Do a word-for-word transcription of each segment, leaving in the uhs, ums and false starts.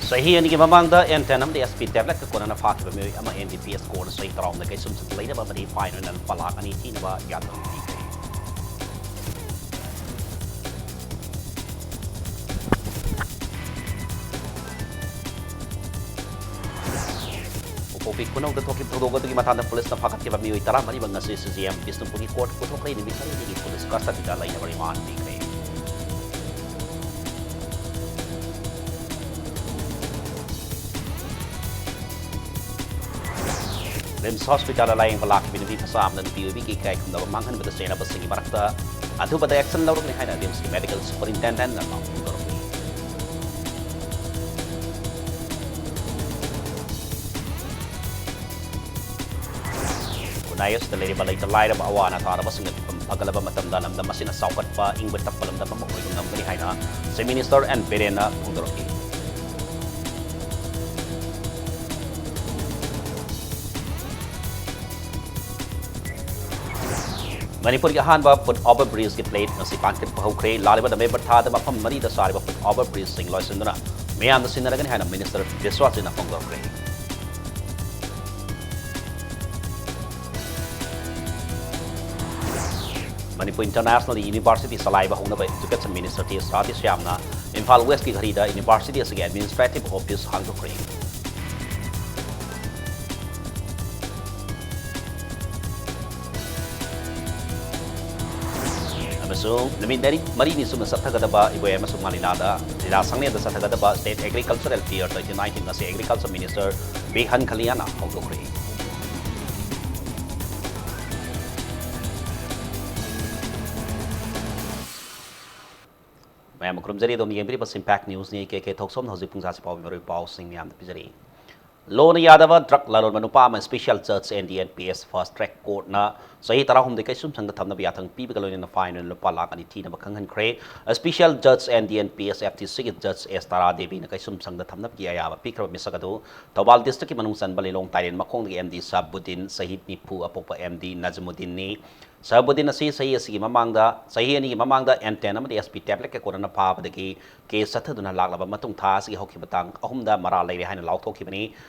ꯆꯍꯤ ꯑꯅꯤꯒꯤ ꯃꯃꯥꯡꯗ ꯑꯦꯟ ꯇꯦꯟ ꯑꯃꯗꯤ ꯑꯦꯁ ꯄꯤ ꯇꯦꯕ꯭ꯂꯦꯠꯀ ꯀꯣꯟꯅꯅ ꯐꯥꯈꯤꯕ ꯃꯤꯑꯣꯏ ꯑꯃ ꯑꯦꯟ ꯗꯤ ꯄꯤ ꯑꯦꯁ ꯀꯣꯔꯠꯅ ꯆꯍꯤ ꯇꯔꯥꯍꯨꯝꯗꯣꯏ ꯀꯩꯁꯨꯝꯁꯪꯗ ꯂꯩꯅꯕ ꯑꯃꯗꯤ ꯐꯥꯏꯟ ꯑꯣꯏꯅ ꯂꯨꯄꯥ ꯂꯥꯈ ꯑꯅꯤ ꯊꯤꯅꯕ ꯌꯥꯊꯪ ꯄꯤꯈ꯭ꯔꯦ꯫ ꯎꯄꯣꯛꯄꯤ ꯈꯨꯅꯧꯗ ꯊꯣꯛꯈꯤꯕ ꯊꯧꯗꯣꯛ ꯑꯗꯨꯒꯤ ꯃꯇꯥꯡꯗ ꯄꯨꯂꯤꯁꯅ ꯐꯥꯒꯠꯈꯤꯕ ꯃꯤꯑꯣꯏ ꯇꯔꯥꯃꯔꯤꯃꯛ ꯉꯁꯤ ꯁꯤ ꯖꯤ ꯑꯦꯝ ꯕꯤꯁꯅꯨꯄꯨꯔꯒꯤ ꯀꯣꯔꯠ ꯄꯨꯊꯣꯛꯈ꯭ꯔꯦ꯫ ꯅꯨꯃꯤꯠ ꯃꯔꯤꯅꯤꯒꯤ ꯄꯨꯂꯤꯁ ꯀꯁꯇꯗꯤꯗ ꯂꯩꯅꯕ ꯔꯤꯃꯥꯟ ꯄꯤꯈ꯭ꯔꯦ꯫ ꯔꯤꯝꯁ ꯍꯣꯁꯄꯤꯇꯥꯜꯗ ꯂꯥꯌꯦꯡꯕ ꯂꯥꯛꯈꯤꯕ ꯅꯨꯄꯤ ꯃꯆꯥ ꯑꯃꯅ ꯅꯨꯄꯤ ꯑꯣꯏꯕꯤꯒꯤ ꯏꯀꯥꯏ ꯈꯨꯝꯅꯕ ꯃꯥꯡꯍꯟꯕꯗ ꯆꯦꯟꯅꯕꯁꯤꯡꯒꯤ ꯃꯔꯛꯇ ꯑꯊꯨꯕꯗ ꯑꯦꯛꯁꯟ ꯂꯧꯔꯒꯅꯤ ꯍꯥꯏꯅ ꯔꯤꯝꯁꯀꯤ ꯃꯦꯗꯤꯀꯦꯜ ꯁꯨꯄꯔꯤꯟꯇꯦꯟꯗꯦꯟꯠꯅ ꯄꯥꯎꯗꯝꯃꯤ꯫ ꯈꯨꯟꯅꯥꯏ ꯑꯁꯤꯗ ꯂꯩꯔꯤꯕ ꯂꯩꯇ ꯂꯥꯏꯔꯕ ꯑꯋꯥ ꯑꯅꯥ ꯇꯥꯔꯕꯁꯤꯡꯅ ꯐꯤꯕꯝ ꯐꯒꯠꯂꯕ ꯃꯇꯝꯗ ꯂꯝꯗꯝ ꯑꯁꯤꯅ ꯆꯥꯎꯈꯠꯄ, ꯏꯪꯕ ꯇꯞꯄ ꯂꯝꯗꯝ ꯑꯃ ꯑꯣꯏꯕ ꯉꯝꯒꯅꯤ ꯍꯥꯏꯅ Chief Minister ꯑꯦꯟ ꯕꯤꯔꯦꯟꯅ ꯐꯣꯡꯗꯣꯔꯛꯈꯤ꯫ ꯃꯅꯤꯄꯨꯔꯒꯤ ꯑꯍꯥꯟꯕ ꯐꯨꯠ ꯑꯣꯚꯔ ꯕ꯭ꯔꯤꯖꯀꯤ ꯄ꯭ꯂꯦꯠ ꯉꯁꯤ ꯄꯥꯟꯈꯠꯄ ꯍꯧꯈ꯭ꯔꯦ꯫ ꯂꯥꯛꯂꯤꯕ ꯅꯕꯦꯝꯕꯔ ꯊꯥꯗ ꯃꯐꯝ ꯃꯔꯤꯗ ꯁꯥꯔꯤꯕ ꯐꯨꯠ ꯑꯣꯚꯔ ꯕ꯭ꯔꯤꯖꯁꯤꯡ ꯂꯣꯏꯁꯤꯟꯗꯨꯅ ꯃꯤꯌꯥꯝꯅ ꯁꯤꯟꯅꯔꯒꯅꯤ ꯍꯥꯏꯅ ꯃꯤꯅꯤꯁꯇꯔ ꯕꯤꯁ꯭ꯋꯖꯤꯠꯅ ꯐꯣꯡꯗꯣꯛꯈ꯭ꯔꯦ꯫ ꯃꯅꯤꯄꯨꯔ ꯏꯟꯇꯔꯅꯦꯁꯅꯦꯜ ꯌꯨꯅꯤꯚꯔꯁꯤꯇꯤ ꯆꯂꯥꯏꯕ ꯍꯧꯅꯕ ꯏꯗꯨꯀꯦꯁꯟ ꯃꯤꯅꯤꯁꯇꯔ ꯇꯤ ꯁꯥꯔꯇꯤꯁ꯭ꯌꯥꯝꯅ ꯏꯝꯐꯥꯜ ꯋꯦꯁꯀꯤ ꯘꯔꯤꯗ ꯌꯨꯅꯤꯚꯔꯁꯤꯇꯤ ꯑꯁꯤꯒꯤ ꯑꯦꯗꯃꯤꯅꯤꯁꯇ꯭ꯔꯦꯇꯤꯚ ꯑꯣꯐꯤꯁ ꯍꯥꯡꯗꯣꯛꯈ꯭ꯔꯦ꯫ ꯑꯃꯁꯨꯡ ꯅꯨꯃꯤꯠ ꯃꯔꯤ-, ꯃꯔꯤꯅꯤ ꯆꯨꯞꯅ ꯆꯠꯊꯒꯗꯕ ꯏꯕꯣꯌꯥꯏ ꯑꯃꯁꯨꯡ ꯃꯥ ꯂꯤꯂꯥꯗ, ꯂꯤꯂꯥ ꯁꯪꯂꯦꯟꯗ ꯆꯠꯊꯒꯗꯕ State Agricultural Fair twenty nineteen ꯑꯁꯤ Agriculture Minister ꯕꯤ ꯍꯟꯈꯂꯤꯌꯥꯅ ꯍꯧꯗꯣꯛꯈ꯭ꯔꯦ꯫ ꯃꯌꯥꯝ ꯈꯨꯔꯨꯝꯖꯔꯤ, ꯑꯗꯣꯝ ꯌꯦꯡꯕꯤꯔꯤꯕ Impact Newsꯅꯤ꯫ ꯀꯦ ꯀꯦ ꯊꯣꯛꯁꯣꯝꯅ ꯍꯧꯖꯤꯛ ꯄꯨꯡ ꯆꯥꯁꯤ ꯐꯥꯎꯕꯒꯤ ꯃꯔꯨꯑꯣꯏꯕ ꯄꯥꯎꯁꯤꯡ ꯃꯌꯥꯝꯗ ꯄꯤꯖꯔꯤ꯫ ꯂꯣꯅ ꯌꯥꯗꯕ ꯗ꯭ꯔꯒ ꯂꯂꯣꯟꯕ ꯅꯨꯄꯥ ꯑꯃ Special Judge and D N P S Fast Track Courtꯅ ꯆꯍꯤ ꯇꯔꯥꯍꯨꯝꯗꯣꯏ ꯀꯩꯁꯨꯝꯁꯪꯗ ꯊꯝꯅꯕ ꯌꯥꯊꯪ ꯄꯤꯕꯒ ꯂꯣꯏꯅꯅ ꯐꯥꯏꯟ ꯑꯣꯏꯅ ꯂꯨꯄꯥ ꯂꯥꯈ ꯑꯅꯤ ꯊꯤꯅꯕ ꯈꯪꯍꯟꯈ꯭ꯔꯦ꯫ Special Judge and D N P S F T ꯁꯤꯒꯤ Judge ꯑꯦꯁ ꯇꯥꯔꯥ ꯗꯦꯕꯤꯅ ꯀꯩꯁꯨꯝꯁꯪꯗ ꯊꯝꯅꯕꯒꯤ ꯑꯌꯥꯕ ꯄꯤꯈ꯭ꯔꯕ ꯃꯤꯁꯛ ꯑꯗꯨ ꯊꯧꯕꯥꯜ districtꯀꯤ ꯃꯅꯨꯡ ꯆꯟꯕ ꯂꯤꯂꯣꯡ ꯇꯥꯏꯔꯦꯟ ꯃꯈꯣꯡꯗꯒꯤ ꯑꯦꯝ ꯗꯤ ꯁꯍꯥꯕꯨꯗꯤꯟ, ꯆꯍꯤ ꯅꯤꯐꯨ, ꯑꯄꯣꯛꯄ ꯑꯦꯝ ꯗꯤ ꯅꯖꯃꯨꯗꯤꯟꯅꯤ꯫ ꯁꯍꯕꯨꯗꯤꯟ ꯑꯁꯤ ꯆꯍꯤ ꯑꯁꯤꯒꯤ ꯃꯃꯥꯡꯗ, ꯆꯍꯤ ꯑꯅꯤꯒꯤ ꯃꯃꯥꯡꯗ ꯑꯦꯟ ꯇꯦꯟ ꯑꯃꯗꯤ ꯑꯦꯁ ꯄꯤ ꯇꯦꯕ꯭ꯂꯦꯠꯀ ꯀꯣꯟꯅꯅ ꯐꯥꯕꯗꯒꯤ ꯀꯦꯁ ꯆꯠꯊꯗꯨꯅ ꯂꯥꯛꯂꯕ ꯃꯇꯨꯡ ꯊꯥ ꯑꯁꯤꯒꯤ ꯍꯧꯈꯤꯕ ꯇꯥꯡ ꯑꯍꯨꯝꯗ ꯃꯔꯥꯜ ꯂꯩꯔꯦ ꯍꯥꯏꯅ ꯂꯥꯎꯊꯣꯛꯈꯤꯕꯅꯤ꯫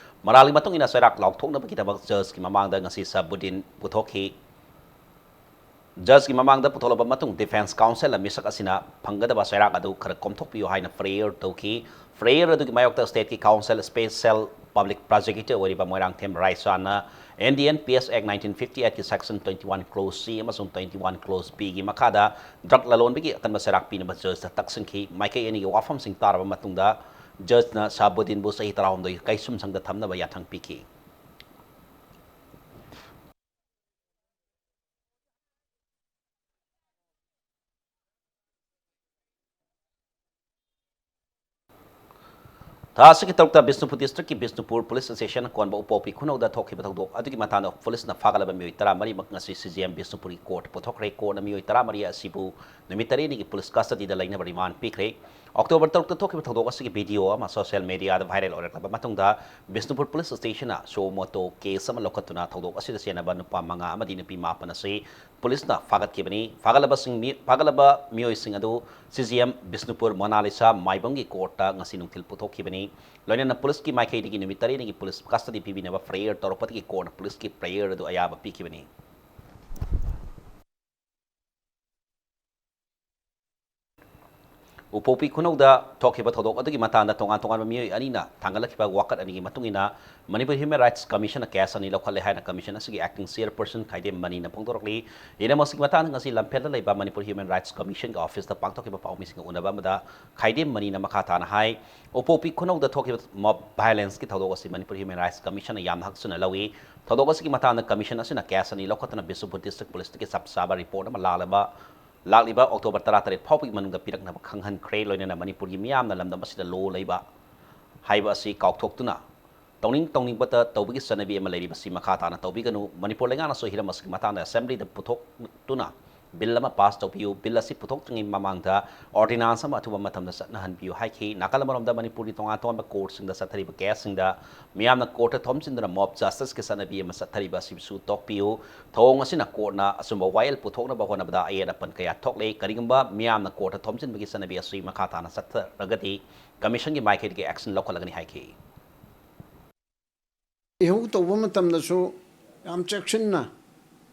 ꯃꯔꯥꯜꯒꯤ ꯃꯇꯨꯡ ꯏꯟꯅ ꯆꯩꯔꯥꯛ ꯂꯥꯎꯊꯣꯛꯅꯕꯒꯤꯗꯃꯛ ꯖꯖꯀꯤ ꯃꯃꯥꯡꯗ ꯉꯁꯤ ꯁꯍꯕꯨꯗꯤꯟ ꯄꯨꯊꯣꯛꯈꯤ꯫ ꯖꯖꯀꯤ ꯃꯃꯥꯡꯗ ꯄꯨꯊꯣꯛꯂꯕ ꯃꯇꯨꯡ ꯗꯤꯐꯦꯟꯁ ꯀꯥꯎꯟꯁꯤꯜꯅ ꯃꯤꯁꯛ ꯑꯁꯤꯅ ꯐꯪꯒꯗꯕ ꯆꯩꯔꯥꯛ ꯑꯗꯨ ꯈꯔ ꯀꯣꯝꯊꯣꯛꯄꯤꯌꯨ ꯍꯥꯏꯅ ꯐ꯭ꯔꯦꯌꯔ ꯇꯧꯈꯤ꯫ ꯐ꯭ꯔꯦꯌꯔ ꯑꯗꯨꯒꯤ ꯃꯥꯌꯣꯛꯇ ꯁ꯭ꯇꯦꯠꯀꯤ ꯀꯥꯎꯟꯁꯤꯜ ꯁ꯭ꯄꯦꯁꯦꯜ ꯄꯕ꯭ꯂꯤꯛ ꯄ꯭ꯔꯣꯁꯤꯀ꯭ꯌꯨꯇꯔ ꯑꯣꯏꯔꯤꯕ ꯃꯣꯏꯔꯥꯡꯊꯦꯝ ꯔꯥꯏꯆꯥꯟꯅ N D N P S act nineteen fifty ꯑꯩꯠꯀꯤ section twenty one clause C ꯑꯃꯁꯨꯡ ꯇ꯭ꯋꯦꯟꯇꯤ ꯋꯥꯟ ꯀ꯭ꯂꯣꯖ ꯕꯤꯒꯤ ꯃꯈꯥꯗ ꯗ꯭ꯔꯒ ꯂꯂꯣꯟꯕꯒꯤ ꯑꯀꯟꯕ ꯆꯩꯔꯥꯛ ꯄꯤꯅꯕ ꯖꯖꯇ ꯇꯛꯁꯤꯟꯈꯤ꯫ ꯃꯥꯏꯀꯩ ꯑꯅꯤꯒꯤ ꯋꯥꯐꯝꯁꯤꯡ ꯇꯥꯔꯕ ꯃꯇꯨꯡꯗ ꯖꯖꯅ ꯁꯍꯕꯨꯗꯤꯟꯕꯨ ꯆꯍꯤ ꯇꯔꯥꯍꯨꯝꯗꯣꯏ ꯀꯩꯁꯨꯝꯁꯪꯗ ꯊꯝꯅꯕ ꯌꯥꯊꯪ ꯄꯤꯈꯤ꯫ ꯊꯥ ꯑꯁꯤꯒꯤ ꯇꯔꯨꯛꯇ ꯕꯤꯁꯅꯨꯄꯨꯔ ꯗꯤꯁꯇ꯭ꯔꯤꯛꯀꯤ ꯕꯤꯁꯅꯨꯄꯨꯔ ꯄꯨꯂꯤꯁ ꯁ꯭ꯇꯦꯁꯟ ꯀꯣꯟꯕ ꯎꯄꯣꯛꯄꯤ ꯈꯨꯅꯧꯗ ꯊꯣꯛꯈꯤꯕ ꯊꯧꯗꯣꯛ ꯑꯗꯨꯒꯤ ꯃꯇꯥꯡꯗ ꯄꯨꯂꯤꯁꯅ ꯐꯥꯒꯠꯂꯕ ꯃꯤꯑꯣꯏ ꯇꯔꯥꯃꯔꯤꯃꯛ ꯉꯁꯤ ꯁꯤ ꯖꯤ ꯑꯦꯝ ꯕꯤꯁꯅꯨꯄꯨꯔꯒꯤ ꯀꯣꯔꯠ ꯄꯨꯊꯣꯛꯈ꯭ꯔꯦ꯫ ꯀꯣꯔꯠꯅ ꯃꯤꯑꯣꯏ ꯇꯔꯥꯃꯔꯤ ꯑꯁꯤꯕꯨ ꯅꯨꯃꯤꯠ ꯇꯔꯦꯠꯅꯤꯒꯤ ꯄꯨꯂꯤꯁ ꯀꯁꯇꯗꯤꯗ ꯂꯩꯅꯕ ꯔꯤꯃꯥꯟ ꯄꯤꯈ꯭ꯔꯦ꯫ ꯑꯣꯛꯇꯣꯕꯔ ꯇꯔꯨꯛꯇ ꯊꯣꯛꯈꯤꯕ ꯊꯧꯗꯣꯛ ꯑꯁꯤꯒꯤ ꯚꯤꯗꯤꯑꯣ ꯑꯃ ꯁꯣꯁꯤꯌꯦꯜ ꯃꯦꯗꯤꯌꯥꯗ ꯚꯥꯏꯔꯦꯜ ꯑꯣꯏꯔꯛꯂꯕ ꯃꯇꯨꯡꯗ ꯕꯤꯁꯅꯨꯄꯨꯔ ꯄꯨꯂꯤꯁ ꯁ꯭ꯇꯦꯁꯟꯅ ꯁꯨꯃꯣ ꯃꯣꯇꯣ ꯀꯦꯁ ꯑꯃ ꯂꯧꯈꯠꯇꯨꯅ ꯊꯧꯗꯣꯛ ꯑꯁꯤꯗ ꯆꯦꯟꯅꯕ ꯅꯨꯄꯥ ꯃꯉꯥ ꯑꯃꯗꯤ ꯅꯨꯄꯤ ꯃꯥꯄꯟ ꯑꯁꯤ ꯄꯨꯂꯤꯁꯅ ꯐꯥꯒꯠꯈꯤꯕꯅꯤ꯫ ꯐꯥꯒꯠꯂꯕꯁꯤꯡ ꯃꯤ-, ꯐꯥꯒꯠꯂꯕ ꯃꯤꯑꯣꯏꯁꯤꯡ ꯑꯗꯨ C G M Bishnupur Monalisa ꯃꯥꯏꯕꯝꯒꯤ ꯀꯣꯔꯠꯇ ꯉꯁꯤ ꯅꯨꯡꯊꯤꯜ ꯄꯨꯊꯣꯛꯈꯤꯕꯅꯤ꯫ ꯂꯣꯏꯅꯅ ꯄꯨꯂꯤꯁꯀꯤ ꯃꯥꯏꯀꯩꯗꯒꯤ ꯅꯨꯃꯤꯠ ꯇꯔꯦꯠꯅꯤꯒꯤ ꯄꯨꯂꯤꯁ ꯀꯁꯇꯗꯤ ꯄꯤꯕꯤꯅꯕ ꯐ꯭ꯔꯦꯌꯔ ꯇꯧꯔꯛꯄꯗꯒꯤ ꯀꯣꯔꯠꯅ ꯄꯨꯂꯤꯁꯀꯤ ꯐ꯭ꯔꯦꯌꯔ ꯑꯗꯨ ꯑꯌꯥꯕ ꯄꯤꯈꯤꯕꯅꯤ꯫ ꯎꯄꯣꯛꯄꯤ ꯈꯨꯅꯧꯗ ꯊꯣꯛꯈꯤꯕ ꯊꯧꯗꯣꯛ ꯑꯗꯨꯒꯤ ꯃꯇꯥꯡꯗ ꯇꯣꯉꯥꯟ ꯇꯣꯉꯥꯟꯕ ꯃꯤꯑꯣꯏ ꯑꯅꯤꯅ ꯊꯥꯡꯒꯠꯂꯛꯈꯤꯕ ꯋꯥꯀꯠ ꯑꯅꯤꯒꯤ ꯃꯇꯨꯡ ꯏꯟꯅ ꯃꯅꯤꯄꯨꯔ ꯍ꯭ꯌꯨꯃꯦꯟ ꯔꯥꯏꯠꯁ ꯀꯃꯤꯁꯟꯅ ꯀꯦꯁ ꯑꯅꯤ ꯂꯧꯈꯠꯂꯦ ꯍꯥꯏꯅ ꯀꯃꯤꯁꯟ ꯑꯁꯤꯒꯤ ꯑꯦꯛꯇꯤꯡ ꯆꯤꯌꯔꯄꯔꯁꯟ ꯈꯥꯏꯗꯦꯝ ꯃꯅꯤꯅ ꯐꯣꯡꯗꯣꯔꯛꯂꯤ꯫ ꯍꯤꯔꯝ ꯑꯁꯤꯒꯤ ꯃꯇꯥꯡꯗ ꯉꯁꯤ ꯂꯝꯐꯦꯜꯗ ꯂꯩꯕ ꯃꯅꯤꯄꯨꯔ ꯍ꯭ꯌꯨꯃꯦꯟ ꯔꯥꯏꯠꯁ ꯀꯃꯤꯁꯟꯒꯤ ꯑꯣꯐꯤꯁꯇ ꯄꯥꯡꯊꯣꯛꯈꯤꯕ ꯄꯥꯎꯃꯤꯁꯤꯡꯒ ꯎꯅꯕ ꯑꯃꯗ ꯈꯥꯏꯗꯦꯝ ꯃꯅꯤꯅ ꯃꯈꯥ ꯇꯥꯅ ꯍꯥꯏ, ꯎꯄꯣꯛꯄꯤ ꯈꯨꯅꯧꯗ ꯊꯣꯛꯈꯤꯕ ꯃꯣꯕ ꯚꯥꯏꯑꯣꯂꯦꯟꯁꯀꯤ ꯊꯧꯗꯣꯛ ꯑꯁꯤ ꯃꯅꯤꯄꯨꯔ ꯍ꯭ꯌꯨꯃꯦꯟ ꯔꯥꯏꯠꯁ ꯀꯃꯤꯁꯟꯅ ꯌꯥꯝꯅ ꯍꯛꯆꯤꯟꯅ ꯂꯧꯏ꯫ ꯊꯧꯗꯣꯛ ꯑꯁꯤꯒꯤ ꯃꯇꯥꯡꯗ ꯀꯃꯤꯁꯟ ꯑꯁꯤꯅ ꯀꯦꯁ ꯑꯅꯤ ꯂꯧꯈꯠꯇꯨꯅ ꯕꯤꯁꯅꯨꯄꯨꯔ ꯗꯤꯁꯇ꯭ꯔꯤꯛ ꯄꯨꯂꯤꯁꯇꯒꯤ ꯆꯞ ꯆꯥꯕ ꯔꯤꯄꯣꯔꯠ ꯑꯃ ꯂꯥꯛꯂꯕ ꯂꯥꯛꯂꯤꯕ ꯑꯣꯛꯇꯣꯕꯔ ꯇꯔꯥꯇꯔꯦꯠ ꯐꯥꯎꯕꯒꯤ ꯃꯅꯨꯡꯗ ꯄꯤꯔꯛꯅꯕ ꯈꯪꯍꯟꯈ꯭ꯔꯦ꯫ ꯂꯣꯏꯅꯅ ꯃꯅꯤꯄꯨꯔꯒꯤ ꯃꯤꯌꯥꯝꯅ ꯂꯝꯗꯝ ꯑꯁꯤꯗ ꯂꯣ ꯂꯩꯕ ꯍꯥꯏꯕ ꯑꯁꯤ ꯀꯥꯎꯊꯣꯛꯇꯨꯅ ꯇꯧꯅꯤꯡ ꯇꯧꯅꯤꯡꯕꯇ ꯇꯧꯕꯒꯤ ꯆꯠꯅꯕꯤ ꯑꯃ ꯂꯩꯔꯤꯕꯁꯤ ꯃꯈꯥ ꯇꯥꯅ ꯇꯧꯕꯤꯒꯅꯨ꯫ ꯃꯅꯤꯄꯨꯔ ꯂꯩꯉꯥꯛꯅꯁꯨ ꯍꯤꯔꯝ ꯑꯁꯤꯒꯤ ꯃꯇꯥꯡꯗ ꯑꯦꯁꯦꯝꯕ꯭ꯂꯤꯗ ꯄꯨꯊꯣꯛꯇꯨꯅ ꯕꯤꯜ ꯑꯃ ꯄꯥꯁ ꯇꯧꯕꯤꯌꯨ, ꯕꯤꯜ ꯑꯁꯤ ꯄꯨꯊꯣꯛꯇ꯭ꯔꯤꯉꯩ ꯃꯃꯥꯡꯗ ꯑꯣꯔꯗꯤꯅꯥꯟꯁ ꯑꯃ ꯑꯊꯨꯕ ꯃꯇꯝꯗ ꯆꯠꯅꯍꯟꯕꯤꯌꯨ ꯍꯥꯏꯈꯤ꯫ ꯅꯥꯀꯜ ꯑꯃꯔꯣꯝꯗ ꯃꯅꯤꯄꯨꯔꯒꯤ ꯇꯣꯉꯥꯟ ꯇꯣꯉꯥꯟꯕ ꯀꯣꯔꯠꯁꯤꯡꯗ ꯆꯠꯊꯔꯤꯕ ꯀꯦꯁꯁꯤꯡꯗ ꯃꯤꯌꯥꯝꯅ ꯀꯣꯔꯠꯇ ꯊꯣꯝꯖꯤꯟꯗꯨꯅ ꯃꯣꯕ ꯖꯁꯇꯤꯁꯀꯤ ꯆꯠꯅꯕꯤ ꯑꯃ ꯆꯠꯊꯔꯤꯕ ꯑꯁꯤꯁꯨ ꯇꯣꯛꯄꯤꯌꯨ꯫ ꯊꯧꯑꯣꯡ ꯑꯁꯤꯅ ꯀꯣꯔꯠꯅ ꯑꯆꯨꯝꯕ ꯋꯥꯌꯦꯜ ꯄꯨꯊꯣꯛꯅꯕ ꯍꯣꯠꯅꯕꯗ ꯑꯌꯦꯠ ꯑꯄꯟ ꯀꯌꯥ ꯊꯣꯛꯂꯦ꯫ ꯀꯔꯤꯒꯨꯝꯕ ꯃꯤꯌꯥꯝꯅ ꯀꯣꯔꯠꯇ ꯊꯣꯝꯖꯤꯟꯕꯒꯤ ꯆꯠꯅꯕꯤ ꯑꯁꯤ ꯃꯈꯥ ꯇꯥꯅ ꯆꯠꯊꯔꯒꯗꯤ ꯀꯃꯤꯁꯟꯒꯤ ꯃꯥꯏꯀꯩꯗꯒꯤ ꯑꯦꯛꯁꯟ ꯂꯧꯈꯠꯂꯒꯅꯤ ꯍꯥꯏꯈꯤ꯫ ꯏꯍꯧ ꯇꯧꯕ ꯃꯇꯝꯗꯁꯨ ꯌꯥꯝ ꯆꯦꯛꯁꯤꯟꯅ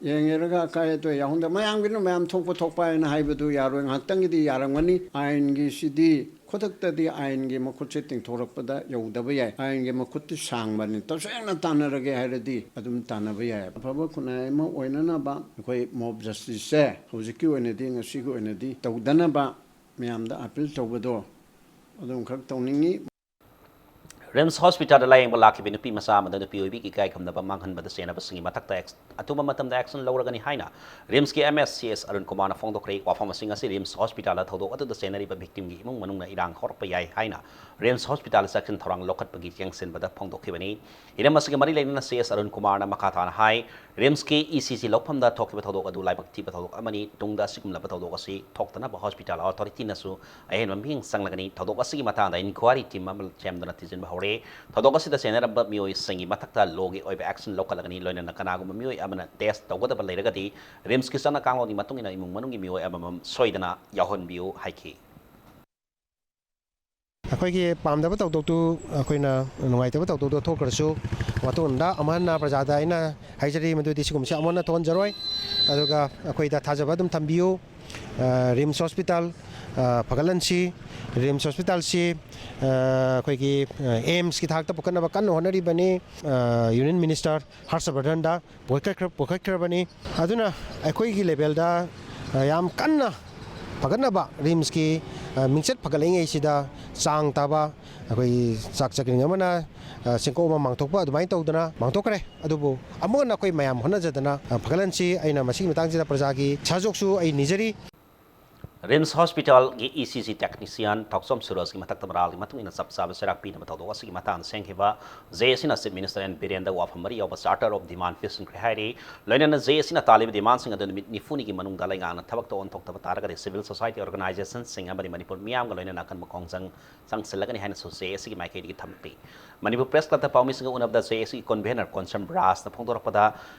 ꯌꯦꯡꯉꯦꯔꯒ ꯑꯀꯥꯏ ꯑꯇꯣꯏ ꯌꯥꯎꯍꯟꯗ ꯃꯌꯥꯝꯒꯤꯅ ꯃꯌꯥꯝ ꯊꯣꯛꯄ ꯊꯣꯛꯄ ꯍꯥꯏꯅ ꯍꯥꯏꯕꯗꯨ ꯌꯥꯔꯣꯏ꯫ ꯉꯥꯏꯍꯥꯛꯇꯪꯒꯤꯗꯤ ꯌꯥꯔꯝꯒꯅꯤ꯫ ꯑꯥꯏꯟꯒꯤꯁꯤꯗꯤ ꯈꯨꯗꯛꯇꯗꯤ ꯑꯥꯏꯟꯒꯤ ꯃꯈꯨꯠꯁꯦ ꯇꯤꯡꯊꯣꯔꯛꯄꯗ ꯌꯧꯗꯕ ꯌꯥꯏ꯫ ꯑꯥꯏꯟꯒꯤ ꯃꯈꯨꯠꯇꯤ ꯁꯥꯡꯕꯅꯤ꯫ ꯇꯁꯦꯡꯅ ꯇꯥꯟꯅꯔꯒꯦ ꯍꯥꯏꯔꯗꯤ ꯑꯗꯨꯝ ꯇꯥꯟꯅꯕ ꯌꯥꯏ꯫ ꯑꯐꯕ ꯈꯨꯟꯅꯥꯏ ꯑꯃ ꯑꯣꯏꯅꯅꯕ ꯑꯩꯈꯣꯏ ꯃꯣꯕ ꯖꯁꯇꯤꯁꯁꯦ ꯍꯧꯖꯤꯛꯀꯤ ꯑꯣꯏꯅꯗꯤ, ꯉꯁꯤꯒꯤ ꯑꯣꯏꯅꯗꯤ ꯇꯧꯗꯅꯕ ꯃꯌꯥꯝꯗ ꯑꯥꯄꯤꯜ ꯇꯧꯕꯗꯣ ꯑꯗꯨꯝꯈꯛ ꯇꯧꯅꯤꯡꯉꯤ꯫ ꯔꯤꯝꯁ ꯍꯣꯁꯄꯤꯇꯥꯜꯗ ꯂꯥꯌꯦꯡꯕ ꯂꯥꯛꯈꯤꯕ ꯅꯨꯄꯤ ꯃꯆꯥ ꯑꯃꯗ ꯅꯨꯄꯤ ꯑꯣꯏꯕꯤꯒꯤ ꯏꯀꯥꯏ ꯈꯨꯝꯅꯕ ꯃꯥꯡꯍꯟꯕꯗ ꯆꯦꯟꯅꯕꯁꯤꯡꯒꯤ ꯃꯊꯛꯇ ꯑꯦꯛꯁ-, ꯑꯊꯨꯕ ꯃꯇꯝꯗ ꯑꯦꯛꯁꯟ ꯂꯧꯔꯒꯅꯤ ꯍꯥꯏꯅ ꯔꯤꯝꯁꯀꯤ M S C S Arun ꯀꯨꯃꯥꯔꯅ ꯐꯣꯡꯗꯣꯛꯈ꯭ꯔꯦ꯫ ꯋꯥꯐꯝ ꯑꯁꯤꯡ ꯑꯁꯤ ꯔꯤꯝꯁ ꯍꯣꯁꯄꯤꯇꯥꯜꯗ ꯊꯧꯗꯣꯛ ꯑꯗꯨꯗ ꯆꯦꯟꯅꯔꯤꯕ ꯚꯤꯛꯇꯤꯝꯒꯤ ꯏꯃꯨꯡ ꯃꯅꯨꯡꯅ ꯏꯔꯥꯡ ꯍꯧꯔꯛꯄ ꯌꯥꯏ ꯍꯥꯏꯅ ꯔꯤꯝꯁ ꯍꯣꯁꯄꯤꯇꯥꯜꯗ ꯆꯦꯛꯁꯤꯟ ꯊꯧꯔꯥꯡ ꯂꯧꯈꯠꯄꯒꯤ ꯆꯦꯡꯁꯤꯟꯕꯗ ꯐꯣꯡꯗꯣꯛꯈꯤꯕꯅꯤ꯫ ꯍꯤꯔꯝ ꯑꯁꯤꯒ ꯃꯔꯤ ꯂꯩꯅꯅ ꯁꯤ ꯑꯦꯁ ꯑꯔꯨꯟ ꯀꯨꯃꯥꯔꯅ ꯃꯈꯥ ꯇꯥꯅ ꯍꯥꯏ, ꯔꯤꯝꯁꯀꯤ ꯏ ꯁꯤ ꯖꯤ ꯂꯧꯐꯝꯗ ꯊꯣꯛꯈꯤꯕ ꯊꯧꯗꯣꯛ ꯑꯗꯨ ꯂꯥꯏꯕꯛ ꯊꯤꯕ ꯊꯧꯗꯣꯛ ꯑꯃꯅꯤ꯫ ꯇꯨꯡꯗ ꯑꯁꯤꯒꯨꯝꯂꯕ ꯊꯧꯗꯣꯛ ꯑꯁꯤ ꯊꯣꯛꯇꯅꯕ ꯍꯣꯁꯄꯤꯇꯥꯜ ꯑꯣꯊꯣꯔꯤꯇꯤꯅꯁꯨ ꯑꯍꯦꯟꯕ ꯃꯤꯠꯌꯦꯡ ꯆꯪꯂꯒꯅꯤ꯫ ꯊꯧꯗꯣꯛ ꯑꯁꯤꯒꯤ ꯃꯇꯥꯡꯗ ꯏꯟꯀ꯭ꯋꯥꯏꯔꯤ ꯇꯤꯝ ꯑꯃ ꯁꯦꯝꯗꯨꯅ ꯊꯤꯖꯤꯟꯕ ꯍꯧꯔꯦ꯫ ꯊꯧꯗꯣꯛ ꯑꯁꯤꯗ ꯆꯦꯟꯅꯔꯝꯕ ꯃꯤꯑꯣꯏꯁꯤꯡꯒꯤ ꯃꯊꯛꯇ ꯂꯣꯒꯤ ꯑꯣꯏꯕ ꯑꯦꯛꯁꯟ ꯂꯧꯈꯠꯂꯒꯅꯤ꯫ ꯂꯣꯏꯅꯅ ꯀꯅꯥꯒꯨꯝꯕ ꯃꯤꯑꯣꯏ ꯑꯃꯅ ꯇꯦꯁ ꯇꯧꯒꯗꯕ ꯂꯩꯔꯒꯗꯤ ꯔꯤꯝꯁꯀꯤ ꯆꯠꯅ ꯀꯥꯡꯂꯣꯟꯒꯤ ꯃꯇꯨꯡ ꯏꯟꯅ ꯏꯃꯨꯡ ꯃꯅꯨꯡꯒꯤ ꯃꯤꯑꯣꯏ ꯑꯃꯃꯝ ꯁꯣꯏꯗꯅ ꯌꯥꯎꯍꯟꯕꯤꯌꯨ ꯍꯥꯏꯈꯤ꯫ ꯑꯩꯈꯣꯏꯒꯤ ꯄꯥꯝꯗꯕ ꯊꯧꯗꯣꯛꯇꯨ, ꯑꯩꯈꯣꯏꯅ ꯅꯨꯡꯉꯥꯏꯇꯕ ꯊꯧꯗꯣꯛꯇꯨ ꯊꯣꯛꯈ꯭ꯔꯁꯨ, ꯃꯇꯨꯡꯗ ꯑꯃꯨꯛ ꯍꯟꯅ ꯄ꯭ꯔꯖꯥꯗ ꯑꯩꯅ ꯍꯥꯏꯖꯔꯤ ꯃꯗꯨꯗꯤ ꯁꯤꯒꯨꯝꯕꯁꯤ ꯑꯃꯨꯛ ꯍꯟꯅ ꯊꯣꯛꯍꯟꯖꯔꯣꯏ꯫ ꯑꯗꯨꯒ ꯑꯩꯈꯣꯏꯗ ꯊꯥꯖꯕ ꯑꯗꯨꯝ ꯊꯝꯕꯤꯌꯨ꯫ ꯑ, ꯔꯤꯝꯁ ꯍꯣꯁꯄꯤꯇꯥꯜ, ꯑ, ꯐꯒꯠꯍꯟꯁꯤ꯫ ꯔꯤꯝꯁ ꯍꯣꯁꯄꯤꯇꯥꯜꯁꯤ, ꯑ, ꯑꯩꯈꯣꯏꯒꯤ, ꯑ, ꯑꯦꯝꯁꯀꯤ ꯊꯥꯛꯇ ꯄꯨꯈꯠꯅꯕ ꯀꯟꯅ ꯍꯣꯠꯅꯔꯤꯕꯅꯤ꯫ ꯑ, ꯌꯨꯅꯤꯌꯟ ꯃꯤꯅꯤꯁꯇꯔ ꯍꯔꯁ ꯕꯔꯙꯟꯗ ꯄꯨꯈꯠꯈ꯭ꯔ-, ꯄꯨꯈꯠꯈ꯭ꯔꯕꯅꯤ꯫ ꯑꯗꯨꯅ ꯑꯩꯈꯣꯏꯒꯤ ꯂꯦꯚꯦꯜꯗ, ꯑ, ꯌꯥꯝ ꯀꯟꯅ ꯐꯒꯠꯅꯕ, ꯔꯤꯝꯁꯀꯤ, ꯑ, ꯃꯤꯡꯆꯠ ꯐꯒꯠꯂꯛꯏꯉꯩꯁꯤꯗ ꯆꯥꯡ ꯇꯥꯕ ꯑꯩꯈꯣꯏꯒꯤ ꯆꯥꯛ ꯆꯥꯛꯔꯤꯡ ꯑꯃꯅ, ꯑ, ꯆꯦꯡꯀꯣꯛ ꯑꯃ ꯃꯥꯡꯊꯣꯛꯄ ꯑꯗꯨꯃꯥꯏꯅ ꯇꯧꯗꯅ ꯃꯥꯡꯊꯣꯛꯈ꯭ꯔꯦ꯫ ꯑꯗꯨꯕꯨ ꯑꯃꯨꯛ ꯍꯟꯅ ꯑꯩꯈꯣꯏ ꯃꯌꯥꯝ ꯍꯣꯠꯅꯖꯗꯅ, ꯑ, ꯐꯒꯠꯍꯟꯁꯤ꯫ ꯑꯩꯅ ꯃꯁꯤꯒꯤ ꯃꯇꯥꯡꯁꯤꯗ ꯄ꯭ꯔꯖꯥꯒꯤ ꯁꯍꯌꯣꯒꯁꯨ ꯑꯩ ꯅꯤꯖꯔꯤ꯫ ꯔꯤꯝꯁ ꯍꯣꯁꯄꯤꯇꯥꯜꯒꯤ ꯏ ꯁꯤ ꯖꯤ ꯇꯦꯛꯅꯤꯁꯤꯌꯥꯟ ꯊꯣꯛꯆꯣꯝ ꯁꯨꯔꯖꯀꯤ ꯃꯊꯛꯇ ꯃꯔꯥꯜꯒꯤ ꯃꯇꯨꯡ ꯏꯟꯅ ꯆꯞ ꯆꯥꯕ ꯆꯩꯔꯥꯛ ꯄꯤꯅꯕ ꯊꯧꯗꯣꯛ ꯑꯁꯤꯒꯤ ꯃꯇꯥꯡꯗ ꯁꯦꯝꯈꯤꯕ ꯖꯦ ꯑꯦ ꯁꯤꯅ ꯆꯤꯐ ꯃꯤꯅꯤꯁꯇꯔ ꯑꯦꯟ ꯕꯤꯔꯦꯟꯗ ꯋꯥꯐꯝ ꯃꯔꯤ ꯌꯥꯎꯕ ꯆꯥꯔꯇꯔ ꯑꯣꯐ ꯗꯤꯃꯥꯟ ꯄꯤꯁꯤꯟꯈ꯭ꯔꯦ ꯍꯥꯏꯔꯤ꯫ ꯂꯣꯏꯅꯅ ꯖꯦ ꯑꯦ ꯁꯤꯅ ꯇꯥꯜꯂꯤꯕ ꯗꯤꯃꯥꯟꯁꯤꯡ ꯑꯗꯨ ꯅꯨꯃꯤꯠ ꯅꯤꯐꯨꯅꯤꯒꯤ ꯃꯅꯨꯡꯗ ꯂꯩꯉꯥꯛꯅ ꯊꯕꯛꯇ ꯑꯣꯟꯊꯣꯛꯇꯕ ꯇꯥꯔꯒꯗꯤ ꯁꯤꯚꯤꯜ ꯁꯣꯁꯥꯏꯇꯤ ꯑꯣꯔꯒꯅꯥꯏꯖꯦꯁꯟꯁꯤꯡ ꯑꯃꯗꯤ ꯃꯅꯤꯄꯨꯔ ꯃꯤꯌꯥꯝꯒ ꯂꯣꯏꯅꯅ ꯑꯀꯟꯕ ꯈꯣꯡꯖꯪ ꯆꯪꯁꯤꯜꯂꯒꯅꯤ ꯍꯥꯏꯅꯁꯨ ꯖꯦ ꯑꯦ ꯁꯤꯒꯤ ꯃꯥꯏꯀꯩꯗꯒꯤ ꯊꯝꯂꯤ꯫ ꯃꯅꯤꯄꯨꯔ ꯄ꯭ꯔꯦꯁ ꯀ꯭ꯂꯕꯇ ꯄꯥꯎꯃꯤꯁꯤꯡꯒ ꯎꯅꯕꯗ ꯖꯦ ꯑꯦ ꯁꯤꯒꯤ ꯀꯣꯟꯚꯦꯅꯔ ꯀꯣꯟꯁꯝ ꯔꯥꯖꯅ ꯐꯣꯡꯗꯣꯔꯛꯄꯗ,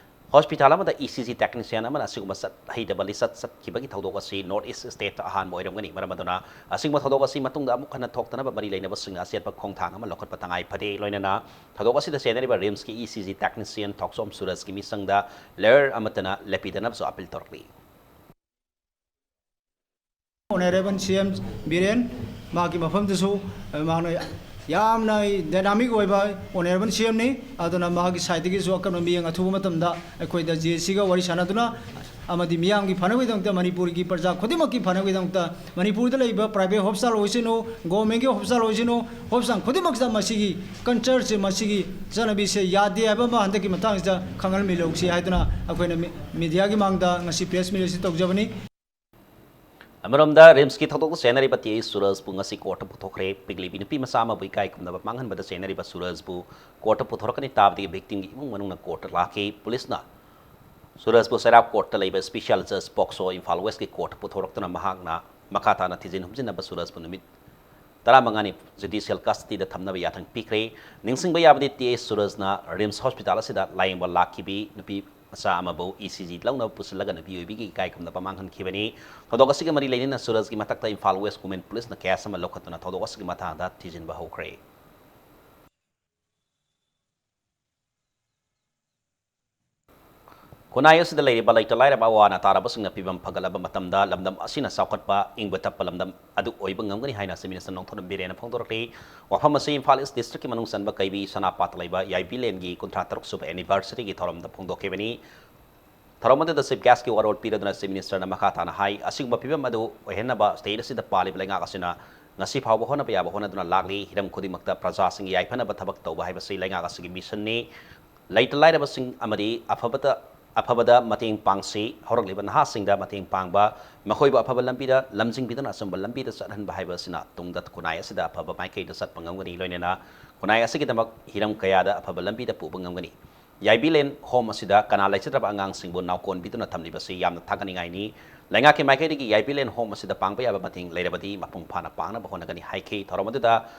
ꯍꯣꯁꯄꯤꯇꯥꯜ ꯑꯃꯗ ꯏ ꯁꯤ ꯖꯤ ꯇꯦꯛꯅꯤꯁꯤꯌꯥꯟ ꯑꯃꯅ ꯑꯁꯤꯒꯨꯝꯕ ꯆꯠ-, ꯍꯩꯇꯕ ꯂꯤꯆꯠ ꯆꯠꯈꯤꯕꯒꯤ ꯊꯧꯗꯣꯛ ꯑꯁꯤ ꯅꯣꯔꯠ ꯏꯁ ꯁ꯭ꯇꯦꯠꯇ ꯑꯍꯥꯟꯕ ꯑꯣꯏꯔꯝꯒꯅꯤ꯫ ꯃꯔꯝ ꯑꯗꯨꯅ ꯑꯁꯤꯒꯨꯝꯕ ꯊꯧꯗꯣꯛ ꯑꯁꯤ ꯃꯇꯨꯡꯗ ꯑꯃꯨꯛ ꯍꯟꯅ ꯊꯣꯛꯇꯅꯕ ꯃꯔꯤ ꯂꯩꯅꯕꯁꯤꯡꯅ ꯑꯆꯦꯠꯄ ꯈꯣꯡꯊꯥꯡ ꯑꯃ ꯂꯧꯈꯠꯄ ꯇꯉꯥꯏ ꯐꯗꯦ꯫ ꯂꯣꯏꯅꯅ ꯊꯧꯗꯣꯛ ꯑꯁꯤꯗ ꯆꯦꯟꯅꯔꯤꯕ ꯔꯤꯝꯁꯀꯤ ꯏ ꯁꯤ ꯖꯤ ꯇꯦꯛꯅꯤꯁꯤꯌꯥꯟ ꯊꯣꯛꯆꯣꯝ ꯁꯨꯔꯖꯀꯤ ꯃꯤꯆꯪꯗ ꯂꯣꯌꯔ ꯑꯃꯠꯇꯅ ꯂꯦꯞꯄꯤꯗꯅꯕꯁꯨ ꯑꯄꯤꯜ ꯇꯧꯔꯛꯂꯤ꯫ ꯑꯣꯅꯔꯦꯕꯜ ꯁꯤ ꯑꯦꯝ ꯕꯤꯔꯦꯟ, ꯃꯍꯥꯛꯀꯤ ꯃꯐꯝꯗꯁꯨ, ꯑ, ꯃꯍꯥꯛꯅ ꯌꯥꯝꯅ ꯗꯥꯏꯅꯥꯃꯤꯛ ꯑꯣꯏꯕ ꯑꯣꯅꯔꯦꯕꯜ ꯁꯤ ꯑꯦꯝꯅꯤ꯫ ꯑꯗꯨꯅ ꯃꯍꯥꯛꯀꯤ ꯁꯥꯏꯠꯇꯒꯤꯁꯨ ꯑꯀꯟꯕ ꯃꯤꯠꯌꯦꯡ ꯑꯊꯨꯕ ꯃꯇꯝꯗ ꯑꯩꯈꯣꯏꯗ ꯖꯦ ꯑꯦ ꯁꯤꯒ ꯋꯥꯔꯤ ꯁꯥꯟꯅꯗꯨꯅ ꯑꯃꯗꯤ ꯃꯤꯌꯥꯝꯒꯤ ꯐꯅꯕꯒꯤꯗꯃꯛꯇ, ꯃꯅꯤꯄꯨꯔꯒꯤ ꯄ꯭ꯔꯖꯥ ꯈꯨꯗꯤꯡꯃꯛꯀꯤ ꯐꯅꯕꯒꯤꯗꯃꯛꯇ, ꯃꯅꯤꯄꯨꯔꯗ ꯂꯩꯕ ꯄ꯭ꯔꯥꯏꯚꯦꯠ ꯍꯣꯁꯄꯤꯇꯥꯜ ꯑꯣꯏꯁꯅꯨ, ꯒꯣꯚꯔꯟꯃꯦꯟꯠꯀꯤ ꯍꯣꯁꯄꯤꯇꯥꯜ ꯑꯣꯏꯁꯅꯨ, ꯍꯣꯁꯄꯤꯇꯥꯜ ꯈꯨꯗꯤꯡꯃꯛꯁꯤꯗ ꯃꯁꯤꯒꯤ ꯀꯜꯆꯔꯁꯦ, ꯃꯁꯤꯒꯤ ꯆꯠꯅꯕꯤꯁꯦ ꯌꯥꯗꯦ ꯍꯥꯏꯕ ꯑꯃ ꯍꯟꯗꯛꯀꯤ ꯃꯇꯥꯡꯁꯤꯗ ꯈꯪꯍꯟꯃꯤꯟꯅꯧꯁꯤ ꯍꯥꯏꯗꯨꯅ ꯑꯩꯈꯣꯏꯅ ꯃꯤ-, ꯃꯤꯗꯤꯌꯥꯒꯤ ꯃꯥꯡꯗ ꯉꯁꯤ ꯄ꯭ꯔꯦꯁ ꯃꯤꯠ ꯑꯁꯤ ꯇꯧꯖꯕꯅꯤ꯫ ꯑꯃꯔꯣꯝꯗ ꯔꯤꯝꯁꯀꯤ ꯊꯧꯗꯣꯛꯇ ꯆꯦꯟꯅꯔꯤꯕ ꯇꯤ ꯑꯩꯆ ꯁꯨꯔꯖꯄꯨ ꯉꯁꯤ ꯀꯣꯔꯠꯇ ꯄꯨꯊꯣꯛꯈ꯭ꯔꯦ꯫ ꯄꯤꯛꯂꯤꯕꯤ ꯅꯨꯄꯤ ꯃꯆꯥ ꯑꯃꯕꯨ ꯏꯀꯥꯏ ꯈꯨꯝꯅꯕ ꯃꯥꯡꯍꯟꯕꯗ ꯆꯦꯟꯅꯔꯤꯕ ꯁꯨꯔꯖꯄꯨ ꯀꯣꯔꯠꯇ ꯄꯨꯊꯣꯔꯛꯀꯅꯤ ꯇꯥꯕꯗꯒꯤ ꯚꯤꯛꯇꯤꯝꯒꯤ ꯏꯃꯨꯡ ꯃꯅꯨꯡꯅ ꯀꯣꯔꯠꯇ ꯂꯥꯛꯈꯤ꯫ ꯄꯨꯂꯤꯁꯅ ꯁꯨꯔꯖꯄꯨ ꯆꯩꯔꯥꯎ ꯀꯣꯔꯠꯇ ꯂꯩꯕ ꯁ꯭ꯄꯦꯁꯤꯌꯦꯜ ꯖꯖ ꯄꯣꯛꯁꯣ ꯏꯝꯐꯥꯜ ꯋꯦꯁꯀꯤ ꯀꯣꯔꯠꯇ ꯄꯨꯊꯣꯔꯛꯇꯨꯅ ꯃꯍꯥꯛꯅ ꯃꯈꯥ ꯇꯥꯅ ꯊꯤꯖꯤꯟ ꯍꯨꯝꯖꯤꯟꯅꯕ ꯁꯨꯔꯖꯄꯨ ꯅꯨꯃꯤꯠ ꯇꯔꯥꯃꯉꯥꯅꯤ ꯖꯨꯗꯤꯁꯤꯌꯦꯜ ꯀꯁꯇꯗꯤꯗ ꯊꯝꯅꯕ ꯌꯥꯊꯪ ꯄꯤꯈ꯭ꯔꯦ꯫ ꯅꯤꯡꯁꯤꯡꯕ ꯌꯥꯕꯗꯤ, ꯇꯤ ꯑꯩꯆ ꯁꯨꯔꯖꯅ ꯔꯤꯝꯁ ꯍꯣꯁꯄꯤꯇꯥꯜ ꯑꯁꯤꯗ ꯂꯥꯌꯦꯡꯕ ꯂꯥꯛꯈꯤꯕꯤ ꯅꯨꯄꯤ ꯃꯆꯥ ꯑꯃꯕꯨ ꯏ ꯁꯤ ꯖꯤ ꯂꯧꯅꯕ ꯄꯨꯁꯤꯜꯂꯒ ꯅꯨꯄꯤ ꯑꯣꯏꯕꯤꯒꯤ ꯏꯀꯥꯏ ꯈꯨꯝꯅꯕ ꯃꯥꯡꯍꯟꯈꯤꯕꯅꯤ꯫ ꯊꯧꯗꯣꯛ ꯑꯁꯤꯒ ꯃꯔꯤ ꯂꯩꯅꯅ ꯁꯨꯔꯖꯀꯤ ꯃꯊꯛꯇ ꯏꯝꯐꯥꯜ ꯋꯦꯁ ꯋꯨꯃꯦꯟ ꯄꯨꯂꯤꯁꯅ ꯀꯦꯁ ꯑꯃ ꯂꯧꯈꯠꯇꯨꯅ ꯊꯧꯗꯣꯛ ꯑꯁꯤꯒꯤ ꯃꯇꯥꯡꯗ ꯊꯤꯖꯤꯟꯕ ꯍꯧꯈ꯭ꯔꯦ꯫ ꯈꯨꯟꯅꯥꯏ ꯑꯁꯤꯗ ꯂꯩꯔꯤꯕ ꯂꯩꯇ ꯂꯥꯏꯔꯕ ꯑꯋꯥ ꯑꯅꯥ ꯇꯥꯔꯕꯁꯤꯡꯅ ꯐꯤꯕꯝ ꯐꯒꯠꯂꯕ ꯃꯇꯝꯗ ꯂꯝꯗꯝ ꯑꯁꯤꯅ ꯆꯥꯎꯈꯠꯄ, ꯏꯪꯕ ꯇꯞꯄ ꯂꯝꯗꯝ ꯑꯗꯨ ꯑꯣꯏꯕ ꯉꯝꯒꯅꯤ ꯍꯥꯏꯅ ꯆꯤꯐ ꯃꯤꯅꯤꯁꯇꯔ ꯅꯣꯡꯊꯣꯝꯕꯝ ꯕꯤꯔꯦꯟꯅ ꯐꯣꯡꯗꯣꯔꯛꯂꯤ꯫ ꯋꯥꯐꯝ ꯑꯁꯤ ꯏꯝꯐꯥꯜ ꯏꯁ ꯗꯤꯁꯇ꯭ꯔꯤꯛꯀꯤ ꯃꯅꯨꯡ ꯆꯟꯕ ꯀꯩꯕꯤ ꯁꯅꯥꯄꯥꯠꯇ ꯂꯩꯕ ꯌꯥꯏꯕꯤ ꯂꯦꯟꯒꯤ ꯀꯨꯟꯊ꯭ꯔꯥ ꯇꯔꯨꯛ ꯁꯨꯕ ꯑꯦꯅꯤꯚꯔꯁꯔꯤꯒꯤ ꯊꯧꯔꯝꯗ ꯐꯣꯡꯗꯣꯛꯈꯤꯕꯅꯤ꯫ ꯊꯧꯔꯝ ꯑꯗꯨꯗ ꯆꯤꯐ ꯒꯦꯁꯀꯤ ꯋꯥꯔꯣꯜ ꯄꯤꯔꯗꯨꯅ ꯆꯤꯐ ꯃꯤꯅꯤꯁꯇꯔꯅ ꯃꯈꯥ ꯇꯥꯅ ꯍꯥꯏ, ꯑꯁꯤꯒꯨꯝꯕ ꯐꯤꯕꯝ ꯑꯗꯨ ꯑꯣꯏꯍꯟꯅꯕ ꯁ꯭ꯇꯦꯠ ꯑꯁꯤꯗ ꯄꯥꯜꯂꯤꯕ ꯂꯩꯉꯥꯛ ꯑꯁꯤꯅ ꯉꯁꯤ ꯐꯥꯎꯕ ꯍꯣꯠꯅꯕ ꯌꯥꯕ ꯍꯣꯠꯅꯗꯨꯅ ꯂꯥꯛꯂꯤ꯫ ꯍꯤꯔꯝ ꯈꯨꯗꯤꯡꯃꯛꯇ ꯄ꯭ꯔꯖꯥꯁꯤꯡꯒꯤ ꯌꯥꯏꯐꯅꯕ ꯊꯕꯛ ꯇꯧꯕ ꯍꯥꯏꯕꯁꯤ ꯂꯩꯉꯥꯛ ꯑꯁꯤꯒꯤ ꯃꯤꯁꯟꯅꯤ꯫ ꯂꯩꯇ ꯂꯥꯏꯔꯕꯁꯤꯡ ꯑꯃꯗꯤ ꯑꯐꯕꯇ ꯑꯐꯕꯗ ꯃꯇꯦꯡ ꯄꯥꯡꯁꯤ꯫ ꯍꯧꯔꯛꯂꯤꯕ ꯅꯍꯥꯁꯤꯡꯗ ꯃꯇꯦꯡ ꯄꯥꯡꯕ, ꯃꯈꯣꯏꯕꯨ ꯑꯐꯕ ꯂꯝꯕꯤꯗ ꯂꯝꯖꯤꯡꯕꯤꯗꯨꯅ ꯑꯆꯨꯝꯕ ꯂꯝꯕꯤꯗ ꯆꯠꯍꯟꯕ ꯍꯥꯏꯕ ꯑꯁꯤꯅ ꯇꯨꯡꯗ ꯈꯨꯟꯅꯥꯏ ꯑꯁꯤꯗ ꯑꯐꯕ ꯃꯥꯏꯀꯩꯗ ꯆꯠꯄ ꯉꯝꯒꯅꯤ꯫ ꯂꯣꯏꯅꯅ ꯈꯨꯟꯅꯥꯏ ꯑꯁꯤꯒꯤꯗꯃꯛ ꯍꯤꯔꯝ ꯀꯌꯥꯗ ꯑꯐꯕ ꯂꯝꯕꯤꯗ ꯄꯨꯕ ꯉꯝꯒꯅꯤ꯫ ꯌꯥꯏꯕꯤꯂꯦꯟ ꯍꯣꯝ ꯑꯁꯤꯗ ꯀꯅꯥ ꯂꯩꯖꯗ꯭ꯔꯕ ꯑꯉꯥꯡꯁꯤꯡꯕꯨ ꯅꯥꯎꯀꯣꯟꯕꯤꯗꯨꯅ ꯊꯝꯂꯤꯕꯁꯤ ꯌꯥꯝꯅ ꯊꯥꯒꯠꯅꯤꯡꯉꯥꯏꯅꯤ꯫ ꯂꯩꯉꯥꯛꯀꯤ ꯃꯥꯏꯀꯩꯗꯒꯤ ꯌꯥꯏꯕꯤꯂꯦꯟ ꯍꯣꯝ ꯑꯁꯤꯗ ꯄꯥꯡꯕ ꯌꯥꯕ ꯃꯇꯦꯡ ꯂꯩꯔꯕꯗꯤ ꯃꯄꯨꯡ ꯐꯥꯅ ꯄꯥꯡꯅꯕ ꯍꯣꯠꯅꯒꯅꯤ ꯍꯥꯏꯈꯤ꯫ ꯊꯧꯔꯝ ꯑꯗꯨꯗ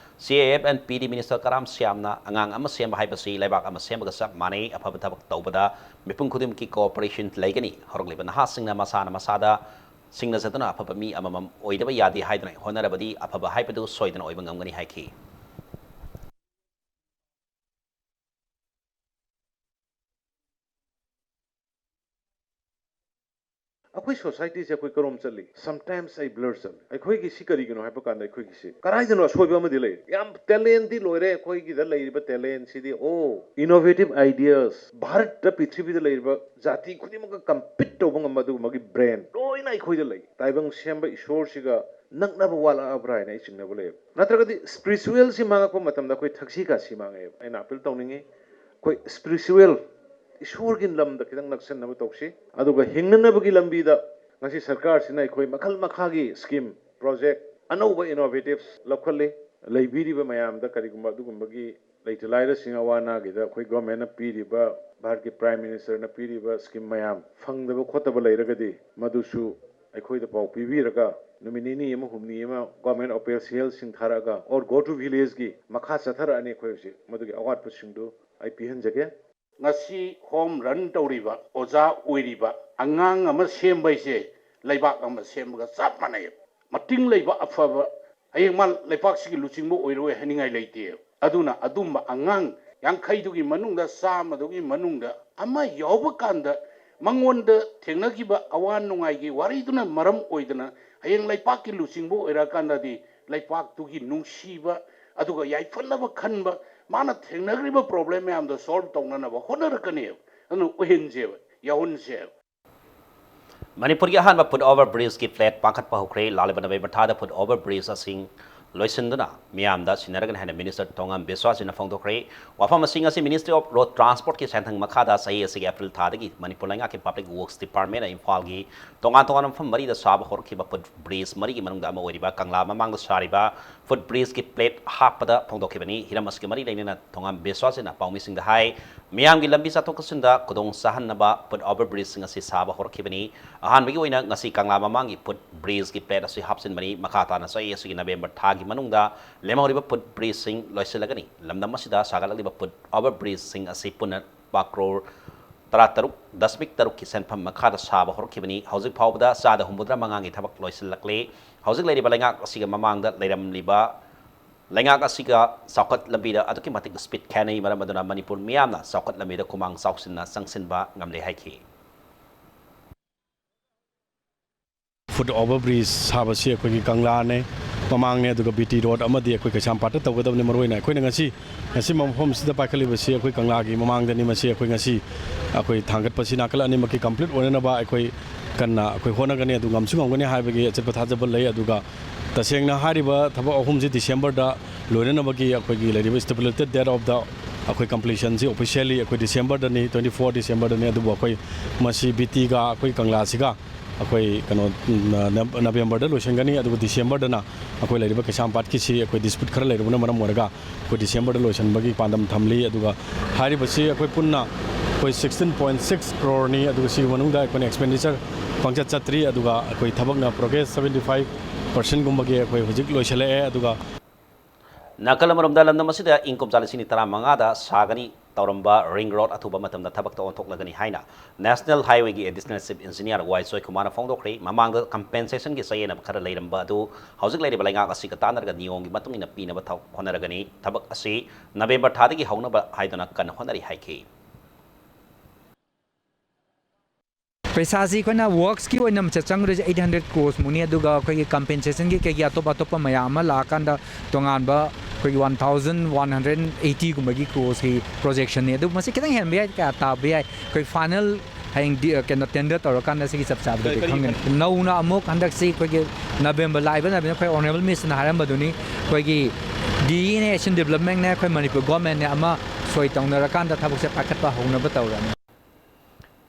C A F and P D Minister ꯀꯔꯥꯝ ꯁ꯭ꯌꯥꯝꯅ ꯑꯉꯥꯡ ꯑꯃ ꯁꯦꯝꯕ ꯍꯥꯏꯕꯁꯤ ꯂꯩꯕꯥꯛ ꯑꯃ ꯁꯦꯝꯕꯒ ꯆꯞ ꯃꯥꯟꯅꯩ꯫ ꯑꯐꯕ ꯊꯕꯛ ꯇꯧꯕꯗ ꯃꯤꯄꯨꯝ ꯈꯨꯗꯤꯡꯃꯛꯀꯤ cooperation ꯂꯩꯒꯅꯤ꯫ ꯍꯧꯔꯛꯂꯤꯕ ꯅꯍꯥꯁꯤꯡꯅ ꯃꯁꯥꯅ ꯃꯁꯥꯗ ꯁꯤꯡꯅꯖꯗꯨꯅ ꯑꯐꯕ ꯃꯤ ꯑꯃꯃꯝ ꯑꯣꯏꯗꯕ ꯌꯥꯗꯦ ꯍꯥꯏꯗꯨꯅ ꯍꯣꯠꯅꯔꯕꯗꯤ ꯑꯐꯕ ꯍꯥꯏꯕꯗꯨ ꯁꯣꯏꯗꯅ ꯑꯣꯏꯕ ꯉꯝꯒꯅꯤ ꯍꯥꯏꯈꯤ꯫ ꯑꯩꯈꯣꯏ ꯁꯣꯁꯥꯏꯇꯤꯁꯦ ꯑꯩꯈꯣꯏ ꯀꯔꯣꯝ ꯆꯠꯂꯤ? Sometimes ꯑꯩ blur ꯆꯠꯂꯤ꯫ ꯑꯩꯈꯣꯏꯒꯤ ꯁꯤ ꯀꯔꯤꯒꯤꯅꯣ ꯍꯥꯏꯕ ꯀꯥꯟꯗ ꯑꯩꯈꯣꯏꯒꯤꯁꯤ ꯀꯗꯥꯏꯗꯅꯣ ꯑꯁꯣꯏꯕ ꯑꯃꯗꯤ ꯂꯩ꯫ ꯌꯥꯝ talent ꯗꯤ ꯂꯣꯏꯔꯦ ꯑꯩꯈꯣꯏꯒꯤꯗ ꯂꯩꯔꯤꯕ talent ꯁꯤꯗꯤ꯫ ꯑꯣ, innovative ideas, ꯚꯥꯔꯠꯇ ꯄ꯭ꯔꯤꯊꯤꯕꯤꯗ ꯂꯩꯔꯤꯕ ꯖꯥꯇꯤ ꯈꯨꯗꯤꯡꯃꯛꯀ compete ꯇꯧꯕ ꯉꯝꯕ ꯑꯗꯨꯒꯨꯝꯕꯒꯤ brain ꯂꯣꯏꯅ ꯑꯩꯈꯣꯏꯗ ꯂꯩ꯫ ꯇꯥꯏꯕꯪ ꯁꯦꯝꯕ ꯏꯁꯣꯔꯁꯤꯒ ꯅꯛꯅꯕ ꯋꯥꯠꯂꯛꯑꯕ꯭ꯔꯥ ꯍꯥꯏꯅ ꯑꯩ ꯆꯤꯡꯅꯕ ꯂꯩꯌꯦꯕ꯫ ꯅꯠꯇ꯭ꯔꯒꯗꯤ spiritual ꯁꯤ ꯃꯥꯡꯉꯛꯄ ꯃꯇꯝꯗ ꯑꯩꯈꯣꯏ ꯊꯛꯁꯤ ꯈꯥꯁꯤ ꯃꯥꯡꯉꯛꯑꯦꯕ꯫ ꯑꯩꯅ appeal ꯇꯧꯅꯤꯡꯉꯤ, ꯑꯩꯈꯣꯏ spiritual, ꯏꯁꯣꯔꯒꯤ ꯂꯝꯗ ꯈꯤꯇꯪ ꯅꯛꯁꯟꯅꯕ ꯇꯧꯁꯤ꯫ ꯑꯗꯨꯒ ꯍꯤꯡꯅꯅꯕꯒꯤ ꯂꯝꯕꯤꯗ ꯉꯁꯤ ꯁꯔꯀꯥꯔꯁꯤꯅ ꯑꯩꯈꯣꯏ ꯃꯈꯜ ꯃꯈꯥꯒꯤ scheme, project, ꯑꯅꯧꯕ innovatives ꯂꯧꯈꯠꯂꯤ꯫ ꯂꯩꯕꯤꯔꯤꯕ ꯃꯌꯥꯝꯗ ꯀꯔꯤꯒꯨꯝꯕ ꯑꯗꯨꯒꯨꯝꯕꯒꯤ ꯂꯩꯇ ꯂꯥꯏꯔꯁꯤꯡ ꯑꯋꯥ ꯑꯅꯥꯒꯤꯗ ꯑꯩꯈꯣꯏ government ꯅ ꯄꯤꯔꯤꯕ, ꯚꯥꯔꯠꯀꯤ Prime Minister ꯅ ꯄꯤꯔꯤꯕ scheme ꯃꯌꯥꯝ ꯐꯪꯗꯕ ꯈꯣꯠꯇꯕ ꯂꯩꯔꯒꯗꯤ ꯃꯗꯨꯁꯨ ꯑꯩꯈꯣꯏꯗ ꯄꯥꯎ ꯄꯤꯕꯤꯔꯒ ꯅꯨꯃꯤꯠ ꯅꯤꯅꯤ ꯑꯃ ꯍꯨꯝꯅꯤ ꯑꯃ government official ꯁꯤꯡ ꯊꯥꯔꯛꯑꯒ or go to village ꯀꯤ ꯃꯈꯥ ꯆꯠꯊꯔꯛꯑꯅꯤ꯫ ꯑꯩꯈꯣꯏ ꯍꯧꯖꯤꯛ ꯃꯗꯨꯒꯤ ꯑꯋꯥꯠꯄꯁꯤꯡꯗꯨ ꯑꯩ ꯄꯤꯍꯟꯖꯒꯦ꯫ ꯉꯁꯤ home run ꯇꯧꯔꯤꯕ, ꯑꯣꯖꯥ ꯑꯣꯏꯔꯤꯕ ꯑꯉꯥꯡ ꯑꯃ ꯁꯦꯝꯕ ꯍꯥꯏꯁꯦ ꯂꯩꯕꯥꯛ ꯑꯃ ꯁꯦꯝꯕꯒ ꯆꯞ ꯃꯥꯟꯅꯩ꯫ ꯃꯇꯤꯡ ꯂꯩꯕ ꯑꯐꯕ, ꯍꯌꯦꯡ ꯃꯥ ꯂꯩꯄꯥꯛꯁꯤꯒꯤ ꯂꯨꯆꯤꯡꯕ ꯑꯣꯏꯔꯣꯏ ꯍꯥꯏꯅꯤꯡꯉꯥꯏ ꯂꯩꯇꯦ꯫ ꯑꯗꯨꯅ ꯑꯗꯨꯝꯕ ꯑꯉꯥꯡ ꯌꯥꯡꯈꯩꯗꯨꯒꯤ ꯃꯅꯨꯡꯗ, ꯆꯥꯝꯃꯗꯨꯒꯤ ꯃꯅꯨꯡꯗ ꯑꯃ ꯌꯥꯎꯕ ꯀꯥꯟꯗ ꯃꯉꯣꯟꯗ ꯊꯦꯡꯅꯈꯤꯕ ꯑꯋꯥ ꯅꯨꯡꯉꯥꯏꯒꯤ ꯋꯥꯔꯤꯗꯨꯅ ꯃꯔꯝ ꯑꯣꯏꯗꯅ ꯍꯌꯦꯡ ꯂꯩꯄꯥꯛꯀꯤ ꯂꯨꯆꯤꯡꯕ ꯑꯣꯏꯔꯛꯑꯀꯥꯟꯗꯗꯤ ꯂꯩꯄꯥꯛꯇꯨꯒꯤ ꯅꯨꯡꯁꯤꯕ, ꯑꯗꯨꯒ ꯌꯥꯏꯐꯅꯕ ꯈꯟꯕ, ꯃꯥꯅ ꯊꯦꯡꯅꯈ꯭ꯔꯤꯕ problem ꯃꯌꯥꯝꯗꯣ solve ꯇꯧꯅꯅꯕ ꯍꯣꯠꯅꯔꯛꯀꯅꯦꯕ꯫ ꯑꯗꯨꯅ ꯑꯣꯏꯍꯟꯁꯦꯕ, ꯌꯥꯎꯍꯟꯁꯦꯕ꯫ ꯃꯅꯤꯄꯨꯔꯒꯤ ꯑꯍꯥꯟꯕ foot over bridge ꯀꯤ flat ꯄꯥꯡꯈꯠꯄ ꯍꯧꯈ꯭ꯔꯦ꯫ ꯂꯥꯛꯂꯤꯕ November ꯊꯥꯗ foot over bridge ꯑꯁꯤꯡ ꯂꯣꯏꯁꯤꯟꯗꯨꯅ ꯃꯤꯌꯥꯝꯗ ꯁꯤꯟꯅꯔꯒꯅꯤ ꯍꯥꯏꯅ ꯃꯤꯅꯤꯁꯇꯔ ꯊꯣꯉꯥꯝ ꯕꯤꯁ꯭ꯋꯥꯁꯖꯤꯅ ꯐꯣꯡꯗꯣꯛꯈ꯭ꯔꯦ꯫ ꯋꯥꯐꯝ ꯑꯁꯤ ꯉꯁꯤ Ministry of Road Transport ꯀꯤ ꯁꯦꯟꯊꯪ ꯃꯈꯥꯗ ꯆꯍꯤ ꯑꯁꯤꯒꯤ ꯑꯦꯄ꯭ꯔꯤꯜ ꯊꯥꯗꯒꯤ ꯃꯅꯤꯄꯨꯔ ꯂꯩꯉꯥꯛꯀꯤ Public Works Department ꯅ ꯏꯝꯐꯥꯜꯒꯤ ꯇꯣꯉꯥꯟ ꯇꯣꯉꯥꯟꯕ ꯃꯐꯝ ꯃꯔꯤꯗ ꯁꯥꯕ ꯍꯧꯔꯛꯈꯤꯕ ꯐꯨꯠ ꯕ꯭ꯔꯤꯖ ꯃꯔꯤꯒꯤ ꯃꯅꯨꯡꯗ ꯑꯃ ꯑꯣꯏꯔꯤꯕ ꯀꯪꯂꯥ ꯃꯃꯥꯡꯗ ꯁꯥꯔꯤꯕ ꯐꯨꯠ ꯕ꯭ꯔꯤꯖꯀꯤ ꯄ꯭ꯂꯦꯠ ꯍꯥꯞꯄꯗ ꯐꯣꯡꯗꯣꯛꯈꯤꯕꯅꯤ꯫ ꯍꯤꯔꯝ ꯑꯁꯤꯒ ꯃꯔꯤ ꯂꯩꯅꯅ ꯊꯣꯉꯥꯝ ꯕꯤꯁ꯭ꯋꯥꯁꯖꯤꯅ ꯄꯥꯎꯃꯤꯁꯤꯡꯗ ꯍꯥꯏ, ꯃꯤꯌꯥꯝꯒꯤ ꯂꯝꯕꯤ ꯆꯠꯊꯣꯛ ꯆꯠꯁꯤꯟꯗ ꯈꯨꯗꯣꯡ ꯆꯥꯍꯟꯅꯕ ꯐꯨꯠ ꯑꯣꯚꯔ ꯕ꯭ꯔꯤꯖꯁꯤꯡ ꯑꯁꯤ ꯁꯥꯕ ꯍꯧꯔꯛꯈꯤꯕꯅꯤ꯫ ꯑꯍꯥꯟꯕꯒꯤ ꯑꯣꯏꯅ ꯉꯁꯤ ꯀꯪꯂꯥ ꯃꯃꯥꯡꯒꯤ ꯐꯨꯠ ꯕ꯭ꯔꯤꯖꯀꯤ ꯄ꯭ꯂꯦꯠ ꯑꯁꯤ ꯍꯥꯞꯆꯤꯟꯕꯅꯤ꯫ ꯃꯈꯥ ꯇꯥꯅ ꯆꯍꯤ ꯑꯁꯤꯒꯤ ꯅꯕꯦꯝꯕꯔ ꯊꯥꯒꯤ ꯃꯅꯨꯡꯗ ꯂꯦꯝꯍꯧꯔꯤꯕ ꯐꯨꯠ ꯕ꯭ꯔꯤꯖꯁꯤꯡ ꯂꯣꯏꯁꯤꯜꯂꯒꯅꯤ꯫ ꯂꯝꯗꯝ ꯑꯁꯤꯗ ꯁꯥꯒꯠꯂꯛꯂꯤꯕ ꯐꯨꯠ ꯑꯣꯚꯔ ꯕ꯭ꯔꯤꯖꯁꯤꯡ ꯑꯁꯤ ꯄꯨꯟꯅ ꯂꯨꯄꯥ ꯀ꯭ꯔꯣꯔ ꯇꯔꯥꯇꯔꯨꯛ ꯗꯁꯃꯤꯛ ꯇꯔꯨꯛꯀꯤ ꯁꯦꯟꯐꯝ ꯃꯈꯥꯗ ꯁꯥꯕ ꯍꯧꯔꯛꯈꯤꯕꯅꯤ꯫ ꯍꯧꯖꯤꯛ ꯐꯥꯎꯕꯗ ꯆꯥꯗ ꯍꯨꯝꯐꯨꯇꯔꯥ ꯃꯉꯥꯒꯤ ꯊꯕꯛ ꯂꯣꯏꯁꯤꯜꯂꯛꯂꯦ꯫ ꯍꯧꯖꯤꯛ ꯂꯩꯔꯤꯕ ꯂꯩꯉꯥꯛ ꯑꯁꯤꯒ ꯃꯃꯥꯡꯗ ꯂꯩꯔꯝꯂꯤꯕ ꯂꯩꯉꯥꯛ ꯑꯁꯤꯒ ꯆꯥꯎꯈꯠ ꯂꯝꯕꯤꯗ ꯑꯗꯨꯛꯀꯤ ꯃꯇꯤꯛ ꯁ꯭ꯄꯤꯗ ꯈꯦꯠꯅꯩ꯫ ꯃꯔꯝ ꯑꯗꯨꯅ ꯃꯅꯤꯄꯨꯔ ꯃꯤꯌꯥꯝꯅ ꯆꯥꯎꯈꯠ ꯂꯝꯕꯤꯗ ꯈꯨꯃꯥꯡ ꯆꯥꯎꯁꯤꯟꯅ ꯆꯪꯁꯤꯟꯕ ꯉꯝꯂꯦ ꯍꯥꯏꯈꯤ꯫ ꯐꯨꯠ ꯑꯣꯚꯔ ꯕ꯭ꯔꯤꯖ ꯁꯥꯕꯁꯤ ꯑꯩꯈꯣꯏꯒꯤ ꯀꯪꯂꯥꯅꯦ, ꯃꯃꯥꯡꯅꯦ, ꯑꯗꯨꯒ ꯕꯤ ꯇꯤ ꯔꯣꯗ ꯑꯃꯗꯤ ꯑꯩꯈꯣꯏ ꯀꯩꯁꯥꯝꯄꯥꯠꯇ ꯇꯧꯒꯗꯕꯅꯤ꯫ ꯃꯔꯨꯑꯣꯏꯅ ꯑꯩꯈꯣꯏꯅ ꯉꯁꯤ, ꯉꯁꯤ ꯃꯐꯝꯁꯤꯗ ꯄꯥꯏꯈꯠꯂꯤꯕꯁꯤ ꯑꯩꯈꯣꯏ ꯀꯪꯂꯥꯒꯤ ꯃꯃꯥꯡꯗꯅꯤ꯫ ꯃꯁꯤ ꯑꯩꯈꯣꯏ ꯉꯁꯤ ꯑꯩꯈꯣꯏ ꯊꯥꯡꯒꯠꯄꯁꯤ ꯅꯥꯀꯜ ꯑꯅꯤꯃꯛꯀꯤ ꯀꯝꯄ꯭ꯂꯤꯠ ꯑꯣꯏꯅꯅꯕ ꯑꯩꯈꯣꯏ ꯀꯟꯅ ꯑꯩꯈꯣꯏ ꯍꯣꯠꯅꯒꯅꯤ꯫ ꯑꯗꯨ ꯉꯝꯁꯨ ꯉꯝꯒꯅꯤ ꯍꯥꯏꯕꯒꯤ ꯑꯆꯦꯠꯄ ꯊꯥꯖꯕ ꯂꯩ꯫ ꯑꯗꯨꯒ ꯇꯁꯦꯡꯅ ꯍꯥꯏꯔꯤꯕ ꯊꯕꯛ ꯑꯍꯨꯝꯁꯤ ꯗꯤꯁꯦꯝꯕꯔꯗ ꯂꯣꯏꯅꯅꯕꯒꯤ ꯑꯩꯈꯣꯏꯒꯤ ꯂꯩꯔꯤꯕ stipulated date of the ꯑꯩꯈꯣꯏ completion ꯁꯤ officially ꯑꯩꯈꯣꯏ ꯗꯤꯁꯦꯝꯕꯔꯗꯅꯤ, twenty four ꯗꯤꯁꯦꯝꯕꯔꯗꯅꯤ꯫ ꯑꯗꯨꯕꯨ ꯑꯩꯈꯣꯏ ꯃꯁꯤ ꯕꯤ ꯇꯤꯒ ꯑꯩꯈꯣꯏ ꯀꯪꯂꯥꯁꯤꯒ ꯑꯩꯈꯣꯏ ꯀꯩꯅꯣ, ꯅ-, ꯅꯕꯦꯝꯕꯔꯗ ꯂꯣꯏꯁꯤꯟꯒꯅꯤ꯫ ꯑꯗꯨꯒ ꯗꯤꯁꯦꯝꯕꯔꯗꯅ ꯑꯩꯈꯣꯏ ꯂꯩꯔꯤꯕ ꯀꯩꯁꯥꯝꯄꯥꯠꯀꯤꯁꯤ ꯑꯩꯈꯣꯏ dispute ꯈꯔ ꯂꯩꯔꯨꯕꯅ ꯃꯔꯝ ꯑꯣꯏꯔꯒ ꯑꯩꯈꯣꯏ ꯗꯤꯁꯦꯝꯕꯔꯗ ꯂꯣꯏꯁꯤꯟꯕꯒꯤ ꯄꯥꯟꯗꯝ ꯊꯝꯂꯤ꯫ ꯑꯗꯨꯒ ꯍꯥꯏꯔꯤꯕꯁꯤ ꯑꯩꯈꯣꯏ ꯄꯨꯟꯅ ꯑꯩꯈꯣꯏ sixteen point six crore ꯅꯤ꯫ ꯑꯗꯨꯒ ꯁꯤꯒꯤ ꯃꯅꯨꯡꯗ ꯑꯩꯈꯣꯏꯅ expenditure ꯄꯪꯆꯠ ꯆꯠꯇ꯭ꯔꯤ꯫ ꯑꯗꯨꯒ ꯑꯩꯈꯣꯏ ꯊꯕꯛꯅ progress seventy five percent ꯒꯨꯝꯕꯒꯤ ꯑꯩꯈꯣꯏ ꯍꯧꯖꯤꯛ ꯂꯣꯏꯁꯤꯜꯂꯛꯑꯦ꯫ ꯑꯗꯨꯒ ꯅꯥꯀꯜ ꯑꯃꯔꯣꯝꯗ, ꯂꯝꯗꯝ ꯑꯁꯤꯗ ꯏꯪ ꯀꯨꯝꯖꯥ ꯂꯤꯁꯤꯡ ꯑꯅꯤ ꯇꯔꯥꯃꯉꯥꯗ ꯁꯥꯒꯅꯤ ꯇꯧꯔꯝꯕ ꯔꯤꯡ ꯔꯣꯗ ꯑꯊꯨꯕ ꯃꯇꯝꯗ ꯊꯕꯛꯇ ꯑꯣꯟꯊꯣꯛꯂꯒꯅꯤ ꯍꯥꯏꯅ National Highway ꯒꯤ Additional Chief Engineer ꯋꯥꯏ ꯖꯣꯏꯀꯨꯃꯥꯔꯅ ꯐꯣꯡꯗꯣꯛꯈ꯭ꯔꯦ꯫ ꯃꯃꯥꯡꯗ compensation ꯒꯤ ꯆꯌꯦꯠꯅꯕ ꯈꯔ ꯂꯩꯔꯝꯕ ꯑꯗꯨ ꯍꯧꯖꯤꯛ ꯂꯩꯔꯤꯕ ꯂꯩꯉꯥꯛ ꯑꯁꯤꯒ ꯇꯥꯟꯅꯔꯒ ꯅꯤꯌꯣꯝꯒꯤ ꯃꯇꯨꯡ ꯏꯟꯅ ꯄꯤꯅꯕ ꯊ-, ꯍꯣꯠꯅꯔꯒꯅꯤ꯫ ꯊꯕꯛ ꯑꯁꯤ ꯅꯕꯦꯝꯕꯔ ꯊꯥꯗꯒꯤ ꯍꯧꯅꯕ ꯍꯥꯏꯗꯨꯅ ꯀꯟꯅ ꯍꯣꯠꯅꯔꯤ ꯍꯥꯏꯈꯤ꯫ ꯄꯩꯁꯥꯁꯤ ꯑꯩꯈꯣꯏꯅ ꯋꯔꯛꯁꯀꯤ ꯑꯣꯏꯅ ꯃꯁꯤꯗ ꯆꯪꯒꯗꯣꯏꯁꯦ eight hundred crores ꯃꯨꯛꯅꯤ, ꯑꯗꯨꯒ ꯑꯩꯈꯣꯏꯒꯤ compensation ꯒꯤ ꯀꯩꯒꯤ ꯑꯇꯣꯞ ꯑꯇꯣꯞꯄ ꯃꯌꯥꯝ ꯑꯃ ꯂꯥꯛꯑꯀꯥꯟꯗ ꯇꯣꯉꯥꯟꯕ ꯑꯩꯈꯣꯏꯒꯤ one thousand one hundred eighty ꯒꯨꯝꯕꯒꯤ crores ꯀꯤ projection ꯅꯤ꯫ ꯑꯗꯨ ꯃꯁꯤ ꯈꯤꯇꯪ ꯍꯦꯟꯕ ꯌꯥꯏ, ꯀꯌꯥ ꯇꯥꯕ ꯌꯥꯏ, ꯑꯩꯈꯣꯏ final ꯍꯌꯦꯡ ꯗꯤ- ꯀꯩꯅꯣ ꯇꯦꯟꯗꯔ ꯇꯧꯔꯀꯥꯟꯗ ꯁꯤꯒꯤ ꯆꯞ ꯆꯥꯕꯗꯨꯗꯤ ꯈꯪꯒꯅꯤ꯫ ꯅꯧꯅ ꯑꯃꯨꯛ ꯍꯟꯗꯛꯁꯤ ꯑꯩꯈꯣꯏꯒꯤ ꯅꯕꯦꯝꯕꯔ ꯂꯥꯛꯏꯕ ꯅꯕꯦꯝꯕꯔ ꯑꯩꯈꯣꯏ ꯑꯣꯅꯔꯦꯕꯜ ꯃꯤꯅꯤꯁꯇꯔꯅ ꯍꯥꯏꯔꯝꯕꯗꯨꯅꯤ, ꯑꯩꯈꯣꯏꯒꯤ ꯗꯤ ꯏꯅꯦ ꯑꯦꯁꯤꯌꯥꯟ ꯗꯤꯕꯂꯞꯃꯦꯟꯅꯦ ꯑꯩꯈꯣꯏ ꯃꯅꯤꯄꯨꯔ ꯒꯣꯔꯃꯦꯟꯅꯦ ꯑꯃ ꯁꯣꯏ ꯇꯧꯅꯔꯀꯥꯟꯗ ꯊꯕꯛꯁꯦ ꯄꯥꯏꯈꯠꯄ ꯍꯧꯅꯕ ꯇꯧꯔꯅꯤ꯫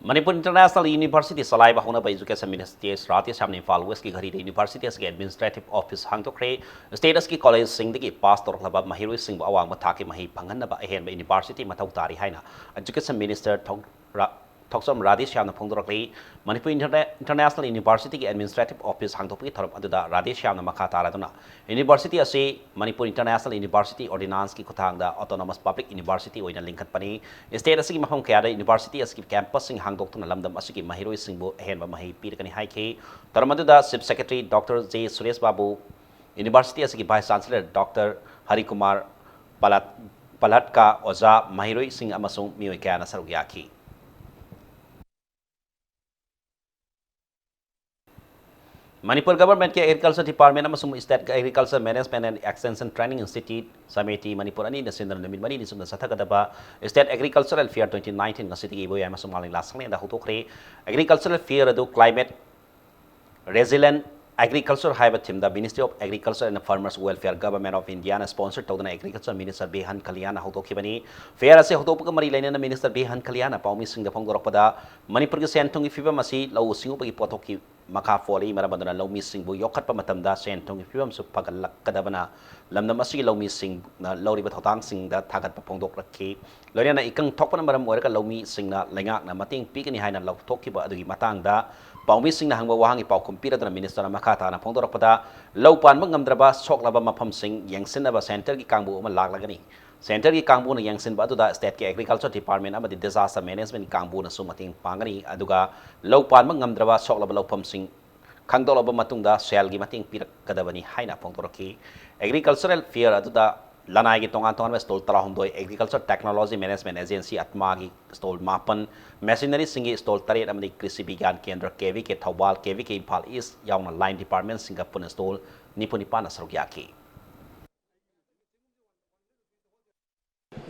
ꯃꯅꯤꯄꯨꯔ ꯏꯟꯇꯔꯅꯦꯁꯅꯦꯜ ꯌꯨꯅꯤꯚꯔꯁꯤꯇꯤ ꯆꯂꯥꯏꯕ ꯍꯧꯅꯕ ꯏꯖꯨꯀꯦꯁꯟ ꯃꯤꯅꯤꯁꯇꯔ ꯔꯥꯙꯦꯁ꯭ꯌꯥꯝꯅ ꯏꯝꯐꯥꯜ ꯋꯦꯁꯀꯤ ꯘꯔꯤꯗ ꯌꯨꯅꯤꯚꯔꯁꯤꯇꯤ ꯑꯁꯤꯒꯤ ꯑꯦꯗꯃꯤꯅꯤꯁꯇ꯭ꯔꯦꯇꯤꯚ ꯑꯣꯐꯤꯁ ꯍꯥꯡꯗꯣꯛꯈ꯭ꯔꯦ꯫ ꯁ꯭ꯇꯦꯠ ꯑꯁꯤꯒꯤ ꯀꯣꯂꯦꯖꯁꯤꯡꯗꯒꯤ ꯄꯥꯁ ꯇꯧꯔꯛꯂꯕ ꯃꯍꯩꯔꯣꯏꯁꯤꯡꯕꯨ ꯑꯋꯥꯡꯕ ꯊꯥꯛꯀꯤ ꯃꯍꯩ ꯐꯪꯍꯟꯅꯕ ꯑꯍꯦꯟꯕ ꯌꯨꯅꯤꯚꯔꯁꯤꯇꯤ ꯃꯊꯧ ꯇꯥꯔꯤ ꯍꯥꯏꯅ ꯏꯖꯨꯀꯦꯁꯟ ꯃꯤꯅꯤꯁꯇꯔ ꯊꯣꯛ- ꯔꯥ- ꯊꯣꯛꯆꯣꯝ ꯔꯥꯙꯦꯁ꯭ꯌꯥꯝꯅ ꯐꯣꯡꯗꯣꯔꯛꯂꯤ꯫ ꯃꯅꯤꯄꯨꯔ ꯏꯟꯇꯔꯅꯦ- ꯏꯟꯇꯔꯅꯦꯁꯅꯦꯜ ꯌꯨꯅꯤꯚꯔꯁꯤꯇꯤꯒꯤ ꯑꯦꯗꯃꯤꯅꯤꯁꯇ꯭ꯔꯦꯇꯤꯚ ꯑꯣꯐꯤꯁ ꯍꯥꯡꯗꯣꯛꯄꯒꯤ ꯊꯧꯔꯝ ꯑꯗꯨꯗ ꯔꯥꯙꯦꯁ꯭ꯌꯥꯝꯅ ꯃꯈꯥ ꯇꯥꯔꯗꯨꯅ ꯌꯨꯅꯤꯚꯔꯁꯤꯇꯤ ꯑꯁꯤ ꯃꯅꯤꯄꯨꯔ ꯏꯟꯇꯔꯅꯦꯁꯅꯦꯜ ꯌꯨꯅꯤꯚꯔꯁꯤꯇꯤ ꯑꯣꯔꯗꯤꯅꯥꯟꯁꯀꯤ ꯈꯨꯠꯊꯥꯡꯗ ꯑꯣꯇꯣꯅꯣꯃꯁ ꯄꯕ꯭ꯂꯤꯛ ꯌꯨꯅꯤꯚꯔꯁꯤꯇꯤ ꯑꯣꯏꯅ ꯂꯤꯡꯈꯠꯄꯅꯤ꯫ ꯁ꯭ꯇꯦꯠ ꯑꯁꯤꯒꯤ ꯃꯐꯝ ꯀꯌꯥꯗ ꯌꯨꯅꯤꯚꯔꯁꯤꯇꯤ ꯑꯁꯤꯒꯤ ꯀꯦꯝꯄꯁꯁꯤꯡ ꯍꯥꯡꯗꯣꯛꯇꯨꯅ ꯂꯝꯗꯝ ꯑꯁꯤꯒꯤ ꯃꯍꯩꯔꯣꯏꯁꯤꯡꯕꯨ ꯑꯍꯦꯟꯕ ꯃꯍꯩ ꯄꯤꯔꯒꯅꯤ ꯍꯥꯏꯈꯤ꯫ ꯊꯧꯔꯝ ꯑꯗꯨꯗ chief secretary doctor J Suresh Babu, university ꯑꯁꯤꯒꯤ vice chancellor doctor Harikumar Palatka- Palatka, ꯑꯣꯖꯥ, ꯃꯍꯩꯔꯣꯏꯁꯤꯡ ꯑꯃꯁꯨꯡ ꯃꯤꯑꯣꯏ ꯀꯌꯥꯅ ꯁꯔꯨꯛ ꯌꯥꯈꯤ꯫ ꯃꯅꯤꯄꯨꯔ ꯒꯚꯔꯟꯃꯦꯟꯠꯀꯤ ꯑꯦꯒ꯭ꯔꯤꯀꯜꯆꯔ ꯗꯤꯄꯥꯔꯠꯃꯦꯟꯠ ꯑꯃꯁꯨꯡ state agriculture management and extension training institute, ꯁꯃꯦꯇꯤ, ꯃꯅꯤꯄꯨꯔ ꯑꯅꯤꯅ ꯁꯤꯟꯗꯨꯅ ꯅꯨꯃꯤꯠ ꯃꯔꯤꯅꯤ ꯆꯨꯞꯅ ꯆꯠꯊꯒꯗꯕ state agricultural fair twenty nineteen ꯉꯁꯤꯗꯒꯤ ꯏꯕꯣꯌꯥꯏ ꯑꯃꯁꯨꯡ ꯃꯥꯂꯦꯝ ꯂꯥꯁꯪꯂꯦꯟꯗ ꯍꯧꯗꯣꯛꯈ꯭ꯔꯦ꯫ ꯑꯦꯒ꯭ꯔꯤꯀꯜꯆꯔꯦꯜ ꯐꯤꯌꯔ ꯑꯗꯨ ꯀ꯭ꯂꯥꯏꯃꯦꯠ ꯔꯦꯖꯤꯂꯦꯟꯠ ꯑꯦꯒ꯭ꯔꯤꯀꯜꯆꯔ ꯍꯥꯏꯕ ꯊꯤꯝꯗ Ministry of Agriculture and Farmers Welfare, Government of Indiaꯅ sponsor ꯇꯧꯗꯨꯅ ꯑꯦꯒ꯭ꯔꯤꯀꯜꯆꯔ ꯃꯤꯅꯤꯁꯇꯔ ꯕꯤ ꯍꯟ ꯈꯂꯤꯌꯥꯅ ꯍꯧꯗꯣꯛꯈꯤꯕꯅꯤ꯫ ꯐꯤꯌꯔ ꯑꯁꯤ ꯍꯧꯗꯣꯛꯄꯒ ꯃꯔꯤ ꯂꯩꯅꯅ ꯃꯤꯅꯤꯁꯇꯔ ꯕꯤ ꯍꯟ ꯈꯂꯤꯌꯥꯅ ꯄꯥꯎꯃꯤꯁꯤꯡꯗ ꯐꯣꯡꯗꯣꯔꯛꯄꯗ, ꯃꯅꯤꯄꯨꯔꯒꯤ ꯁꯦꯟ ꯊꯨꯝꯒꯤ ꯐꯤꯕꯝ ꯑꯁꯤ ꯂꯧꯎ ꯁꯤꯡꯎꯕꯒꯤ ꯄꯣꯠꯊꯣꯛꯀꯤ ꯃꯈꯥ ꯄꯣꯜꯂꯤ꯫ ꯃꯔꯝ ꯑꯗꯨꯅ ꯂꯧꯃꯤꯁꯤꯡꯕꯨ ꯌꯣꯛꯈꯠꯄ ꯃꯇꯝꯗ ꯁꯦꯟ ꯊꯨꯝꯒꯤ ꯐꯤꯕꯝꯁꯨ ꯐꯒꯠꯂꯛꯀꯗꯕꯅ ꯂꯝꯗꯝ ꯑꯁꯤꯒꯤ ꯂꯧꯃꯤꯁꯤꯡꯅ ꯂꯧꯔꯤꯕ ꯊꯧꯗꯥꯡꯁꯤꯡꯗ ꯊꯥꯒꯠꯄ ꯐꯣꯡꯗꯣꯛꯂꯛꯈꯤ꯫ ꯂꯣꯏꯅꯅ ꯏꯀꯪ ꯊꯣꯛꯄꯅ ꯃꯔꯝ ꯑꯣꯏꯔꯒ ꯂꯧꯃꯤꯁꯤꯡꯅ ꯂꯩꯉꯥꯛꯅ ꯃꯇꯦꯡ ꯄꯤꯒꯅꯤ ꯍꯥꯏꯅ ꯂꯥꯎꯊꯣꯛꯈꯤꯕ ꯑꯗꯨꯒꯤ ꯃꯇꯥꯡꯗ ꯄꯥꯎꯃꯤꯁꯤꯡꯅ ꯍꯪꯕ ꯋꯥꯍꯪꯒꯤ ꯄꯥꯎꯈꯨꯝ ꯄꯤꯔꯗꯨꯅ ꯃꯤꯅꯤꯁꯇꯔꯅ ꯃꯈꯥ ꯇꯥꯅ ꯐꯣꯡꯗꯣꯔꯛꯄꯗ, ꯂꯧ ꯄꯥꯟꯕ ꯉꯝꯗ꯭ꯔꯕ ꯁꯣꯛꯂꯕ ꯃꯐꯝꯁꯤꯡ ꯌꯦꯡꯁꯤꯟꯅꯕ ꯁꯦꯟꯇꯔꯒꯤ ꯀꯥꯡꯕꯨ ꯑꯃ ꯂꯥꯛꯂꯒꯅꯤ꯫ ꯁꯦꯟꯇꯔꯒꯤ ꯀꯥꯡꯕꯨꯅ ꯌꯦꯡꯁꯤꯟꯕ ꯑꯗꯨꯗ ꯁ꯭ꯇꯦꯠꯀꯤ ꯑꯦꯒ꯭ꯔꯤꯀꯜꯆꯔ ꯗꯤꯄꯥꯔꯠꯃꯦꯟꯠ ꯑꯃꯗꯤ ꯗꯤꯖꯥꯁꯇꯔ ꯃꯦꯅꯦꯖꯃꯦꯟꯠ ꯀꯥꯡꯕꯨꯅꯁꯨ ꯃꯇꯦꯡ ꯄꯥꯡꯒꯅꯤ꯫ ꯑꯗꯨꯒ ꯂꯧ ꯄꯥꯟꯕ ꯉꯝꯗ꯭ꯔꯕ ꯁꯣꯛꯂꯕ ꯂꯧꯐꯝꯁꯤꯡ ꯈꯪꯗꯣꯛꯂꯕ ꯃꯇꯨꯡꯗ ꯁꯦꯜꯒꯤ ꯃꯇꯦꯡ ꯄꯤꯔꯛꯀꯗꯕꯅꯤ ꯍꯥꯏꯅ ꯐꯣꯡꯗꯣꯔꯛꯈꯤ꯫ ꯑꯦꯒ꯭ꯔꯤꯀꯜꯆꯔꯦꯜ ꯐꯤꯌꯔ ꯑꯗꯨꯗ ꯂꯅꯥꯏꯒꯤ ꯇꯣꯉꯥꯟ ꯇꯣꯉꯥꯟꯕ ꯁ꯭ꯇꯣꯜ ꯇꯔꯥꯍꯨꯝꯗꯣꯏ, ꯑꯦꯒ꯭ꯔꯤꯀꯜꯆꯔ ꯇꯦꯛꯅꯣꯂꯣꯖꯤ ꯃꯦꯅꯦꯖꯃꯦꯟꯠ ꯑꯦꯖꯦꯟꯁꯤ, ꯑꯠꯃꯥꯒꯤ ꯁ꯭ꯇꯣꯜ ꯃꯥꯄꯟ, ꯃꯦꯁꯤꯅꯔꯤꯁꯤꯡꯒꯤ ꯁ꯭ꯇꯣꯜ ꯇꯔꯦꯠ ꯑꯃꯗꯤ ꯀ꯭ꯔꯤꯁꯤ ꯕꯤꯒ꯭ꯌꯥꯟ Kendra, K V K Thoubal, K V K Imphal east ꯌꯥꯎꯅ ꯂꯥꯏꯟ ꯗꯤꯄꯥꯔꯠꯃꯦꯟꯠꯁꯤꯡꯒ ꯄꯨꯟꯅ ꯁ꯭ꯇꯣꯜ ꯅꯤꯐꯨ ꯅꯤꯄꯥꯟꯅ ꯁꯔꯨꯛ ꯌꯥꯈꯤ꯫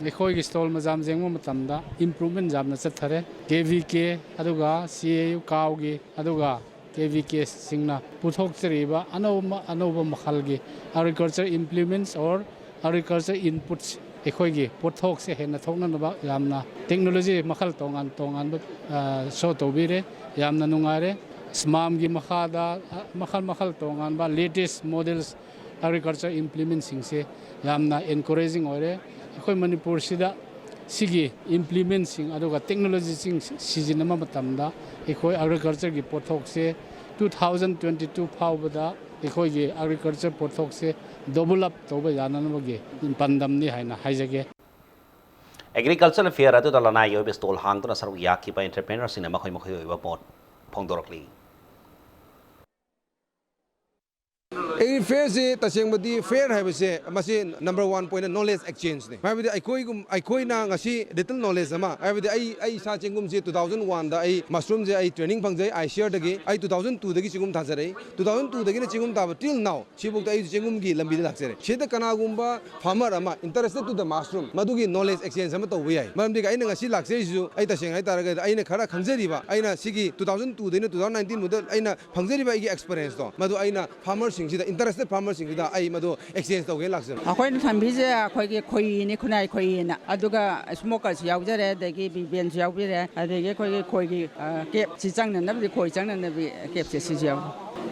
ꯑꯩꯈꯣꯏꯒꯤ ꯁ꯭ꯇꯣꯜ ꯃꯆꯥ ꯑꯃ ꯌꯦꯡꯕ ꯃꯇꯝꯗ ꯏꯝꯄ꯭ꯔꯨꯚꯃꯦꯟ ꯌꯥꯝꯅ ꯆꯠꯊꯔꯦ꯫ ꯀꯦ ꯚꯤ ꯀꯦ ꯑꯗꯨꯒ ꯁꯤ ꯑꯦ ꯌꯨ ꯀꯥꯎꯒꯤ ꯑꯗꯨꯒ ꯀꯦ ꯚꯤ ꯀꯦꯁꯤꯡꯅ ꯄꯨꯊꯣꯛꯆꯔꯤꯕ ꯑꯅꯧꯕ ꯑꯅꯧꯕ ꯃꯈꯜꯒꯤ agriculture implements or agriculture inputs, ꯑꯩꯈꯣꯏꯒꯤ ꯄꯣꯠꯊꯣꯛꯁꯦ ꯍꯦꯟꯅ ꯊꯣꯛꯅꯅꯕ ꯌꯥꯝꯅ ꯇꯦꯛꯅꯣꯂꯣꯖꯤ ꯃꯈꯜ ꯇꯣꯉꯥꯟ ꯇꯣꯉꯥꯟꯕ ꯁꯣ ꯇꯧꯕꯤꯔꯦ꯫ ꯌꯥꯝꯅ ꯅꯨꯡꯉꯥꯏꯔꯦ꯫ ꯁ꯭ꯃꯥꯝꯒꯤ ꯃꯈꯥꯗ ꯃꯈꯜ ꯃꯈꯜ ꯇꯣꯉꯥꯟꯕ latest models agriculture implementꯁꯤꯡꯁꯦ ꯌꯥꯝꯅ encouraging ꯑꯣꯏꯔꯦ꯫ ꯑꯩꯈꯣꯏ ꯃꯅꯤꯄꯨꯔꯁꯤꯗ ꯁꯤꯒꯤ implementꯁꯤꯡ ꯑꯗꯨꯒ ꯇꯦꯛꯅꯣꯂꯣꯖꯤꯁꯤꯡ ꯁꯤꯖꯤꯟꯅꯕ ꯃꯇꯝꯗ ꯑꯩꯈꯣꯏ agricultureꯒꯤ ꯄꯣꯠꯊꯣꯛꯁꯦ two thousand twenty two ꯐꯥꯎꯕꯗ ꯑꯩꯈꯣꯏꯒꯤ agriculture ꯄꯣꯠꯊꯣꯛꯁꯦ double up ꯇꯧꯕ ꯌꯥꯅꯅꯕꯒꯤ ꯄꯥꯟꯗꯝꯅꯤ ꯍꯥꯏꯅ ꯍꯥꯏꯖꯒꯦ꯫ Agricultural Fair ꯑꯗꯨꯗ ꯂꯅꯥꯏꯒꯤ ꯑꯣꯏꯕ ꯁ꯭ꯇꯣꯜ ꯍꯥꯡꯗꯨꯅ ꯁꯔꯨꯛ ꯌꯥꯈꯤꯕ entrepreneurꯁꯤꯡꯅ ꯃꯈꯣꯏ ꯃꯈꯣꯏꯒꯤ ꯑꯣꯏꯕ ꯃꯣꯠ ꯐꯣꯡꯗꯣꯔꯛꯂꯤ꯫ ꯑꯦꯒ꯭ꯔꯤ ꯐꯤꯌꯔꯁꯤ ꯇꯁꯦꯡꯕꯗꯤ ꯐꯤꯌꯔ ꯍꯥꯏꯕꯁꯦ ꯃꯁꯤ number one point knowledge exchangeꯅꯤ꯫ ꯍꯥꯏꯕꯗꯤ ꯑꯩꯈꯣꯏꯒꯨꯝ ꯑꯩꯈꯣꯏꯅ ꯉꯁꯤ little knowledge ꯑꯃ, ꯍꯥꯏꯕꯗꯤ ꯑꯩ ꯑꯩ ꯏꯁꯥ ꯆꯦꯡꯒꯨꯝꯁꯤ two thousand oneꯗ ꯑꯩ mushroomꯁꯦ ꯑꯩ training ꯐꯪꯖꯩ, ICAREꯗꯒꯤ꯫ ꯑꯩ two thousand twoꯗꯒꯤ ꯆꯦꯡꯒꯨꯝ ꯊꯥꯖꯔꯛꯏ꯫ Two thousand twoꯗꯒꯤꯅ ꯆꯦꯡꯒꯨꯝ ꯊꯥꯕ till now꯫ ꯁꯤꯐꯥꯎꯗ ꯑꯩ ꯆꯦꯡꯒꯨꯝꯒꯤ ꯂꯝꯕꯤꯗ ꯂꯥꯛꯆꯔꯦ꯫ ꯁꯤꯗ ꯀꯅꯥꯒꯨꯝꯕ farmer ꯑꯃ interested to the mushroom, ꯃꯗꯨꯒꯤ knowledge exchange ꯑꯃ ꯇꯧꯕ ꯌꯥꯏ꯫ ꯃꯔꯝꯗꯤ ꯑꯩꯅ ꯉꯁꯤ ꯂꯥꯛꯆꯔꯤꯁꯤꯁꯨ ꯑꯩ ꯇꯁꯦꯡꯅ ꯍꯥꯏꯇꯥꯔꯒꯗꯤ ꯑꯩꯅ ꯈꯔ ꯈꯪꯖꯔꯤꯕ, ꯑꯩꯅ ꯁꯤꯒꯤ two thousand twoꯗꯩꯅ two thousand nineteen ꯐꯥꯎꯗ ꯑꯩꯅ ꯐꯪꯖꯔꯤꯕ ꯑꯩꯒꯤ experienceꯇꯣ, ꯃꯗꯨ ꯑꯩꯅ farmerꯁꯤꯡꯁꯤꯗ, interested farmerꯁꯤꯡꯁꯤꯗ ꯑꯩ ꯃꯗꯨ exchange ꯇꯧꯒꯦꯅ ꯂꯥꯛꯆꯕꯅꯤ꯫ ꯑꯩꯈꯣꯏꯅ ꯊꯝꯕꯤꯁꯦ ꯑꯩꯈꯣꯏꯒꯤ ꯈꯣꯏꯍꯤꯅꯤ, ꯈꯨꯟꯅꯥꯏ ꯈꯣꯏꯍꯤꯅ꯫ ꯑꯗꯨꯒ smokerꯁꯨ ꯌꯥꯎꯖꯔꯦ, ꯑꯗꯒꯤ ꯕꯤ ꯕꯦꯟꯁꯨ ꯌꯥꯎꯕꯤꯔꯦ, ꯑꯗꯒꯤ ꯑꯩꯈꯣꯏꯒꯤ ꯈꯣꯏꯒꯤ, ꯑ, capꯁꯤ ꯆꯪꯅꯅꯕꯗꯤ, ꯈꯣꯏ ꯆꯪꯅꯅꯕꯤ capꯁꯦ ꯁꯤꯁꯨ ꯌꯥꯎꯏ꯫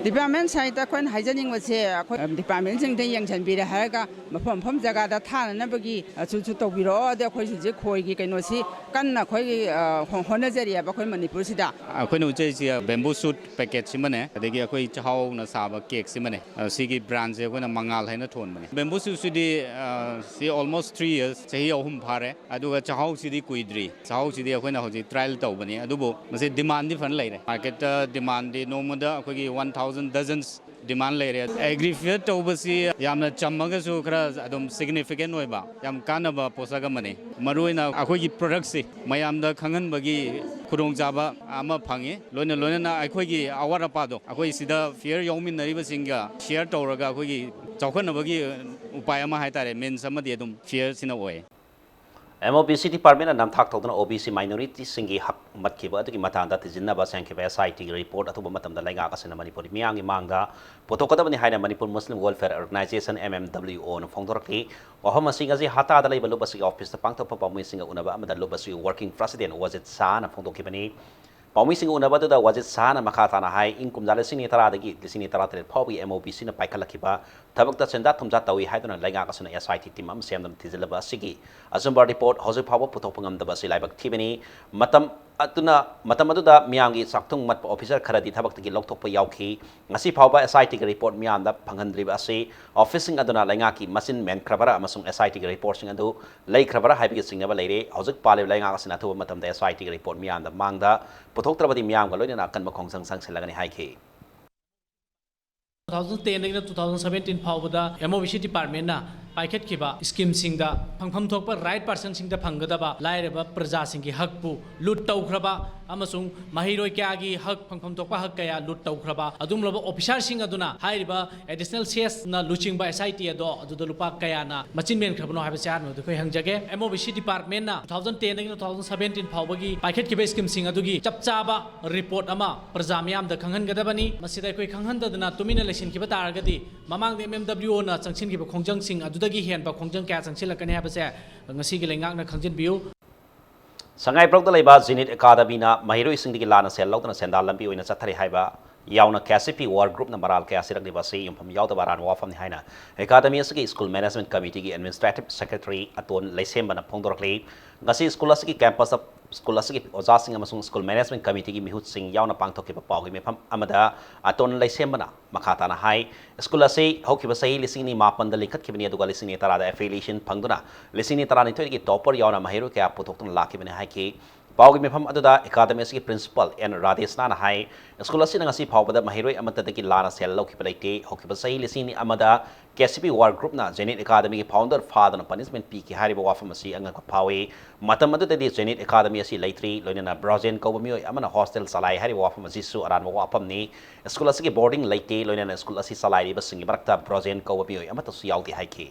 Department sideꯇ ꯑꯩꯈꯣꯏꯅ ꯍꯥꯏꯖꯅꯤꯡꯕꯁꯦ, ꯑꯩꯈꯣꯏ departmentꯁꯤꯡꯗ ꯌꯦꯡꯁꯤꯟꯕꯤꯔꯦ ꯍꯥꯏꯔꯒ ꯃꯐꯝ ꯃꯐꯝ ꯖꯒꯥꯗ ꯊꯥꯅꯅꯕꯒꯤ, ꯑ, ꯁꯨ ꯁꯨ ꯇꯧꯕꯤꯔꯛꯑꯣ꯫ ꯑꯗ ꯑꯩꯈꯣꯏ ꯍꯧꯖꯤꯛ ꯈꯣꯏꯒꯤ ꯀꯩꯅꯣꯁꯤ ꯀꯟꯅ ꯑꯩꯈꯣꯏꯒꯤ, ꯑ, ꯍꯣ-, ꯍꯣꯠꯅꯖꯔꯤꯑꯕ ꯑꯩꯈꯣꯏ ꯃꯅꯤꯄꯨꯔꯁꯤꯗ꯫ ꯑꯩꯈꯣꯏꯅ ꯎꯠꯆꯔꯤꯁꯤ bamboo shoot packetꯁꯤꯃꯅꯦ, ꯑꯗꯒꯤ ꯑꯩꯈꯣꯏ ꯆꯥꯛꯍꯥꯎꯅ ꯁꯥꯕ cakeꯁꯤꯃꯅꯦ꯫ ꯑ, ꯁꯤꯒꯤ brandꯁꯦ ꯑꯩꯈꯣꯏꯅ ꯃꯉꯥꯜ ꯍꯥꯏꯅ ꯊꯣꯟꯕꯅꯦ꯫ Bamboo shootꯁꯤꯗꯤ, ꯑ, ꯁꯤ almost three years, ꯆꯍꯤ ꯑꯍꯨꯝ ꯐꯥꯔꯦ꯫ ꯑꯗꯨꯒ ꯆꯥꯛꯍꯥꯎꯁꯤꯗꯤ ꯀꯨꯏꯗ꯭ꯔꯤ꯫ ꯆꯥꯛꯍꯥꯎꯁꯤꯗꯤ ꯑꯩꯈꯣꯏꯅ ꯍꯧꯖꯤꯛ trial ꯇꯧꯕꯅꯤ꯫ ꯑꯗꯨꯕꯨ ꯃꯁꯤ demandꯗꯤ ꯐꯖꯅ ꯂꯩꯔꯦ꯫ Marketꯇ demandꯗꯤ ꯅꯣꯡꯃꯗ ꯑꯩꯈꯣꯏꯒꯤ one thousand dozens demand ꯂꯩꯔꯦ꯫ Agri fair ꯇꯧꯕꯁꯤ ꯌꯥꯝꯅ ꯆꯝꯃꯒꯁꯨ ꯈꯔ ꯑꯗꯨꯝ significant ꯑꯣꯏꯕ, ꯌꯥꯝ ꯀꯥꯟꯅꯕ ꯄꯣꯠꯁꯛ ꯑꯃꯅꯤ꯫ ꯃꯔꯨꯑꯣꯏꯅ ꯑꯩꯈꯣꯏꯒꯤ productꯁꯤ ꯃꯌꯥꯝꯗ ꯈꯪꯍꯟꯕꯒꯤ ꯈꯨꯗꯣꯡꯆꯥꯕ ꯑꯃ ꯐꯪꯉꯤ꯫ ꯂꯣꯏꯅ ꯂꯣꯏꯅꯅ ꯑꯩꯈꯣꯏꯒꯤ ꯑꯋꯥꯠ ꯑꯄꯥꯗꯣ ꯑꯩꯈꯣꯏ ꯁꯤꯗ fair ꯌꯥꯎꯃꯤꯟꯅꯔꯤꯕꯁꯤꯡꯒ share ꯇꯧꯔꯒ ꯑꯩꯈꯣꯏꯒꯤ ꯆꯥꯎꯈꯠꯅꯕꯒꯤ ꯎꯄꯥꯏ ꯑꯃ ꯍꯥꯏꯇꯥꯔꯦ, means ꯑꯃꯗꯤ ꯑꯗꯨꯝ fairꯁꯤꯅ ꯑꯣꯏ꯫ ꯑꯦꯝ ꯑꯣ ꯕꯤ ꯁꯤ ꯗꯤꯄꯥꯔꯠꯃꯦꯟꯅ ꯅꯝꯊꯥꯛ ꯇꯧꯗꯨꯅ ꯑꯣ ꯕꯤ ꯁꯤ ꯃꯥꯏꯅꯣꯔꯤꯇꯤꯁꯤꯡꯒꯤ ꯍꯛ ꯃꯠꯈꯤꯕ ꯑꯗꯨꯒꯤ ꯃꯇꯥꯡꯗ ꯊꯤꯖꯤꯟꯅꯕ ꯁꯦꯝꯈꯤꯕ ꯑꯦꯁ ꯑꯥꯏ ꯇꯤꯒꯤ ꯔꯤꯄꯣꯔꯠ ꯑꯊꯨꯕ ꯃꯇꯝꯗ ꯂꯩꯉꯥꯛ ꯑꯁꯤꯅ ꯃꯅꯤꯄꯨꯔꯒꯤ ꯃꯤꯌꯥꯝꯒꯤ ꯃꯥꯡꯗ ꯄꯨꯊꯣꯛꯀꯗꯕꯅꯤ ꯍꯥꯏꯅ ꯃꯅꯤꯄꯨꯔ ꯃꯨꯁꯂꯤꯝ ꯋꯦꯜꯐꯤꯌꯔ ꯑꯣꯔꯒꯅꯥꯏꯖꯦꯁꯟ, ꯑꯦꯝ ꯑꯦꯝ ꯗꯕ꯭ꯂꯤꯌꯨ ꯑꯣꯅ ꯐꯣꯡꯗꯣꯔꯛꯂꯤ꯫ ꯋꯥꯐꯝ ꯑꯁꯤ ꯉꯁꯤ ꯍꯇꯥꯗ ꯂꯩꯕ ꯂꯨꯞ ꯑꯁꯤꯒꯤ ꯑꯣꯐꯤꯁꯇ ꯄꯥꯡꯊꯣꯛꯄ ꯄꯥꯎꯃꯤꯁꯤꯡꯒ ꯎꯅꯕ ꯑꯃꯗ ꯂꯨꯞ ꯑꯁꯤꯒꯤ ꯋꯥꯔꯀꯤꯡ ꯄ꯭ꯔꯁꯤꯗꯦꯟ ꯋꯥꯖꯤꯠ ꯁꯥꯍꯅ ꯐꯣꯡꯗꯣꯛꯈꯤꯕꯅꯤ꯫ ꯄꯥꯎꯃꯤꯁꯤꯡꯒ ꯎꯅꯕ ꯑꯗꯨꯗ ꯋꯥꯖꯤꯠ ꯁꯥꯍꯅ ꯃꯈꯥ ꯇꯥꯅ ꯍꯥꯏ, ꯏꯪ ꯀꯨꯝꯖꯥ ꯂꯤꯁꯤꯡ ꯑꯅꯤ ꯇꯔꯥꯗꯒꯤ ꯂꯤꯁꯤꯡ ꯑꯅꯤ ꯇꯔꯥꯇꯔꯦꯠ ꯐꯥꯎꯕꯒꯤ ꯑꯦꯝ ꯑꯣ ꯕꯤ ꯁꯤꯅ ꯄꯥꯏꯈꯠꯂꯛꯈꯤꯕ ꯊꯕꯛꯇ ꯁꯦꯟꯖꯥ ꯊꯨꯝꯖꯥ ꯇꯧꯏ ꯍꯥꯏꯗꯨꯅ ꯂꯩꯉꯥꯛ ꯑꯁꯤꯅ ꯑꯦꯁ ꯑꯥꯏ ꯇꯤ ꯇꯤꯝ ꯑꯃ ꯁꯦꯝꯗꯨꯅ ꯊꯤꯖꯤꯜꯂꯕ ꯑꯁꯤꯒꯤ ꯑꯆꯨꯝꯕ ꯔꯤꯄꯣꯔꯠ ꯍꯧꯖꯤꯛ ꯐꯥꯎꯕ ꯄꯨꯊꯣꯛꯄ ꯉꯝꯗꯕ ꯑꯁꯤ ꯂꯥꯏꯕꯛ ꯊꯤꯕꯅꯤ꯫ ꯃꯇꯝ ꯑꯗꯨꯅ, ꯃꯇꯝ ꯑꯗꯨꯗ ꯃꯤꯌꯥꯝꯒꯤ ꯆꯥꯛꯊꯨꯡ ꯃꯠꯄ ꯑꯣꯐꯤꯁꯥꯔ ꯈꯔꯗꯤ ꯊꯕꯛꯇꯒꯤ ꯂꯧꯊꯣꯛꯄ ꯌꯥꯎꯈꯤ꯫ ꯉꯁꯤ ꯐꯥꯎꯕ ꯑꯦꯁ ꯑꯥꯏ ꯇꯤꯒꯤ ꯔꯤꯄꯣꯔꯠ ꯃꯤꯌꯥꯝꯗ ꯐꯪꯍꯟꯗ꯭ꯔꯤꯕ ꯑꯁꯤ ꯑꯣꯐꯤꯁꯁꯤꯡ ꯑꯗꯨꯅ ꯂꯩꯉꯥꯛꯀꯤ ꯃꯆꯤꯟ ꯃꯦꯟꯈ꯭ꯔꯕꯔꯥ ꯑꯃꯁꯨꯡ ꯑꯦꯁ ꯑꯥꯏ ꯇꯤꯒꯤ ꯔꯤꯄꯣꯔꯠꯁꯤꯡ ꯑꯗꯨ ꯂꯩꯈ꯭ꯔꯕꯔꯥ ꯍꯥꯏꯕꯒꯤ ꯆꯤꯡꯅꯕ ꯂꯩꯔꯦ꯫ ꯍꯧꯖꯤꯛ ꯄꯥꯜꯂꯤꯕ ꯂꯩꯉꯥꯛ ꯑꯁꯤꯅ ꯑꯊꯨꯕ ꯃꯇꯝꯗ ꯑꯦꯁ ꯑꯥꯏ ꯇꯤꯒꯤ ꯔꯤꯄꯣꯔꯠ ꯃꯤꯌꯥꯝꯗ ꯃꯥꯡꯗ ꯄꯨꯊꯣꯛꯇ꯭ꯔꯕꯗꯤ ꯃꯤꯌꯥꯝꯒ ꯂꯣꯏꯅꯅ ꯑꯀꯟꯕ ꯈꯣꯡꯖꯪ ꯆꯪꯁꯤꯜꯂꯒꯅꯤ ꯍꯥꯏꯈꯤ꯫ ꯇꯨ ꯊꯥꯎꯖꯟ ꯇꯦꯟꯗꯒꯤꯅ ꯇꯨ ꯊꯥꯎꯖꯟ ꯁꯕꯦꯟꯇꯤꯟ ꯐꯥꯎꯕꯗ ꯑꯦꯝ ꯑꯣ ꯕꯤ ꯁꯤ ꯗꯤꯄꯥꯔꯠꯃꯦꯟꯅ ꯄꯥꯏꯈꯠꯈꯤꯕ ꯁ꯭ꯀꯤꯝꯁꯤꯡꯗ ꯐꯪꯐꯝ ꯊꯣꯛꯄ ꯔꯥꯏꯠ ꯄꯥꯔꯁꯟꯁꯤꯡꯗ ꯐꯪꯒꯗꯕ ꯂꯥꯏꯔꯕ ꯄ꯭ꯔꯖꯥꯁꯤꯡꯒꯤ ꯍꯛꯄꯨ ꯂꯨꯠ ꯇꯧꯈ꯭ꯔꯕ ꯑꯃꯁꯨꯡ ꯃꯍꯩꯔꯣꯏ ꯀꯌꯥꯒꯤ ꯍꯛ, ꯐꯪꯐꯝ ꯊꯣꯛꯄ ꯍꯛ ꯀꯌꯥ ꯂꯨꯠ ꯇꯧꯈ꯭ꯔꯕ ꯑꯗꯨꯒꯨꯝꯂꯕ ꯑꯣꯐꯤꯁꯥꯔꯁꯤꯡ ꯑꯗꯨꯅ ꯍꯥꯏꯔꯤꯕ ꯑꯦꯗꯤꯁꯅꯦꯜ ꯁꯤ ꯑꯦꯁꯅ ꯂꯨꯆꯤꯡꯕ ꯑꯦꯁ ꯑꯥꯏ ꯇꯤ ꯑꯗꯣ ꯑꯗꯨꯗ ꯂꯨꯄꯥ ꯀꯌꯥꯅ ꯃꯆꯤꯟ ꯃꯦꯟꯈ꯭ꯔꯕꯅꯣ ꯍꯥꯏꯕꯁꯤ ꯑꯍꯥꯟꯕꯗ ꯑꯩꯈꯣꯏ ꯍꯪꯖꯒꯦ꯫ ꯑꯦꯝ ꯑꯣ ꯕꯤ ꯁꯤ ꯗꯤꯄꯥꯔꯠꯃꯦꯟꯅ ꯇꯨ ꯊꯥꯎꯖꯟ ꯇꯦꯟꯗꯒꯤꯅ ꯇꯨ ꯊꯥꯎꯖꯟ ꯁꯕꯦꯟꯇꯤꯟ ꯐꯥꯎꯕꯒꯤ ꯄꯥꯏꯈꯠꯈꯤꯕ ꯁ꯭ꯀꯤꯝꯁꯤꯡ ꯑꯗꯨꯒꯤ ꯆꯞ ꯆꯥꯕ ꯔꯤꯄꯣꯔꯠ ꯑꯃ ꯄ꯭ꯔꯖꯥ ꯃꯤꯌꯥꯝꯗ ꯈꯪꯍꯟꯒꯗꯕꯅꯤ꯫ ꯃꯁꯤꯗ ꯑꯩꯈꯣꯏ ꯈꯪꯍꯟꯗꯗꯅ ꯇꯨꯃꯤꯟꯅ ꯂꯩꯁꯤꯟꯈꯤꯕ ꯇꯥꯔꯒꯗꯤ ꯃꯃꯥꯡꯗ ꯑꯦꯝ ꯑꯦꯝ ꯗꯕ꯭ꯂꯤꯌꯨ ꯑꯣꯅ ꯆꯪꯁꯤꯟꯈꯤꯕ ꯈꯣꯡꯖꯪꯁꯤꯡ ꯑꯗꯨꯗꯒꯤ ꯍꯦꯟꯕ ꯈꯣꯡꯖꯪ ꯀꯌꯥ ꯆꯪꯁꯤꯜꯂꯛꯀꯅꯤ ꯍꯥꯏꯕꯁꯦ ꯉꯁꯤꯒꯤ ꯂꯩꯉꯥꯛꯅ ꯈꯪꯖꯤꯟꯕꯤꯌꯨ꯫ ꯁꯉꯥꯏꯄ꯭ꯔꯧꯗ ꯂꯩꯕ ꯖꯦꯅꯤꯠ ꯑꯦꯀꯥꯗꯃꯤꯅ ꯃꯍꯩꯔꯣꯏꯁꯤꯡꯗꯒꯤ ꯂꯥꯟꯅ ꯁꯦꯜ ꯂꯧꯗꯨꯅ ꯁꯦꯟꯗꯥꯟ ꯂꯝꯕꯤ ꯑꯣꯏꯅ ꯆꯠꯊꯔꯤ ꯍꯥꯏꯕ ꯌꯥꯎꯅ ꯀꯦ ꯑꯦꯁ ꯁꯤ ꯄꯤ ꯋꯥꯔꯛ ꯒ꯭ꯔꯨꯞꯅ ꯃꯔꯥꯜ ꯀꯌꯥ ꯁꯤꯔꯛꯂꯤꯕ ꯑꯁꯤ ꯌꯨꯝꯐꯝ ꯌꯥꯎꯗꯕ ꯑꯔꯥꯟꯕ ꯋꯥꯐꯝꯅꯤ ꯍꯥꯏꯅ ꯑꯦꯀꯥꯗꯃꯤ ꯑꯁꯤꯒꯤ ꯁ꯭ꯀꯨꯜ ꯃꯦꯅꯦꯖꯃꯦꯟꯠ ꯀꯃꯤꯇꯤꯒꯤ ꯑꯦꯗꯃꯤꯅꯤꯁꯇ꯭ꯔꯦꯇꯤꯚ ꯁꯦꯀ꯭ꯔꯦꯇꯔꯤ ꯑꯇꯣꯟ ꯂꯩꯁꯦꯝꯕꯅ ꯐꯣꯡꯗꯣꯔꯛꯂꯤ꯫ ꯉꯁꯤ ꯁ꯭ꯀꯨꯜ ꯑꯁꯤꯒꯤ ꯀꯦꯝꯄꯁꯇ ꯁ꯭ꯀꯨꯜ ꯑꯁꯤꯒꯤ ꯑꯣꯖꯥꯁꯤꯡ ꯑꯃꯁꯨꯡ ꯁ꯭ꯀꯨꯜ ꯃꯦꯅꯦꯖꯃꯦꯟꯠ ꯀꯃꯤꯇꯤꯒꯤ ꯃꯤꯍꯨꯠꯁꯤꯡ ꯌꯥꯎꯅ ꯄꯥꯡꯊꯣꯛꯈꯤꯕ ꯄꯥꯎꯒꯤ ꯃꯤꯐꯝ ꯑꯃꯗ ꯑꯇꯣꯟ ꯂꯩꯁꯦꯝꯕꯅ ꯃꯈꯥ ꯇꯥꯅ ꯍꯥꯏ, ꯁ꯭ꯀꯨꯜ ꯑꯁꯤ ꯍꯧꯈꯤꯕ ꯆꯍꯤ ꯂꯤꯁꯤꯡ ꯑꯅꯤ ꯃꯥꯄꯟꯗ ꯂꯤꯡꯈꯠꯈꯤꯕꯅꯤ, ꯑꯗꯨꯒ ꯂꯤꯁꯤꯡ ꯑꯅꯤ ꯇꯔꯥꯗ ꯑꯦꯐꯤꯂꯤꯌꯦꯁꯟ ꯐꯪꯗꯨꯅ ꯂꯤꯁꯤꯡ ꯑꯅꯤ ꯇꯔꯥꯅꯤꯊꯣꯏꯗꯒꯤ ꯇꯣꯄꯔ ꯌꯥꯎꯅ ꯃꯍꯩꯔꯣꯏ ꯀꯌꯥ ꯄꯨꯊꯣꯛꯇꯨꯅ ꯂꯥꯛꯈꯤꯕꯅꯤ ꯍꯥꯏꯈꯤ꯫ ꯄꯥꯎꯒꯤ ꯃꯤꯐꯝ ꯑꯗꯨꯗ ꯑꯦꯀꯥꯗꯃꯤ ꯑꯁꯤꯒꯤ ꯄ꯭ꯔꯤꯟꯁꯤꯄꯥꯜ ꯑꯦꯟ ꯔꯥꯙꯦꯁꯅꯥꯅ ꯍꯥꯏ, ꯁ꯭ꯀꯨꯜ ꯑꯁꯤꯅ ꯉꯁꯤ ꯐꯥꯎꯕꯗ ꯃꯍꯩꯔꯣꯏ ꯑꯃꯠꯇꯗꯒꯤ ꯂꯥꯟꯅ ꯁꯦꯜ ꯂꯧꯈꯤꯕ ꯂꯩꯇꯦ꯫ ꯍꯧꯈꯤꯕ ꯆꯍꯤ ꯂꯤꯁꯤꯡ ꯑꯅꯤ ꯑꯃꯗ ꯀꯦ ꯁꯤ ꯄꯤ ꯋꯥꯔꯛ ꯒ꯭ꯔꯨꯞꯅ ꯖꯦꯅꯤꯠ ꯑꯦꯀꯥꯗꯃꯤꯒꯤ ꯐꯥꯎꯟꯗꯔ ꯐꯥꯗꯨꯅ ꯄꯅꯤꯁꯃꯦꯟꯠ ꯄꯤꯈꯤ ꯍꯥꯏꯔꯤꯕ ꯋꯥꯐꯝ ꯑꯁꯤ ꯑꯉꯛꯄ ꯐꯥꯎꯏ꯫ ꯃꯇꯝ ꯑꯗꯨꯗꯗꯤ ꯖꯦꯅꯤꯠ ꯑꯦꯀꯥꯗꯃꯤ ꯑꯁꯤ ꯂꯩꯇ꯭ꯔꯤ꯫ ꯂꯣꯏꯅꯅ ꯕ꯭ꯔꯣꯖꯦꯟ ꯀꯧꯕ ꯃꯤꯑꯣꯏ ꯑꯃꯅ ꯍꯣꯁꯇꯦꯜ ꯆꯂꯥꯏ ꯍꯥꯏꯔꯤꯕ ꯋꯥꯐꯝ ꯑꯁꯤꯁꯨ ꯑꯔꯥꯟꯕ ꯋꯥꯐꯝꯅꯤ꯫ ꯁ꯭ꯀꯨꯜ ꯑꯁꯤꯒꯤ ꯕꯣꯔꯗꯤꯡ ꯂꯩꯇꯦ꯫ ꯂꯣꯏꯅꯅ ꯁ꯭ꯀꯨꯜ ꯑꯁꯤ ꯆꯂꯥꯏꯔꯤꯕꯁꯤꯡꯒꯤ ꯃꯔꯛꯇ ꯕ꯭ꯔꯣꯖꯦꯟ ꯀꯧꯕ ꯃꯤꯑꯣꯏ ꯑꯃꯠꯇꯁꯨ ꯌꯥꯎꯗꯦ ꯍꯥꯏꯈꯤ꯫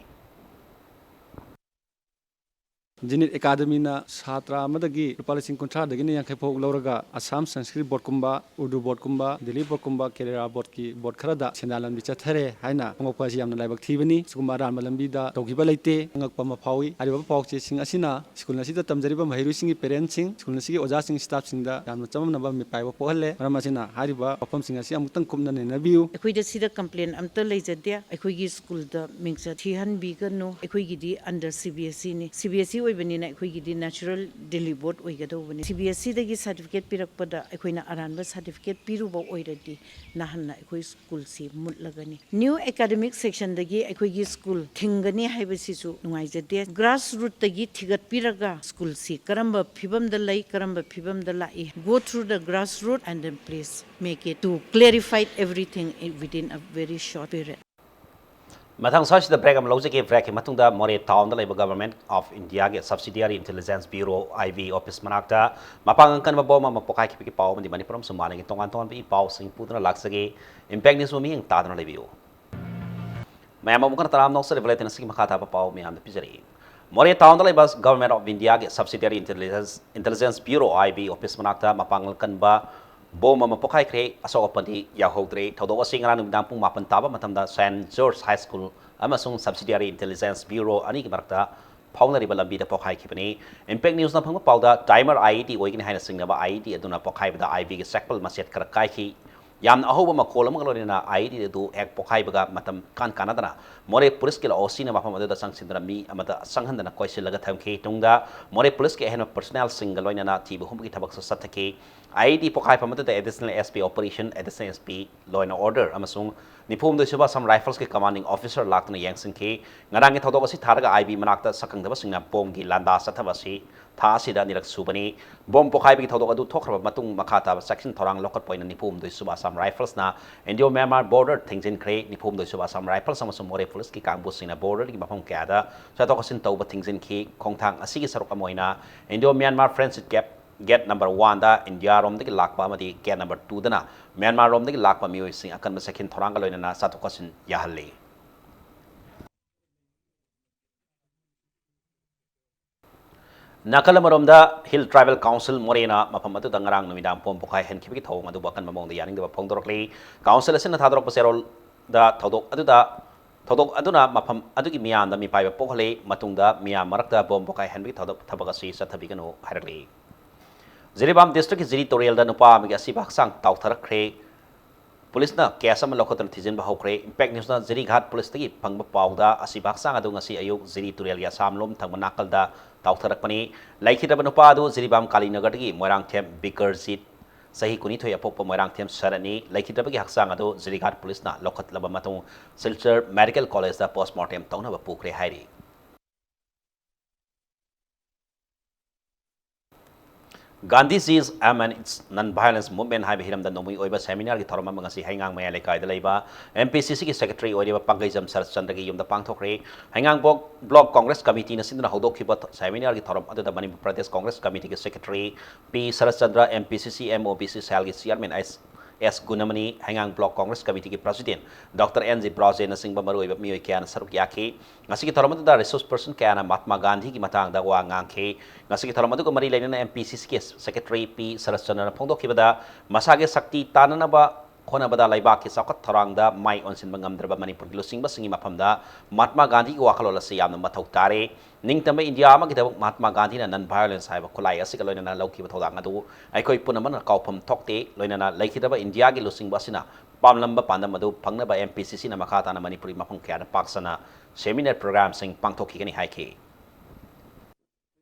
ꯖꯤꯅꯤꯠ ꯑꯦꯀꯥꯗꯃꯤꯅ ꯁꯥꯇ꯭ꯔ ꯑꯃꯗꯒꯤ ꯂꯨꯄꯥ ꯂꯤꯁꯤꯡ ꯀꯨꯟꯊ꯭ꯔꯥꯗꯒꯤꯅ ꯌꯥꯡꯈꯩ ꯐꯥꯎ ꯂꯧꯔꯒ ꯑꯁꯥꯝ ꯁꯪꯁꯀ꯭ꯔꯤꯠ ꯕꯣꯔꯗꯀꯨꯝꯕ, ꯎꯔꯗꯨ ꯕꯣꯔꯗꯀꯨꯝꯕ, ꯗꯤꯜꯂꯤ ꯕꯣꯔꯗꯀꯨꯝꯕ, ꯀꯦꯔꯦꯂꯥ ꯕꯣꯔꯗꯀꯤ ꯕꯣꯔꯗ ꯈꯔꯗ ꯁꯦꯟꯗꯥꯟ ꯂꯝꯕꯤ ꯆꯠꯊꯔꯦ ꯍꯥꯏꯅ ꯐꯣꯡꯗꯣꯛꯄ ꯑꯁꯤ ꯌꯥꯝꯅ ꯂꯥꯏꯕꯛ ꯊꯤꯕꯅꯤ꯫ ꯁꯤꯒꯨꯝꯕ ꯑꯔꯥꯟꯕ ꯂꯝꯕꯤꯗ ꯇꯧꯈꯤꯕ ꯂꯩꯇꯦ꯫ ꯑꯉꯛꯄ ꯑꯃ ꯐꯥꯎꯏ꯫ ꯍꯥꯏꯔꯤꯕ ꯄꯥꯎꯆꯦꯁꯤꯡ ꯑꯁꯤꯅ ꯁ꯭ꯀꯨꯜ ꯑꯁꯤꯗ ꯇꯝꯖꯔꯤꯕ ꯃꯍꯩꯔꯣꯏꯁꯤꯡꯒꯤ ꯄꯦꯔꯦꯟꯁꯁꯤꯡ, ꯁ꯭ꯀꯨꯜ ꯑꯁꯤꯒꯤ ꯑꯣꯖꯥꯁꯤꯡ, ꯁ꯭ꯇꯥꯐꯁꯤꯡꯗ ꯌꯥꯝꯅ ꯆꯃꯝꯅꯕ ꯃꯤꯄꯥꯏꯕ ꯄꯣꯛꯍꯜꯂꯦ꯫ ꯃꯔꯝ ꯑꯁꯤꯅ ꯍꯥꯏꯔꯤꯕ ꯋꯥꯐꯝꯁꯤꯡ ꯑꯁꯤ ꯑꯃꯨꯛꯇꯪ ꯀꯨꯞꯅ ꯅꯩꯅꯕꯤꯌꯨ꯫ ꯑꯩꯈꯣꯏꯗ ꯁꯤꯗ ꯀꯝꯄ꯭ꯂꯦꯟ ꯑꯝꯇ ꯂꯩꯖꯗꯦ꯫ ꯑꯩꯈꯣꯏꯒꯤ ꯁ꯭ꯀꯨꯜꯗ ꯃꯤꯡꯆꯠ ꯊꯤꯍꯟꯕꯤꯒꯅꯨ꯫ ꯑꯩꯈꯣꯏꯒꯤꯗꯤ under C B S E ꯅꯤ꯫ C B S E ꯑꯣꯏꯕꯅꯤꯅ ꯑꯩꯈꯣꯏꯒꯤꯗꯤ natural ꯗꯤꯜꯂꯤ ꯕꯣꯔꯗ ꯑꯣꯏꯒꯗꯧꯕꯅꯤ꯫ C B S E ꯗꯒꯤ ꯁꯥꯔꯇꯤꯐꯤꯀꯦꯠ ꯄꯤꯔꯛꯄꯗ ꯑꯩꯈꯣꯏꯅ ꯑꯔꯥꯟꯕ ꯁꯥꯔꯇꯤꯐꯤꯀꯦꯠ ꯄꯤꯔꯨꯕ ꯑꯣꯏꯔꯗꯤ ꯅꯍꯥꯟꯅ ꯑꯩꯈꯣꯏ ꯁ꯭ꯀꯨꯜꯁꯤ ꯃꯨꯠꯂꯒꯅꯤ꯫ New academic section ꯗꯒꯤ ꯑꯩꯈꯣꯏꯒꯤ ꯁ꯭ꯀꯨꯜ ꯊꯤꯡꯒꯅꯤ ꯍꯥꯏꯕꯁꯤꯁꯨ ꯅꯨꯡꯉꯥꯏꯖꯗꯦ꯫ Grassroot ꯇꯒꯤ ꯊꯤꯒꯠꯄꯤꯔꯒ ꯁ꯭ꯀꯨꯜꯁꯤ ꯀꯔꯝꯕ ꯐꯤꯕꯝꯗ ꯂꯩ, ꯀꯔꯝꯕ ꯐꯤꯕꯝꯗ ꯂꯥꯛꯏ, go through the grassroot and then please make it to clarify everything in, within a very short period. ꯃꯊꯪ ꯁ꯭ꯋꯥꯏꯁꯤꯗ ꯕ꯭ꯔꯦꯛ ꯑꯃ ꯂꯧꯖꯒꯦ꯫ ꯕ꯭ꯔꯦꯛꯀꯤ ꯃꯇꯨꯡꯗ ꯃꯣꯔꯦ ꯇꯥꯎꯟꯗ ꯂꯩꯕ Government of India ꯒꯤ Subsidiary Intelligence Bureau, I B office ꯃꯅꯥꯛꯇ ꯃꯄꯥꯡꯒꯜ ꯀꯟꯕ ꯕꯣꯝ ꯑꯃ ꯄꯣꯈꯥꯏꯈꯤꯕꯒꯤ ꯄꯥꯎ ꯑꯃꯗꯤ ꯃꯅꯤꯄꯨꯔ ꯑꯃꯁꯨꯡ ꯃꯥꯂꯦꯝꯒꯤ ꯇꯣꯉꯥꯟ ꯇꯣꯉꯥꯟꯕ ꯏ ꯄꯥꯎꯁꯤꯡ ꯄꯨꯗꯨꯅ ꯂꯥꯛꯆꯒꯦ꯫ Impact News ꯕꯨ ꯃꯤꯠꯌꯦꯡ ꯇꯥꯗꯨꯅ ꯂꯩꯕꯤꯌꯨ꯫ ꯃꯌꯥꯝ ꯑꯃꯨꯛ ꯍꯟꯅ ꯇꯔꯥꯝꯅ ꯑꯣꯛꯆꯔꯤ꯫ Bulletin ꯑꯁꯤꯒꯤ ꯃꯈꯥ ꯇꯥꯕ ꯄꯥꯎ ꯃꯌꯥꯝꯗ ꯄꯤꯖꯔꯤ꯫ ꯃꯣꯔꯦ ꯇꯥꯎꯟꯗ ꯂꯩꯕ Government of India ꯒꯤ Subsidiary Intelligence, Intelligence Bureau, I B office ꯃꯅꯥꯛꯇ ꯃꯄꯥꯡꯒꯜ ꯀꯟꯕ ꯕꯣꯝ ꯑꯃ ꯄꯣꯈꯥꯏꯈ꯭ꯔꯦ꯫ ꯑꯁꯣꯛ ꯑꯄꯟꯗꯤ ꯌꯥꯎꯍꯧꯗ꯭ꯔꯦ꯫ ꯊꯧꯗꯣꯛ ꯑꯁꯤ ꯉꯔꯥꯡ ꯅꯨꯃꯤꯗꯥꯡ ꯄꯨꯡ ꯃꯥꯄꯟ ꯇꯥꯕ ꯃꯇꯝꯗ Saint George High School ꯑꯃꯁꯨꯡ Subsidiary Intelligence Bureau ꯑꯅꯤꯒꯤ ꯃꯔꯛꯇ ꯐꯥꯎꯅꯔꯤꯕ ꯂꯝꯕꯤꯗ ꯄꯣꯈꯥꯏꯈꯤꯕꯅꯤ꯫ Impact News ꯅ ꯐꯪꯕ ꯄꯥꯎꯗ, timer I E D ꯑꯣꯏꯒꯅꯤ ꯍꯥꯏꯅ ꯆꯤꯡꯅꯕ I E D ꯑꯗꯨꯅ ꯄꯣꯈꯥꯏꯕꯗ I B ꯒꯤ ꯆꯦꯛꯄꯜ ꯃꯆꯦꯠ ꯈꯔ ꯀꯥꯏꯈꯤ꯫ ꯌꯥꯝꯅ ꯑꯍꯧꯕ ꯃꯈꯣꯜ ꯑꯃꯒ ꯂꯣꯏꯅꯅ I E D ꯑꯗꯨ ꯍꯦꯛ ꯄꯣꯈꯥꯏꯕꯒ ꯃꯇꯝ ꯀꯥꯟ ꯀꯥꯟꯅꯗꯅ ꯃꯣꯔꯦ ꯄꯨꯂꯤꯁꯀꯤ ꯂꯥꯛꯑꯣ ꯁꯤꯅ ꯃꯐꯝ ꯑꯗꯨꯗ ꯆꯪꯁꯤꯟꯗꯨꯅ ꯃꯤ ꯑꯃꯠꯇ ꯆꯪꯍꯟꯗꯅ ꯀꯣꯏꯁꯤꯜꯂꯒ ꯊꯝꯈꯤ꯫ ꯇꯨꯡꯗ ꯃꯣꯔꯦ ꯄꯨꯂꯤꯁꯀꯤ ꯑꯍꯦꯟꯕ personnel ꯁꯤꯡꯒ ꯂꯣꯏꯅꯅ ꯊꯤꯕ ꯍꯨꯝꯕꯒꯤ ꯊꯕꯛꯁꯨ ꯆꯠꯊꯈꯤ꯫ I E D ꯄꯣꯈꯥꯏꯐꯝ ꯑꯗꯨꯗ Additional S P Operation, Additional S P Law and Order ꯑꯃꯁꯨꯡ ꯅꯤꯐꯨꯍꯨꯝꯗꯣꯏ ꯁꯨꯕ Assam Rifles ꯀꯤ commanding officer ꯂꯥꯛꯇꯨꯅ ꯌꯦꯡꯁꯤꯟꯈꯤ꯫ ꯉꯔꯥꯡꯒꯤ ꯊꯧꯗꯣꯛ ꯑꯁꯤ ꯊꯥꯔꯒ I B ꯃꯅꯥꯛꯇ ꯁꯛꯈꯪꯗꯕꯁꯤꯡꯅ ꯕꯣꯝꯒꯤ ꯂꯥꯟꯗꯥ ꯆꯠꯊꯕ ꯑꯁꯤ ꯊꯥ ꯑꯁꯤꯗ ꯑꯅꯤꯔꯛ ꯁꯨꯕꯅꯤ꯫ ꯕꯣꯝ ꯄꯣꯈꯥꯏꯕꯒꯤ ꯊꯧꯗꯣꯛ ꯑꯗꯨ ꯊꯣꯛꯈ꯭ꯔꯕ ꯃꯇꯨꯡ ꯃꯈꯥ ꯇꯥꯕ ꯆꯦꯛꯁꯤꯟ ꯊꯧꯔꯥꯡ ꯂꯧꯈꯠꯄ ꯑꯣꯏꯅ ꯅꯤꯐꯨꯍꯨꯝꯗꯣꯏ ꯁꯨꯕ Assam Rifles ꯅ Indo Myanmar border ꯊꯤꯡꯖꯤꯟꯈ꯭ꯔꯦ꯫ ꯅꯤꯐꯨꯍꯨꯝꯗꯣꯏ ꯁꯨꯕ Assam Rifles ꯑꯃꯁꯨꯡ ꯃꯣꯔꯦ ꯄꯨꯂꯤꯁꯀꯤ ꯀꯥꯡꯕꯨꯁꯤꯡꯅ border ꯒꯤ ꯃꯐꯝ ꯀꯌꯥꯗ ꯆꯠꯊꯣꯛ ꯆꯠꯁꯤꯟ ꯇꯧꯕ ꯊꯤꯡꯖꯤꯟꯈꯤ꯫ ꯈꯣꯡꯊꯥꯡ ꯑꯁꯤꯒꯤ ꯁꯔꯨꯛ ꯑꯃ ꯑꯣꯏꯅ Indo Myanmar Friendship Gap, gate number one ꯗ ꯏꯟꯗꯤꯌꯥꯔꯣꯝꯗꯒꯤ ꯂꯥꯛꯄ ꯑꯃꯗꯤ gate number two ꯗꯅ ꯃ꯭ꯌꯥꯟꯃꯥꯔ ꯔꯣꯝꯗꯒꯤ ꯂꯥꯛꯄ ꯃꯤꯑꯣꯏꯁꯤꯡ ꯑꯀꯟꯕ ꯆꯦꯛꯁꯤꯟ ꯊꯧꯔꯥꯡꯒ ꯂꯣꯏꯅꯅ ꯆꯠꯊꯣꯛ ꯆꯠꯁꯤꯟ ꯌꯥꯍꯜꯂꯤ꯫ ꯅꯥꯀꯜ ꯑꯃꯔꯣꯝꯗ, ꯍꯤꯜ ꯇ꯭ꯔꯥꯏꯕꯦꯜ ꯀꯥꯎꯟꯁꯤꯜ ꯃꯣꯔꯦꯅ ꯃꯐꯝ ꯑꯗꯨꯗ ꯉꯔꯥꯡ ꯅꯨꯃꯤꯗꯥꯡ ꯕꯣꯝ ꯄꯣꯈꯥꯏꯍꯟꯈꯤꯕꯒꯤ ꯊꯧꯑꯣꯡ ꯑꯗꯨꯕꯨ ꯑꯀꯟꯕ ꯃꯑꯣꯡꯗ ꯌꯥꯅꯤꯡꯗꯕ ꯐꯣꯡꯗꯣꯔꯛꯂꯤ꯫ ꯀꯥꯎꯟꯁꯤꯜ ꯑꯁꯤꯅ ꯊꯥꯗꯣꯔꯛꯄ ꯆꯦꯔꯣꯜꯗ, ꯊꯧꯗꯣꯛ ꯑꯗꯨꯗ, ꯊꯧꯗꯣꯛ ꯑꯗꯨꯅ ꯃꯐꯝ ꯑꯗꯨꯒꯤ ꯃꯤꯌꯥꯝꯗ ꯃꯤꯄꯥꯏꯕ ꯄꯣꯛꯍꯜꯂꯤ꯫ ꯃꯇꯨꯡꯗ ꯃꯤꯌꯥꯝ ꯃꯔꯛꯇ ꯕꯣꯝ ꯄꯣꯈꯥꯏꯍꯟꯕꯒꯤ ꯊꯧꯗꯣꯛ, ꯊꯕꯛ ꯑꯁꯤ ꯆꯠꯊꯕꯤꯒꯅꯨ ꯍꯥꯏꯔꯛꯂꯤ꯫ ꯖꯤꯔꯤꯕꯥꯝ ꯗꯤꯁꯇ꯭ꯔꯤꯛꯀꯤ ꯖꯤꯔꯤ ꯇꯨꯔꯦꯜꯗ ꯅꯨꯄꯥ ꯑꯃꯒꯤ ꯑꯁꯤꯕ ꯍꯛꯆꯥꯡ ꯇꯥꯎꯊꯔꯛꯈ꯭ꯔꯦ꯫ ꯄꯨꯂꯤꯁꯅ ꯀꯦꯁ ꯑꯃ ꯂꯧꯈꯠꯇꯨꯅ ꯊꯤꯖꯤꯟꯕ ꯍꯧꯈ꯭ꯔꯦ꯫ ꯏꯝꯄꯦꯛ ꯅ꯭ꯌꯨꯁꯅ ꯖꯤꯔꯤꯘꯥꯠ ꯄꯨꯂꯤꯁꯇꯒꯤ ꯐꯪꯕ ꯄꯥꯎꯗ, ꯑꯁꯤꯕ ꯍꯛꯆꯥꯡ ꯑꯗꯨ ꯉꯁꯤ ꯑꯌꯨꯛ ꯖꯤꯔꯤ ꯇꯨꯔꯦꯜꯒꯤ ꯑꯁꯥꯝꯂꯣꯝ ꯊꯪꯕ ꯅꯥꯀꯜꯗ ꯇꯥꯎꯊꯔꯛꯄꯅꯤ꯫ ꯂꯩꯈꯤꯗ꯭ꯔꯕ ꯅꯨꯄꯥ ꯑꯗꯨ ꯖꯤꯔꯤꯕꯥꯝ ꯀꯥꯂꯤꯅꯒꯔꯗꯒꯤ ꯃꯣꯏꯔꯥꯡꯊꯦꯝ ꯕꯤꯀꯔꯖꯤꯠ, ꯆꯍꯤ ꯀꯨꯟꯅꯤꯊꯣꯏ ꯑꯄꯣꯛꯄ ꯃꯣꯏꯔꯥꯡꯊꯦꯝ ꯁꯔꯠꯅꯤ꯫ ꯂꯩꯈꯤꯗ꯭ꯔꯕꯒꯤ ꯍꯛꯆꯥꯡ ꯑꯗꯨ ꯖꯤꯔꯤꯘꯥꯠ ꯄꯨꯂꯤꯁꯅ ꯂꯧꯈꯠꯂꯕ ꯃꯇꯨꯡ ꯁꯤꯜꯆꯔ ꯃꯦꯗꯤꯀꯦꯜ ꯀꯣꯂꯦꯖꯇ ꯄꯣꯁꯃꯣꯔꯇꯦꯝ ꯇꯧꯅꯕ ꯄꯨꯈ꯭ꯔꯦ ꯍꯥꯏꯔꯤ꯫ Gandhiji's Aim and Its Non-Violence Movement ꯍꯥꯏꯕ ꯍꯤꯔꯝꯗ ꯅꯣꯡꯃꯩ ꯑꯣꯏꯕ ꯁꯦꯃꯤꯅꯥꯔꯒꯤ ꯊꯧꯔꯝ ꯑꯃ ꯉꯁꯤ ꯍꯩꯉꯥꯡ ꯃꯌꯥꯏ ꯂꯩꯀꯥꯏꯗ ꯂꯩꯕ ꯑꯦꯝ ꯄꯤ ꯁꯤ ꯁꯤꯒꯤ ꯁꯦꯀ꯭ꯔꯦꯇꯔꯤ ꯑꯣꯏꯔꯤꯕ ꯄꯥꯡꯒꯩꯖꯝ ꯁꯔꯠꯆꯟꯗ꯭ꯔꯒꯤ ꯌꯨꯝꯗ ꯄꯥꯡꯊꯣꯛꯈ꯭ꯔꯦ꯫ ꯍꯩꯉꯥꯡ ꯕ꯭ꯂꯣꯛ, ꯕ꯭ꯂꯣꯛ ꯀꯣꯡꯒ꯭ꯔꯦꯁ ꯀꯃꯤꯇꯤꯅ ꯁꯤꯟꯗꯨꯅ ꯍꯧꯗꯣꯛꯈꯤꯕ ꯊ-, ꯁꯦꯃꯤꯅꯥꯔꯒꯤ ꯊꯧꯔꯝ ꯑꯗꯨꯗ ꯃꯅꯤꯄꯨꯔ ꯄ꯭ꯔꯗꯦꯁ ꯀꯣꯡꯒ꯭ꯔꯦꯁ ꯀꯃꯤꯇꯤꯒꯤ secretary P Saratchandra, M P C C M O B C ꯁꯦꯜꯒꯤ ꯆꯤꯌꯥꯔꯃꯦꯟ ꯑꯦꯁ ꯑꯦꯁ ꯒꯨꯅꯃꯅꯤ, ꯍꯩꯉꯥꯡ ꯕ꯭ꯂꯣꯛ ꯀꯣꯡꯒ꯭ꯔꯦꯁ ꯀꯃꯤꯇꯤꯒꯤ ꯄ꯭ꯔꯁꯤꯗꯦꯟ ꯗꯣꯛꯇꯔ ꯑꯦꯟ ꯖꯤ ꯕ꯭ꯔꯣꯖꯦꯟꯅꯆꯤꯡꯕ ꯃꯔꯨꯑꯣꯏꯕ ꯃꯤꯑꯣꯏ ꯀꯌꯥꯅ ꯁꯔꯨꯛ ꯌꯥꯈꯤ꯫ ꯉꯁꯤꯒꯤ ꯊꯧꯔꯝ ꯑꯗꯨꯗ ꯔꯤꯁꯣꯔꯁ ꯄꯔꯁꯟ ꯀꯌꯥꯅ ꯃꯍꯥꯠꯃꯥ ꯒꯥꯟꯙꯤꯒꯤ ꯃꯇꯥꯡꯗ ꯋꯥ ꯉꯥꯡꯈꯤ꯫ ꯉꯁꯤꯒꯤ ꯊꯧꯔꯝ ꯑꯗꯨꯒ ꯃꯔꯤ ꯂꯩꯅꯅ ꯑꯦꯝ ꯄꯤ ꯁꯤ ꯁꯤꯒꯤ ꯁꯦꯀ꯭ꯔꯦꯇꯔꯤ ꯄꯤ ꯁꯔꯠꯆꯟꯗ꯭ꯔꯅ ꯐꯣꯡꯗꯣꯛꯈꯤꯕꯗ, ꯃꯁꯥꯒꯤ ꯁꯛꯇꯤ ꯇꯥꯟꯅꯅꯕ ꯍꯣꯠꯅꯕꯗ ꯂꯩꯕꯥꯛꯀꯤ ꯆꯥꯎꯈꯠ ꯊꯧꯔꯥꯡꯗ ꯃꯥꯏ ꯑꯣꯟꯁꯤꯟꯕ ꯉꯝꯗ꯭ꯔꯕ ꯃꯅꯤꯄꯨꯔꯒꯤ ꯂꯨꯆꯤꯡꯕꯁꯤꯡꯒꯤ ꯃꯐꯝꯗ ꯃꯍꯥꯠꯃꯥ ꯒꯥꯟꯙꯤꯒꯤ ꯋꯥꯈꯜꯂꯣꯟ ꯑꯁꯤ ꯌꯥꯝꯅ ꯃꯊꯧ ꯇꯥꯔꯦ꯫ ꯅꯤꯡꯇꯝꯕ ꯏꯟꯗꯤꯌꯥ ꯑꯃꯒꯤꯗꯃꯛ ꯃꯍꯥꯠꯃꯥ ꯒꯥꯟꯙꯤꯅ ꯅꯟ ꯚꯥꯏꯑꯣꯂꯦꯟꯁ ꯍꯥꯏꯕ ꯈꯨꯠꯂꯥꯏ ꯑꯁꯤꯒ ꯂꯣꯏꯅꯅ ꯂꯧꯈꯤꯕ ꯊꯧꯗꯥꯡ ꯑꯗꯨ ꯑꯩꯈꯣꯏ ꯄꯨꯝꯅꯃꯛꯅ ꯀꯥꯎꯐꯝ ꯊꯣꯛꯇꯦ꯫ ꯂꯣꯏꯅꯅ ꯂꯩꯈꯤꯗ꯭ꯔꯕ ꯏꯟꯗꯤꯌꯥꯒꯤ ꯂꯨꯆꯤꯡꯕ ꯑꯁꯤꯅ ꯄꯥꯝꯂꯝꯕ ꯄꯥꯟꯗꯝ ꯑꯗꯨ ꯐꯪꯅꯕ ꯑꯦꯝ ꯄꯤ ꯁꯤ ꯁꯤꯅ ꯃꯈꯥ ꯇꯥꯅ ꯃꯅꯤꯄꯨꯔꯒꯤ ꯃꯐꯝ ꯀꯌꯥꯗ ꯄꯥꯛ ꯁꯟꯅ ꯁꯦꯃꯤꯅꯥꯔ ꯄ꯭ꯔꯣꯒ꯭ꯔꯥꯝꯁꯤꯡ ꯄꯥꯡꯊꯣꯛꯈꯤꯒꯅꯤ ꯍꯥꯏꯈꯤ꯫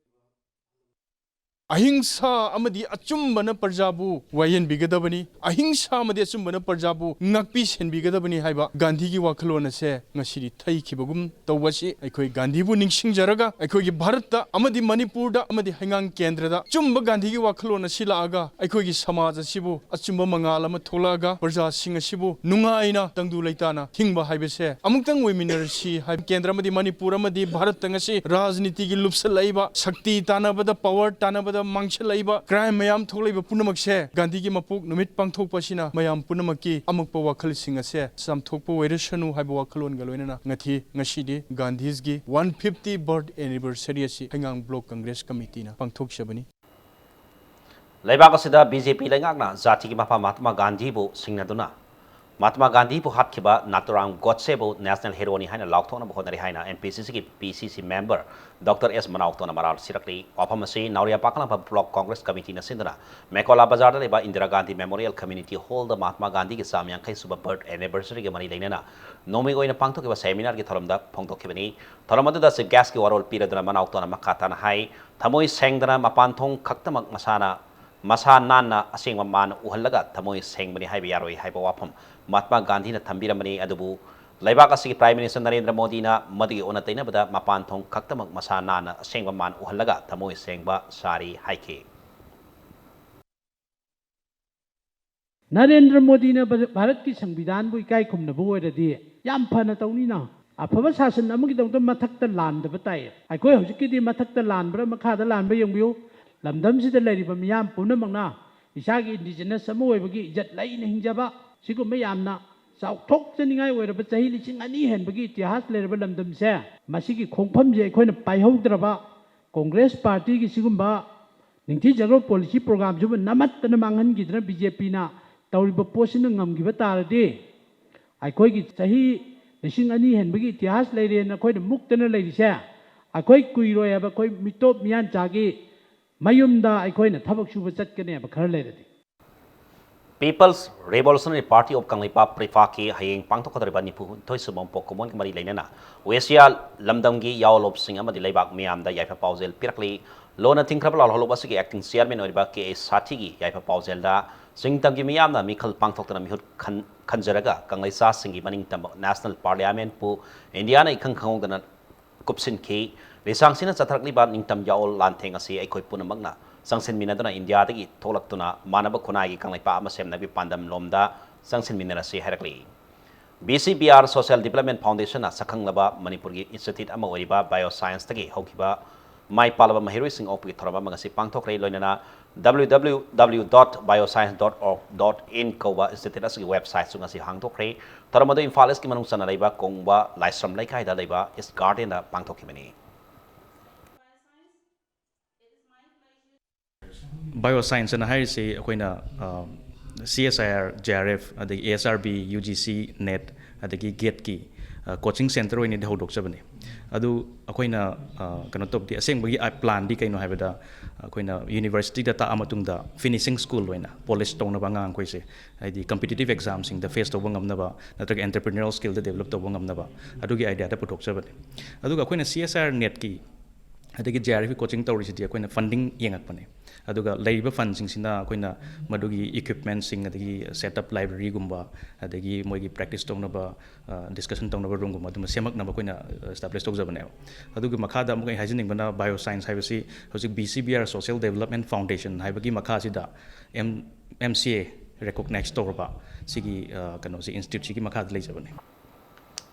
ꯑꯍꯤꯡꯁꯥ ꯑꯃꯗꯤ ꯑꯆꯨꯝꯕꯅ ꯄ꯭ꯔꯖꯥꯕꯨ ꯋꯥꯌꯦꯟꯕꯤꯒꯗꯕꯅꯤ, ꯑꯍꯤꯡꯁꯥ ꯑꯃꯗꯤ ꯑꯆꯨꯝꯕꯅ ꯄ꯭ꯔꯖꯥꯕꯨ ꯉꯥꯛꯄꯤ ꯁꯦꯟꯕꯤꯒꯗꯕꯅꯤ ꯍꯥꯏꯕ ꯒꯥꯟꯙꯤꯒꯤ ꯋꯥꯈꯜꯂꯣꯟ ꯑꯁꯦ ꯉꯁꯤꯗꯤ ꯊꯩꯈꯤꯕꯒꯨꯝ ꯇꯧꯕ ꯑꯁꯤ ꯑꯩꯈꯣꯏ ꯒꯥꯟꯙꯤꯕꯨ ꯅꯤꯡꯁꯤꯡꯖꯔꯒ, ꯑꯩꯈꯣꯏꯒꯤ ꯚꯥꯔꯠꯇ ꯑꯃꯗꯤ ꯃꯅꯤꯄꯨꯔꯗ ꯑꯃꯗꯤ ꯍꯩꯉꯥꯡ ꯀꯦꯟꯗ꯭ꯔꯗ ꯑꯆꯨꯝꯕ ꯒꯥꯟꯙꯤꯒꯤ ꯋꯥꯈꯜꯂꯣꯟ ꯑꯁꯤ ꯂꯥꯛꯑꯒ, ꯑꯩꯈꯣꯏꯒꯤ ꯁꯃꯥꯖ ꯑꯁꯤꯕꯨ ꯑꯆꯨꯝꯕ ꯃꯉꯥꯜ ꯑꯃ ꯊꯣꯛꯂꯛꯑꯒ, ꯄ꯭ꯔꯖꯥꯁꯤꯡ ꯑꯁꯤꯕꯨ ꯅꯨꯡꯉꯥꯏꯅ ꯇꯪꯗꯨ ꯂꯩꯇꯥꯅ ꯍꯤꯡꯕ ꯍꯥꯏꯕꯁꯦ ꯑꯃꯨꯛꯇꯪ ꯑꯣꯏꯃꯤꯟꯅꯔꯁꯤ ꯍꯥꯏꯕ꯫ ꯀꯦꯟꯗ꯭ꯔ ꯑꯃꯗꯤ ꯃꯅꯤꯄꯨꯔ ꯑꯃꯗꯤ ꯚꯥꯔꯠꯇ ꯉꯁꯤ ꯔꯥꯖꯅꯤꯇꯤꯒꯤ ꯂꯨꯞꯁꯜꯂꯛꯏꯕ, ꯁꯛꯇꯤ ꯇꯥꯟꯅꯕꯗ, ꯄꯋꯥꯔ ꯇꯥꯟꯅꯕꯗ ꯃꯥꯡꯁꯤꯜꯂꯛꯏꯕ crime ꯃꯌꯥꯝ ꯊꯣꯛꯂꯛꯏꯕ ꯄꯨꯝꯅꯃꯛꯁꯦ ꯒꯥꯟꯙꯤꯒꯤ ꯃꯄꯣꯛ ꯅꯨꯃꯤꯠ ꯄꯥꯡꯊꯣꯛꯄ ꯑꯁꯤꯅ ꯃꯌꯥꯝ ꯄꯨꯝꯅꯃꯛꯀꯤ ꯑꯃꯛꯄ ꯋꯥꯈꯜꯁꯤꯡ ꯑꯁꯦ ꯆꯥꯝꯊꯣꯛꯄ ꯑꯣꯏꯔꯁꯅꯨ ꯍꯥꯏꯕ ꯋꯥꯈꯜꯂꯣꯟꯒ ꯂꯣꯏꯅꯅ ꯉꯁꯤ, ꯉꯁꯤꯗꯤ ꯒꯥꯟꯙꯤꯁꯒꯤ one fifty birth anniversary ꯑꯁꯤ ꯍꯩꯉꯥꯡ Block Congress Committeeꯅ ꯄꯥꯡꯊꯣꯛꯆꯕꯅꯤ꯫ ꯂꯩꯕꯥꯛ ꯑꯁꯤꯗ ꯕꯤ ꯖꯦ ꯄꯤ ꯂꯩꯉꯥꯛꯅ ꯖꯥꯇꯤꯒꯤ ꯃꯄꯥ ꯃꯍꯥꯇꯃꯥ ꯒꯥꯟꯙꯤꯕꯨ ꯁꯤꯡꯅꯗꯨꯅ ꯃꯍꯥꯇꯃꯥ ꯒꯥꯟꯙꯤꯕꯨ ꯍꯥꯠꯈꯤꯕ ꯅꯥꯊꯨꯔꯥꯝ ꯒꯣꯗꯁꯦꯕꯨ national heroꯅꯤ ꯍꯥꯏꯅ ꯂꯥꯎꯊꯣꯛꯅꯕ ꯍꯣꯠꯅꯔꯤ ꯍꯥꯏꯅ ꯑꯦꯝ ꯄꯤ ꯁꯤ ꯁꯤꯒꯤ ꯄꯤ ꯁꯤ ꯁꯤ member Doctor ꯑꯦꯁ ꯃꯅꯥꯎꯇꯣꯅ ꯃꯔꯥꯜ ꯁꯤꯔꯛꯂꯤ꯫ ꯋꯥꯐꯝ ꯑꯁꯤ ꯅꯥꯎꯔꯤꯌꯥ ꯄꯥꯛꯂꯝꯄ Block Congress Committeeꯅ ꯁꯤꯟꯗꯨꯅ ꯃꯦꯀꯣꯂꯥ ꯕꯖꯥꯔꯗ ꯂꯩꯕ ꯏꯟꯗꯤꯔꯥ ꯒꯥꯟꯙꯤ Memorial Community Hallꯗ ꯃꯍꯥꯇꯃꯥ ꯒꯥꯟꯙꯤꯒꯤ ꯆꯥꯝꯃ ꯌꯥꯡꯈꯩ ꯁꯨꯕ birth anniversaryꯒ ꯃꯔꯤ ꯂꯩꯅꯅ ꯅꯣꯡꯃꯩ ꯑꯣꯏꯅ ꯄꯥꯡꯊꯣꯛꯈꯤꯕ seminar ꯒꯤ ꯊꯧꯔꯝꯗ ꯐꯣꯡꯗꯣꯛꯈꯤꯕꯅꯤ꯫ ꯊꯧꯔꯝ ꯑꯗꯨꯗ Chief Guestꯀꯤ ꯋꯥꯔꯣꯜ ꯄꯤꯔꯗꯨꯅ ꯃꯅꯥꯎꯇꯣꯅ ꯃꯈꯥ ꯇꯥꯅ ꯍꯥꯏ, ꯊꯃꯣꯏ ꯁꯦꯡꯗꯅ ꯃꯄꯥꯟ ꯊꯣꯡ ꯈꯛꯇꯃꯛ ꯃꯁꯥꯅ ꯃꯁꯥ ꯅꯥꯟꯅ ꯑꯁꯦꯡꯕ ꯃꯥꯟ ꯎꯍꯜꯂꯒ ꯊꯃꯣꯏ ꯁꯦꯡꯕꯅꯤ ꯍꯥꯏꯕ ꯌꯥꯔꯣꯏ ꯍꯥꯏꯕ ꯋꯥꯐꯝ ꯃꯍꯥꯇꯃꯥ ꯒꯥꯟꯙꯤꯅ ꯊꯝꯕꯤꯔꯝꯕꯅꯤ꯫ ꯑꯗꯨꯕꯨ ꯂꯩꯕꯥꯛ ꯑꯁꯤꯒꯤ Prime Minister ꯅꯔꯦꯟꯗ꯭ꯔ ꯃꯣꯗꯤꯅ ꯃꯗꯨꯒꯤ ꯑꯣꯟꯅ ꯇꯩꯅꯕꯗ ꯃꯄꯥꯟ ꯊꯣꯡ ꯈꯛꯇꯃꯛ ꯃꯁꯥ ꯅꯥꯟꯅ ꯑꯁꯦꯡꯕ ꯃꯥꯟ ꯎꯍꯜꯂꯒ ꯊꯃꯣꯏ ꯁꯦꯡꯕ ꯁꯥꯔꯤ ꯍꯥꯏꯈꯤ꯫ ꯅꯔꯦꯟꯗ꯭ꯔ ꯃꯣꯗꯤꯅ ꯚꯥꯔꯠꯀꯤ ꯁꯪꯕꯤꯙꯥꯟꯕꯨ ꯏꯀꯥꯏ ꯈꯨꯝꯅꯕ ꯑꯣꯏꯔꯗꯤ ꯌꯥꯝ ꯐꯅ ꯇꯧꯅꯤꯅ꯫ ꯑꯐꯕ ꯁꯥꯁꯟ ꯑꯃꯒꯤꯗꯃꯛꯇ ꯃꯊꯛꯇ ꯂꯥꯟꯗꯕ ꯇꯥꯏ꯫ ꯑꯩꯈꯣꯏ ꯍꯧꯖꯤꯛꯀꯤꯗꯤ ꯃꯊꯛꯇ ꯂꯥꯟꯕ꯭ꯔꯥ ꯃꯈꯥꯗ ꯂꯥꯟꯕ꯭ꯔꯥ ꯌꯦꯡꯕꯤꯌꯨ꯫ ꯂꯝꯗꯝꯁꯤꯗ ꯂꯩꯔꯤꯕ ꯃꯤꯌꯥꯝ ꯄꯨꯝꯅꯃꯛꯅ ꯏꯁꯥꯒꯤ indigenous ꯑꯃ ꯑꯣꯏꯕꯒꯤ ꯏꯖꯠ ꯂꯩꯅ ꯍꯤꯡꯖꯕ, ꯁꯤꯒꯨꯝꯕ ꯌꯥꯝꯅ ꯆꯥꯎꯊꯣꯛꯆꯅꯤꯡꯉꯥꯏ ꯑꯣꯏꯔꯕ ꯆꯍꯤ ꯂꯤꯁꯤꯡ ꯑꯅꯤ ꯍꯦꯟꯕꯒꯤ ꯏꯇꯤꯍꯥꯁ ꯂꯩꯔꯕ ꯂꯝꯗꯝꯁꯦ, ꯃꯁꯤꯒꯤ ꯈꯣꯡꯐꯝꯁꯦ ꯑꯩꯈꯣꯏꯅ ꯄꯥꯏꯍꯧꯗ꯭ꯔꯕ, ꯀꯣꯡꯒ꯭ꯔꯦꯁ ꯄꯥꯔꯇꯤꯒꯤ ꯁꯤꯒꯨꯝꯕ ꯅꯤꯡꯊꯤꯖꯈ꯭ꯔꯕ policy programꯁꯤꯕꯨ ꯅꯝꯃꯠꯇꯅ ꯃꯥꯡꯍꯟꯈꯤꯗꯅ ꯕꯤ ꯖꯦ ꯄꯤꯅ ꯇꯧꯔꯤꯕ ꯄꯣꯠꯁꯤꯅ ꯉꯝꯈꯤꯕ ꯇꯥꯔꯗꯤ, ꯑꯩꯈꯣꯏꯒꯤ ꯆꯍꯤ ꯂꯤꯁꯤꯡ ꯑꯅꯤ ꯍꯦꯟꯕꯒꯤ ꯏꯇꯤꯍꯥꯁ ꯂꯩꯔꯦꯅ ꯑꯩꯈꯣꯏꯅ ꯃꯨꯛꯇꯅ ꯂꯩꯔꯤꯁꯦ, ꯑꯩꯈꯣꯏ ꯀꯨꯏꯔꯣꯏ ꯍꯥꯏꯕ, ꯑꯩꯈꯣꯏ ꯃꯤꯇꯣꯞ ꯃꯤꯌꯥꯟꯆꯥꯒꯤ ꯃꯌꯨꯝꯗ ꯑꯩꯈꯣꯏꯅ ꯊꯕꯛ ꯁꯨꯕ ꯆꯠꯀꯅꯦꯕ ꯈꯔ ꯂꯩꯔꯗꯤ꯫ People's Revolutionary Party of Kangleipak, ꯄ꯭ꯔꯤꯄꯥꯛꯀꯤ ꯍꯌꯦꯡ ꯄꯥꯡꯊꯣꯛꯀꯗꯧꯔꯤꯕ ꯅꯤꯐꯨ ꯍꯨꯝꯗꯣꯏ ꯁꯨꯕ ꯃꯄꯣꯛ ꯀꯨꯝꯑꯣꯟꯒ ꯃꯔꯤ ꯂꯩꯅꯅ ꯋꯦꯁꯤꯌꯥ ꯂꯝꯗꯝꯒꯤ ꯌꯥꯑꯣꯂꯣꯞꯁꯤꯡ ꯑꯃꯗꯤ ꯂꯩꯕꯥꯛ ꯃꯤꯌꯥꯝꯗ ꯌꯥꯏꯐ ꯄꯥꯎꯖꯦꯜ ꯄꯤꯔꯛꯂꯤ꯫ ꯂꯣꯟꯅ ꯊꯤꯡꯈ꯭ꯔꯕ ꯂꯥꯜꯍꯧꯂꯨꯞ ꯑꯁꯤꯒꯤ acting chairman ꯑꯣꯏꯔꯤꯕ ꯀꯦ ꯑꯦ ꯁꯥꯊꯤꯒꯤ ꯌꯥꯏꯐ ꯄꯥꯎꯖꯦꯜꯗ ꯆꯤꯡꯇꯝꯒꯤ ꯃꯤꯌꯥꯝꯅ ꯃꯤꯈꯜ ꯄꯥꯡꯊꯣꯛꯇꯨꯅ ꯃꯤꯍꯨꯠ ꯈꯟ-, ꯈꯟꯖꯔꯒ ꯀꯪꯂꯩꯆꯥꯁꯤꯡꯒꯤ ꯃꯅꯤꯡ ꯇꯝꯕ National Parliamentꯄꯨ ꯏꯟꯗꯤꯌꯥꯅ ꯏꯈꯪ ꯈꯪꯍꯧꯗꯅ ꯀꯨꯞꯁꯤꯟꯈꯤ꯫ ꯂꯤꯁꯥꯡꯁꯤꯅ ꯆꯠꯊꯔꯛꯂꯤꯕ ꯅꯤꯡꯇꯝ ꯌꯥꯑꯣꯜ ꯂꯥꯟꯊꯦꯡ ꯑꯁꯤ ꯑꯩꯈꯣꯏ ꯄꯨꯝꯅꯃꯛꯅ ꯆꯪꯁꯤꯟꯃꯤꯟꯅꯗꯨꯅ ꯏꯟꯗꯤꯌꯥꯗꯒꯤ ꯊꯣꯛꯂꯛꯇꯨꯅ ꯃꯥꯟꯅꯕ ꯈꯨꯟꯅꯥꯏꯒꯤ ꯀꯪꯂꯩꯄꯥꯛ ꯑꯃ ꯁꯦꯝꯅꯕꯒꯤ ꯄꯥꯟꯗꯝꯂꯣꯝꯗ ꯆꯪꯁꯤꯟꯃꯤꯟꯅꯔꯁꯤ ꯍꯥꯏꯔꯛꯂꯤ꯫ B C B R Social Development Foundationꯅ ꯁꯛꯈꯪꯂꯕ ꯃꯅꯤꯄꯨꯔꯒꯤ institute ꯑꯃ ꯑꯣꯏꯔꯤꯕ Bioscienceꯇꯒꯤ ꯍꯧꯈꯤꯕ ꯃꯥꯏ ꯄꯥꯛꯂꯕ ꯃꯍꯩꯔꯣꯏꯁꯤꯡ ꯑꯣꯛꯄꯒꯤ ꯊꯧꯔꯝ ꯑꯃ ꯉꯁꯤ ꯄꯥꯡꯊꯣꯛꯈ꯭ꯔꯦ꯫ ꯂꯣꯏꯅꯅ W W W dot bioscience dot org dot in ꯀꯧꯕ institute ꯑꯁꯤꯒꯤ websiteꯁꯨ ꯉꯁꯤ ꯍꯥꯡꯗꯣꯛꯈ꯭ꯔꯦ꯫ ꯊꯧꯔꯝ ꯑꯗꯨ ꯏꯝꯐꯥꯜ ꯏꯁꯀꯤ ꯃꯅꯨꯡ ꯆꯟꯅ ꯂꯩꯕ ꯀꯣꯡꯕ ꯂꯥꯏꯁ꯭ꯔꯝ ꯂꯩꯀꯥꯏꯗ ꯂꯩꯕ ꯏꯁ ꯒꯥꯔꯗꯦꯟꯗ ꯄꯥꯡꯊꯣꯛꯈꯤꯕꯅꯤ꯫ Bioscience ꯑꯅ ꯍꯥꯏꯔꯤꯁꯤ ꯑꯩꯈꯣꯏꯅ C S I R, J R F, ꯑꯗꯒꯤ A S R B, U G C, NET, ꯑꯗꯒꯤ ꯒꯦꯠꯀꯤ ꯀꯣꯆꯤꯡ ꯁꯦꯟꯇꯔ ꯑꯣꯏꯅꯗꯤ ꯍꯧꯗꯣꯛꯆꯕꯅꯤ꯫ ꯑꯗꯨ ꯑꯩꯈꯣꯏꯅ ꯀꯩꯅꯣ ꯇꯧꯕꯗꯤ, ꯑꯁꯦꯡꯕꯒꯤ ꯄ꯭ꯂꯥꯟꯗꯤ ꯀꯩꯅꯣ ꯍꯥꯏꯕꯗ, ꯑꯩꯈꯣꯏꯅ ꯌꯨꯅꯤꯚꯔꯁꯤꯇꯤꯗ ꯇꯥꯛꯑ ꯃꯇꯨꯡꯗ ꯐꯤꯅꯤꯁꯤꯡ ꯁ꯭ꯀꯨꯜ ꯑꯣꯏꯅ ꯄꯣꯂꯤꯁ ꯇꯧꯅꯕ ꯑꯉꯥꯡ ꯑꯩꯈꯣꯏꯁꯦ, ꯍꯥꯏꯗꯤ ꯀꯝꯄꯤꯇꯤꯇꯤꯞ ꯑꯦꯛꯖꯥꯝꯁꯤꯡꯗ ꯐꯦꯁ ꯇꯧꯕ ꯉꯝꯅꯕ ꯅꯠꯇ꯭ꯔꯒ ꯑꯦꯟꯇꯔꯄ꯭ꯔꯤꯅꯔꯦꯜ ꯁ꯭ꯀꯤꯜꯗ ꯗꯦꯕꯂꯞ ꯇꯧꯕ ꯉꯝꯅꯕ ꯑꯗꯨꯒꯤ ꯑꯥꯏꯗꯤꯌꯥꯗ ꯄꯨꯊꯣꯛꯆꯕꯅꯤ꯫ ꯑꯗꯨꯒ ꯑꯩꯈꯣꯏꯅ C S I R NETꯀꯤ ꯑꯗꯒꯤ J R Fꯀꯤ ꯀꯣꯆꯤꯡ ꯇꯧꯔꯤꯁꯤꯗꯤ ꯑꯩꯈꯣꯏꯅ ꯐꯟꯗꯤꯡ ꯌꯦꯡꯉꯛꯄꯅꯦ꯫ ꯑꯗꯨꯒ ꯂꯩꯔꯤꯕ ꯐꯟꯁꯤꯡꯁꯤꯅ ꯑꯩꯈꯣꯏꯅ ꯃꯗꯨꯒꯤ ꯏꯀ꯭ꯋꯤꯞꯃꯦꯟꯁꯤꯡ, ꯑꯗꯒꯤ ꯁꯦꯠ ꯑꯞ ꯂꯥꯏꯕ꯭ꯔꯦꯔꯤꯒꯨꯝꯕ, ꯑꯗꯒꯤ ꯃꯣꯏꯒꯤ ꯄ꯭ꯔꯦꯛꯇꯤꯁ ꯇꯧꯅꯕ, ꯗꯤꯁꯀꯁꯟ ꯇꯧꯅꯕ ꯔꯨꯝꯒꯨꯝꯕ ꯑꯗꯨꯝꯕ ꯁꯦꯝꯃꯛꯅꯕ ꯑꯩꯈꯣꯏꯅ ꯏꯁꯇꯥꯕ꯭ꯂꯤꯁ ꯇꯧꯖꯕꯅꯦꯕ꯫ ꯑꯗꯨꯒꯤ ꯃꯈꯥꯗ ꯑꯃꯨꯛ ꯑꯩ ꯍꯥꯏꯖꯅꯤꯡꯕꯅ, ꯕꯥꯏꯑꯣ ꯁꯥꯏꯟꯁ ꯍꯥꯏꯕꯁꯤ ꯍꯧꯖꯤꯛ B C B R Social Development Foundation ꯍꯥꯏꯕꯒꯤ ꯃꯈꯥꯁꯤꯗ M, M C A recognise ꯇꯧꯔꯕ ꯁꯤꯒꯤ ꯀꯩꯅꯣꯁꯤ, ꯏꯟꯁꯇꯤꯇ꯭ꯌꯨꯠꯁꯤꯒꯤ ꯃꯈꯥꯗ ꯂꯩꯖꯕꯅꯦ꯫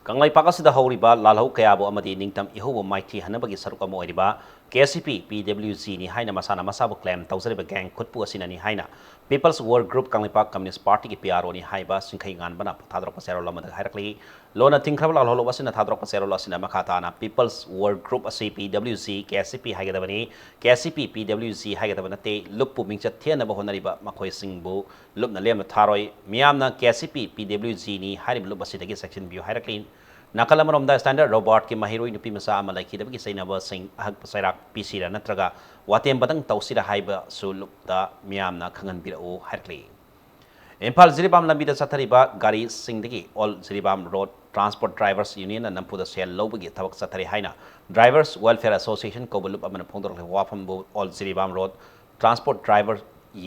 ꯀꯪꯂꯩꯄꯥꯛ ꯑꯁꯤꯗ ꯍꯧꯔꯤꯕ ꯂꯥꯜꯍꯧ ꯀꯌꯥꯕꯨ ꯑꯃꯗꯤ ꯅꯤꯡꯇꯝ ꯏꯍꯧꯕꯨ ꯃꯥꯏꯊꯤ ꯍꯟꯅꯕꯒꯤ ꯁꯔꯨꯛ ꯑꯃ ꯑꯣꯏꯔꯤꯕ K C P P W G ꯅꯤ ꯍꯥꯏꯅ ꯃꯁꯥꯅ ꯃꯁꯥꯕꯨ ꯀ꯭ꯂꯦꯝ ꯇꯧꯖꯔꯤꯕ ꯒꯦꯡ ꯈꯨꯠꯄꯨ ꯑꯁꯤꯅꯅꯤ ꯍꯥꯏꯅ People's World Group Kangleipak Communist Partyꯒꯤ P R Oꯅꯤ ꯍꯥꯏꯕ ꯁꯤꯡꯈꯩ ꯉꯥꯟꯕꯅ ꯊꯥꯗꯣꯔꯛꯄ ꯆꯦꯔꯣꯜ ꯑꯃꯗ ꯍꯥꯏꯔꯛꯂꯤ꯫ ꯂꯣꯟꯅ ꯊꯤꯡꯈ꯭ꯔꯕ ꯂꯥꯜꯍꯧꯂꯨꯞ ꯑꯁꯤꯅ ꯊꯥꯗꯣꯔꯛꯄ ꯆꯦꯔꯣꯜ ꯑꯁꯤꯅ ꯃꯈꯥ ꯇꯥꯅ People's World Group ꯑꯁꯤ P W G, K C P ꯍꯥꯏꯒꯗꯕꯅꯤ, K C P P W G ꯍꯥꯏꯒꯗꯕ ꯅꯠꯇꯦ꯫ ꯂꯨꯞꯄꯨ ꯃꯤꯡꯆꯠ ꯊꯤꯍꯟꯅꯕ ꯍꯣꯠꯅꯔꯤꯕ ꯃꯈꯣꯏꯁꯤꯡꯕꯨ ꯂꯨꯞꯅ ꯂꯦꯝꯅ ꯊꯥꯔꯣꯏ꯫ ꯃꯤꯌꯥꯝꯅ K C P P W G ꯅꯤ ꯍꯥꯏꯔꯤꯕ ꯂꯨꯞ ꯑꯁꯤꯗꯒꯤ ꯆꯦꯛꯁꯤꯟꯕꯤꯌꯨ ꯍꯥꯏꯔꯛꯂꯤ꯫ ꯅꯥꯀꯜ ꯑꯃꯔꯣꯝꯗ ꯁ꯭ꯇꯥꯟꯗꯔꯗ ꯔꯣꯕꯥꯔꯠꯀꯤ ꯃꯍꯩꯔꯣꯏ ꯅꯨꯄꯤ ꯃꯆꯥ ꯑꯃ ꯂꯩꯈꯤꯗꯕꯒꯤ ꯆꯩꯅꯕꯁꯤꯡ ꯑꯍꯛꯄ ꯆꯩꯔꯥꯛ ꯄꯤꯁꯤꯔꯥ ꯅꯠꯇ꯭ꯔꯒ ꯋꯥꯇꯦꯝꯕꯗꯪ ꯇꯧꯁꯤꯔꯥ ꯍꯥꯏꯕꯁꯨ ꯂꯨꯞꯇ ꯃꯤꯌꯥꯝꯅ ꯈꯪꯍꯟꯕꯤꯔꯛꯎ ꯍꯥꯏꯔꯛꯂꯤ꯫ ꯏꯝꯐꯥꯜ ꯖꯤꯔꯤꯕꯥꯝ ꯂꯝꯕꯤꯗ ꯆꯠꯊꯔꯤꯕ ꯒꯥꯔꯤꯁꯤꯡꯗꯒꯤ All Jiribam Road Transport Drivers Unionꯅ ꯅꯝꯐꯨꯗ ꯁꯦꯜ ꯂꯧꯕꯒꯤ ꯊꯕꯛ ꯆꯠꯊꯔꯤ ꯍꯥꯏꯅ Drivers Welfare Association ꯀꯧꯕ ꯂꯨꯞ ꯑꯃꯅ ꯐꯣꯡꯗꯣꯔꯛꯂꯤꯕ ꯋꯥꯐꯝꯕꯨ All Jiribam Road Transport Driver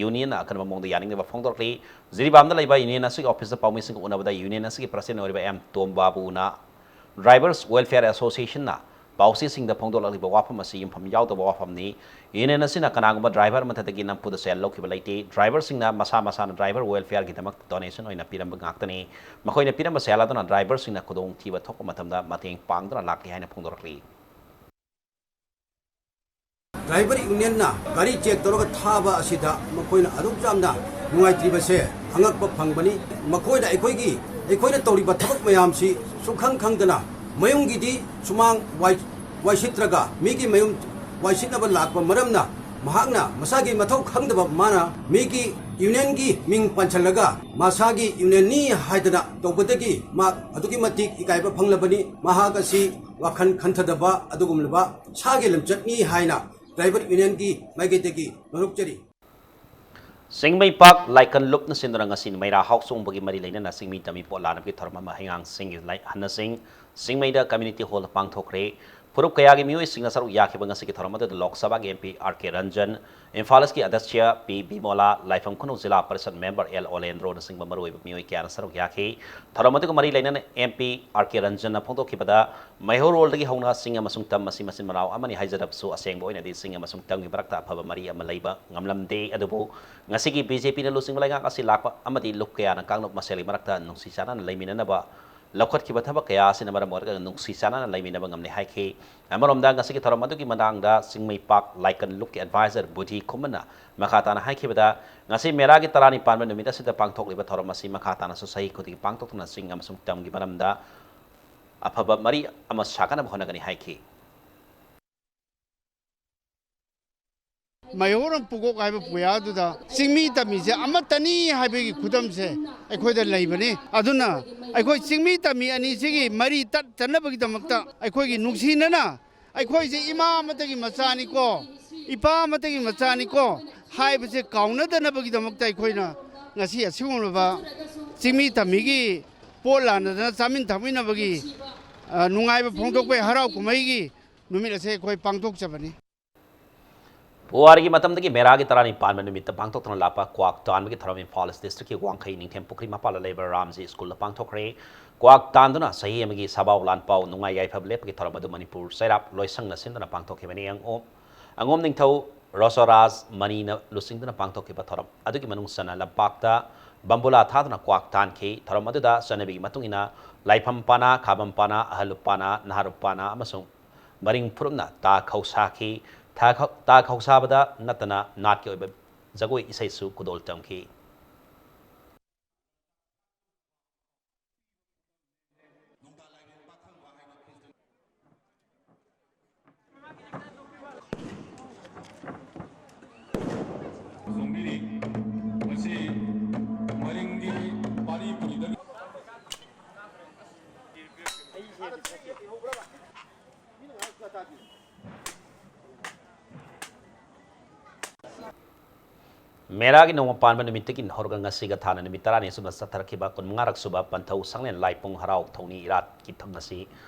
Unionꯅ ꯑꯀꯟꯕ ꯃꯑꯣꯡꯗ ꯌꯥꯅꯤꯡꯗꯕ ꯐꯣꯡꯗꯣꯔꯛꯂꯤ꯫ ꯖꯤꯔꯤꯕꯥꯝꯗ ꯂꯩꯕ ꯌꯨꯅꯤꯌꯟ ꯑꯁꯤꯒꯤ ꯑꯣꯐꯤꯁꯇ ꯄꯥꯎꯃꯤꯁꯤꯡꯒ ꯎꯅꯕꯗ ꯌꯨꯅꯤꯌꯟ ꯑꯁꯤꯒꯤ ꯄ꯭ꯔꯁꯤꯗꯦꯟ ꯑꯣꯏꯔꯤꯕ ꯑꯦꯝ ꯇꯣꯝꯕꯥꯕꯨꯅ Drivers Welfare Associationꯅ ꯄꯥꯎꯆꯦꯁꯤꯡꯗ ꯐꯣꯡꯗꯣꯛꯂꯛꯂꯤꯕ ꯋꯥꯐꯝ ꯑꯁꯤ ꯌꯨꯝꯐꯝ ꯌꯥꯎꯗꯕ ꯋꯥꯐꯝꯅꯤ꯫ ꯌꯨꯅꯤꯌꯟ ꯑꯁꯤꯅ ꯀꯅꯥꯒꯨꯝꯕ ꯗ꯭ꯔꯥꯏꯚꯔ ꯑꯃꯠꯇꯗꯒꯤ ꯅꯝꯐꯨꯗ ꯁꯦꯜ ꯂꯧꯈꯤꯕ ꯂꯩꯇꯦ꯫ ꯗ꯭ꯔꯥꯏꯚꯔꯁꯤꯡꯅ ꯃꯁꯥ ꯃꯁꯥꯅ ꯗ꯭ꯔꯥꯏꯚꯔ ꯋꯦꯜꯐꯤꯌꯔꯒꯤꯗꯃꯛ ꯗꯣꯅꯦꯁꯟ ꯑꯣꯏꯅ ꯄꯤꯔꯝꯕ ꯉꯥꯛꯇꯅꯤ꯫ ꯃꯈꯣꯏꯅ ꯄꯤꯔꯝꯕ ꯁꯦꯜ ꯑꯗꯨꯅ ꯗ꯭ꯔꯥꯏꯚꯔꯁꯤꯡꯅ ꯈꯨꯗꯣꯡꯊꯤꯕ ꯊꯣꯛꯄ ꯃꯇꯝꯗ ꯃꯇꯦꯡ ꯄꯥꯡꯗꯨꯅ ꯂꯥꯛꯂꯤ ꯍꯥꯏꯅ ꯐꯣꯡꯗꯣꯔꯛꯂꯤ꯫ ꯗ꯭ꯔꯥꯏꯚꯔ ꯌꯨꯅꯤꯌꯟꯅ ꯒꯥꯔꯤ ꯆꯦꯛ ꯇꯧꯔꯒ ꯊꯥꯕ ꯑꯁꯤꯗ ꯃꯈꯣꯏꯅ ꯑꯗꯨꯛ ꯌꯥꯝꯅ ꯅꯨꯡꯉꯥꯏꯇ꯭ꯔꯤꯕꯁꯦ ꯑꯉꯛꯄ ꯐꯪꯕꯅꯤ꯫ ꯃꯈꯣꯏꯅ ꯑꯩꯈꯣꯏꯒꯤ, ꯑꯩꯈꯣꯏꯅ ꯇꯧꯔꯤꯕ ꯊꯕꯛ ꯃꯌꯥꯝꯁꯤ ꯁꯨꯛꯈꯪ ꯈꯪꯗꯅ ꯃꯌꯨꯝꯒꯤꯗꯤ ꯁꯨꯃꯥꯡ ꯋꯥꯏ-, ꯋꯥꯏꯁꯤꯠꯇ꯭ꯔꯒ ꯃꯤꯒꯤ ꯃꯌꯨꯝ ꯋꯥꯏꯁꯤꯠꯅꯕ ꯂꯥꯛꯄ ꯃꯔꯝꯅ ꯃꯍꯥꯛꯅ ꯃꯁꯥꯒꯤ ꯃꯊꯧ ꯈꯪꯗꯕ ꯃꯥꯅ ꯃꯤꯒꯤ ꯌꯨꯅꯤꯌꯟꯒꯤ ꯃꯤꯡ ꯄꯟꯁꯤꯜꯂꯒ ꯃꯁꯥꯒꯤ ꯌꯨꯅꯤꯌꯟꯅꯤ ꯍꯥꯏꯗꯅ ꯇꯧꯕꯗꯒꯤ ꯃꯍꯥꯛ ꯑꯗꯨꯛꯀꯤ ꯃꯇꯤꯛ ꯏꯀꯥꯏꯕ ꯐꯪꯂꯕꯅꯤ꯫ ꯃꯍꯥꯛ ꯑꯁꯤ ꯋꯥꯈꯜ ꯈꯟꯊꯗꯕ ꯑꯗꯨꯒꯨꯝꯂꯕ ꯁꯥꯒꯤ ꯂꯝꯆꯠꯅꯤ ꯍꯥꯏꯅ ꯗ꯭ꯔꯥꯏꯚꯔ ꯌꯨꯅꯤꯌꯟꯒꯤ ꯃꯥꯏꯀꯩꯗꯒꯤ ꯅꯣꯟꯊꯣꯛꯆꯔꯤ꯫ ꯆꯤꯡꯃꯩꯄꯥꯛ ꯂꯥꯏꯀꯟ ꯂꯨꯞꯅ ꯁꯤꯟꯗꯨꯅ ꯉꯁꯤ ꯃꯩꯔꯥ ꯍꯥꯎ ꯆꯣꯡꯕꯒꯤ ꯃꯔꯤ ꯂꯩꯅꯅ ꯆꯤꯡꯃꯤ ꯇꯝꯃꯤ ꯄꯣꯠ ꯂꯥꯟꯅꯕꯒꯤ ꯊꯧꯔꯝ ꯑꯃ ꯍꯩꯉꯥꯡꯁꯤꯡꯒꯤ ꯂꯥꯏ-, ꯍꯟꯅꯁꯤꯡ ꯆꯤꯡꯃꯩꯗ ꯀꯝꯃ꯭ꯌꯨꯅꯤꯇꯤ ꯍꯣꯜꯗ ꯄꯥꯡꯊꯣꯛꯈ꯭ꯔꯦ꯫ ꯐꯨꯔꯨꯞ ꯀꯌꯥꯒꯤ ꯃꯤꯑꯣꯏꯁꯤꯡꯅ ꯁꯔꯨꯛ ꯌꯥꯈꯤꯕ ꯉꯁꯤꯒꯤ ꯊꯧꯔꯝ ꯑꯗꯨꯗ ꯂꯣꯛ ꯁꯚꯥꯒꯤ ꯑꯦꯝ ꯄꯤ ꯑꯥꯔ ꯀꯦ ꯔꯟꯖꯟ, ꯏꯝꯐꯥꯜ ꯏꯁꯀꯤ ꯑꯗ꯭ꯌꯛꯁ ꯄꯤ ꯕꯤꯃꯣꯂꯥ, ꯂꯥꯏꯐꯝ ꯈꯨꯅꯧ ꯖꯤꯂꯥ ꯄꯔꯤꯁꯠ ꯃꯦꯝꯕꯔ ꯑꯦꯜ ꯑꯣꯂꯦꯟꯗ꯭ꯔꯣꯅꯆꯤꯡꯕ ꯃꯔꯨꯑꯣꯏꯕ ꯃꯤꯑꯣꯏ ꯀꯌꯥꯅ ꯁꯔꯨꯛ ꯌꯥꯈꯤ꯫ ꯊꯧꯔꯝ ꯑꯗꯨꯒ ꯃꯔꯤ ꯂꯩꯅꯅ ꯑꯦꯝ ꯄꯤ ꯑꯥꯔ ꯀꯦ ꯔꯟꯖꯟꯅ ꯐꯣꯡꯗꯣꯛꯈꯤꯕꯗ, ꯃꯩꯍꯧꯔꯣꯜꯗꯒꯤ ꯍꯧꯅ ꯆꯤꯡ ꯑꯃꯁꯨꯡ ꯇꯝ ꯑꯁꯤ ꯃꯆꯤꯟ ꯃꯅꯥꯎ ꯑꯃꯅꯤ ꯍꯥꯏꯖꯔꯕꯁꯨ, ꯑꯁꯦꯡꯕ ꯑꯣꯏꯅꯗꯤ ꯆꯤꯡ ꯑꯃꯁꯨꯡ ꯇꯝꯒꯤ ꯃꯔꯛꯇ ꯑꯐꯕ ꯃꯔꯤ ꯑꯃ ꯂꯩꯕ ꯉꯝꯂꯝꯗꯦ꯫ ꯑꯗꯨꯕꯨ ꯉꯁꯤꯒꯤ ꯕꯤ ꯖꯦ ꯄꯤꯅ ꯂꯨꯆꯤꯡꯕ ꯂꯩꯉꯥꯛ ꯑꯁꯤ ꯂꯥꯛꯄ ꯑꯃꯗꯤ ꯂꯨꯞ ꯀꯌꯥꯅ ꯀꯥꯡꯂꯨꯞ ꯃꯁꯦꯜꯒꯤ ꯃꯔꯛꯇ ꯅꯨꯡꯁꯤ ꯆꯥꯟꯅꯅ ꯂꯩꯃꯤꯟꯅꯅꯕ ꯂꯧꯈꯠꯈꯤꯕ ꯊꯕꯛ ꯀꯌꯥ ꯑꯁꯤꯅ ꯃꯔꯝ ꯑꯣꯏꯔꯒ ꯅꯨꯡꯁꯤ ꯆꯥꯟꯅꯅ ꯂꯩꯃꯤꯟꯅꯕ ꯉꯝꯂꯦ ꯍꯥꯏꯈꯤ꯫ ꯑꯃꯔꯣꯝꯗ ꯉꯁꯤꯒꯤ ꯊꯧꯔꯝ ꯑꯗꯨꯒꯤ ꯃꯇꯥꯡꯗ ꯆꯤꯡꯃꯩꯄꯥꯛ ꯂꯥꯏꯀꯟ ꯂꯨꯞꯀꯤ ꯑꯦꯗꯚꯥꯏꯖꯔ ꯕꯨꯙꯤ ꯈꯨꯃꯟꯅ ꯃꯈꯥ ꯇꯥꯅ ꯍꯥꯏꯈꯤꯕꯗ, ꯉꯁꯤ ꯃꯦꯔꯥꯒꯤ ꯇꯔꯥꯅꯤꯄꯥꯟꯕ ꯅꯨꯃꯤꯠ ꯑꯁꯤꯗ ꯄꯥꯡꯊꯣꯛꯂꯤꯕ ꯊꯧꯔꯝ ꯑꯁꯤ ꯃꯈꯥ ꯇꯥꯅꯁꯨ ꯆꯍꯤ ꯈꯨꯗꯤꯡꯒꯤ ꯄꯥꯡꯊꯣꯛꯇꯨꯅ ꯆꯤꯡ ꯑꯃꯁꯨꯡ ꯇꯝꯒꯤ ꯃꯔꯝꯗ ꯑꯐꯕ ꯃꯔꯤ ꯑꯃ ꯁꯥꯒꯠꯅꯕ ꯍꯣꯠꯅꯒꯅꯤ ꯍꯥꯏꯈꯤ꯫ ꯃꯩꯍꯧꯔꯣꯜ ꯄꯨꯀꯣꯛ ꯍꯥꯏꯕ ꯄꯨꯌꯥꯗꯨꯗ ꯆꯤꯡꯃꯤ ꯇꯝꯃꯤꯁꯦ ꯑꯃꯠꯇꯅꯤ ꯍꯥꯏꯕꯒꯤ ꯈꯨꯗꯝꯁꯦ ꯑꯩꯈꯣꯏꯗ ꯂꯩꯕꯅꯤ꯫ ꯑꯗꯨꯅ ꯑꯩꯈꯣꯏ ꯆꯤꯡꯃꯤ ꯇꯝꯃꯤ ꯑꯅꯤꯁꯤꯒꯤ ꯃꯔꯤ ꯇꯠꯇꯅꯕꯒꯤꯗꯃꯛꯇ ꯑꯩꯈꯣꯏꯒꯤ ꯅꯨꯡꯁꯤꯅꯅ ꯑꯩꯈꯣꯏꯁꯦ ꯏꯃꯥ ꯑꯃꯠꯇꯒꯤ ꯃꯆꯥꯅꯤꯀꯣ, ꯏꯄꯥ ꯑꯃꯠꯇꯒꯤ ꯃꯆꯥꯅꯤꯀꯣ ꯍꯥꯏꯕꯁꯦ ꯀꯥꯎꯅꯗꯅꯕꯒꯤꯗꯃꯛꯇ ꯑꯩꯈꯣꯏꯅ ꯉꯁꯤ ꯑꯁꯤꯒꯨꯝꯂꯕ ꯆꯤꯡꯃꯤ ꯇꯝꯃꯤꯒꯤ ꯄꯣꯠ ꯂꯥꯟꯅꯗꯅ ꯆꯥꯃꯤꯟ ꯊꯛꯃꯤꯟꯅꯕꯒꯤ, ꯑ, ꯅꯨꯡꯉꯥꯏꯕ ꯐꯣꯡꯗꯣꯛꯄꯒꯤ ꯍꯔꯥꯎ ꯀꯨꯝꯍꯩꯒꯤ ꯅꯨꯃꯤꯠ ꯑꯁꯦ ꯑꯩꯈꯣꯏ ꯄꯥꯡꯊꯣꯛꯆꯕꯅꯤ꯫ ꯄꯨꯋꯥꯔꯤꯒꯤ ꯃꯇꯝꯗꯒꯤ ꯃꯦꯔꯥꯒꯤ ꯇꯔꯥꯅꯤꯄꯥꯟꯕ ꯅꯨꯃꯤꯠꯇ ꯄꯥꯡꯊꯣꯛꯇꯨꯅ ꯂꯥꯛꯄ ꯀ꯭ꯋꯥꯛ ꯇꯥꯟꯕꯒꯤ ꯊꯧꯔꯝ ꯏꯝꯐꯥꯜ ꯏꯁ ꯗꯤꯁꯇ꯭ꯔꯤꯛꯀꯤ ꯋꯥꯡꯈꯩ ꯅꯤꯡꯊꯦꯝ ꯄꯨꯈ꯭ꯔꯤ ꯃꯄꯥꯜꯗ ꯂꯩꯕ ꯔꯥꯝꯖꯤ ꯁ꯭ꯀꯨꯜꯗ ꯄꯥꯡꯊꯣꯛꯈ꯭ꯔꯦ꯫ ꯀ꯭ꯋꯥꯛ ꯇꯥꯟꯗꯨꯅ ꯆꯍꯤ ꯑꯃꯒꯤ ꯁꯥꯕꯥꯎ ꯂꯥꯟꯄꯥꯎ ꯅꯨꯡꯉꯥꯏ ꯌꯥꯏꯐꯕ ꯂꯦꯞꯄꯒꯤ ꯊꯧꯔꯝ ꯑꯗꯨ ꯃꯅꯤꯄꯨꯔ ꯆꯩꯔꯥꯛ ꯂꯣꯏꯁꯪꯅ ꯁꯤꯟꯗꯨꯅ ꯄꯥꯡꯊꯣꯛꯈꯤꯕꯅꯤ꯫ ꯑꯉꯣꯝ, ꯑꯉꯣꯝ ꯅꯤꯡꯊꯧ ꯔꯣꯁꯣꯔꯥꯖ ꯃꯅꯤꯅ ꯂꯨꯆꯤꯡꯗꯨꯅ ꯄꯥꯡꯊꯣꯛꯈꯤꯕ ꯊꯧꯔꯝ ꯑꯗꯨꯒꯤ ꯃꯅꯨꯡ ꯆꯟꯅ ꯂꯝꯄꯥꯛꯇ ꯕꯝꯕꯨꯂꯥ ꯊꯥꯗꯨꯅ ꯀ꯭ꯋꯥꯛ ꯇꯥꯟꯈꯤ꯫ ꯊꯧꯔꯝ ꯑꯗꯨꯗ ꯆꯠꯅꯕꯤꯒꯤ ꯃꯇꯨꯡ ꯏꯟꯅ ꯂꯥꯏꯐꯝ ꯄꯥꯅꯥ, ꯈꯥꯕꯝ ꯄꯥꯅꯥ, ꯑꯍꯜꯂꯨꯞ ꯄꯥꯅꯥ, ꯅꯍꯥꯔꯨꯞ ꯄꯥꯅꯥ ꯑꯃꯁꯨꯡ ꯃꯔꯤꯡ ꯐꯨꯔꯨꯞꯅ ꯇꯥ ꯈꯧ ꯁꯥꯈꯤ꯫ ꯊꯥ ꯈ-, ꯇꯥ ꯈꯧꯁꯥꯕꯗ ꯅꯠꯇꯅ ꯅꯥꯠꯀꯤ ꯑꯣꯏꯕ ꯖꯒꯣꯏ ꯏꯁꯩꯁꯨ ꯈꯨꯗꯣꯜ ꯇꯝꯈꯤ꯫ ꯆꯣꯡꯕꯤꯔꯤ꯫ ꯃꯁꯤ ꯃꯔꯤꯡꯒꯤ ꯄꯥꯔꯤ ꯄꯨꯔꯤꯗꯒꯤ꯫ ꯃꯦꯔꯥꯒꯤ ꯅꯣꯡꯃ ꯄꯥꯟꯕ ꯅꯨꯃꯤꯠꯇꯒꯤ ꯍꯧꯔꯒ ꯉꯁꯤꯒ ꯊꯥꯅ ꯅꯨꯃꯤꯠ ꯇꯔꯥꯅꯤ ꯁꯨꯕ ꯆꯠꯊꯔꯛꯈꯤꯕ ꯀꯨꯟꯃꯉꯥꯔꯛ ꯁꯨꯕ ꯄꯟꯊꯧ ꯁꯪꯂꯦꯟ ꯂꯥꯏꯄꯨꯡ ꯍꯔꯥꯎ ꯊꯧꯅꯤ ꯏꯔꯥꯠꯀꯤ ꯊꯧ ꯉꯁꯤ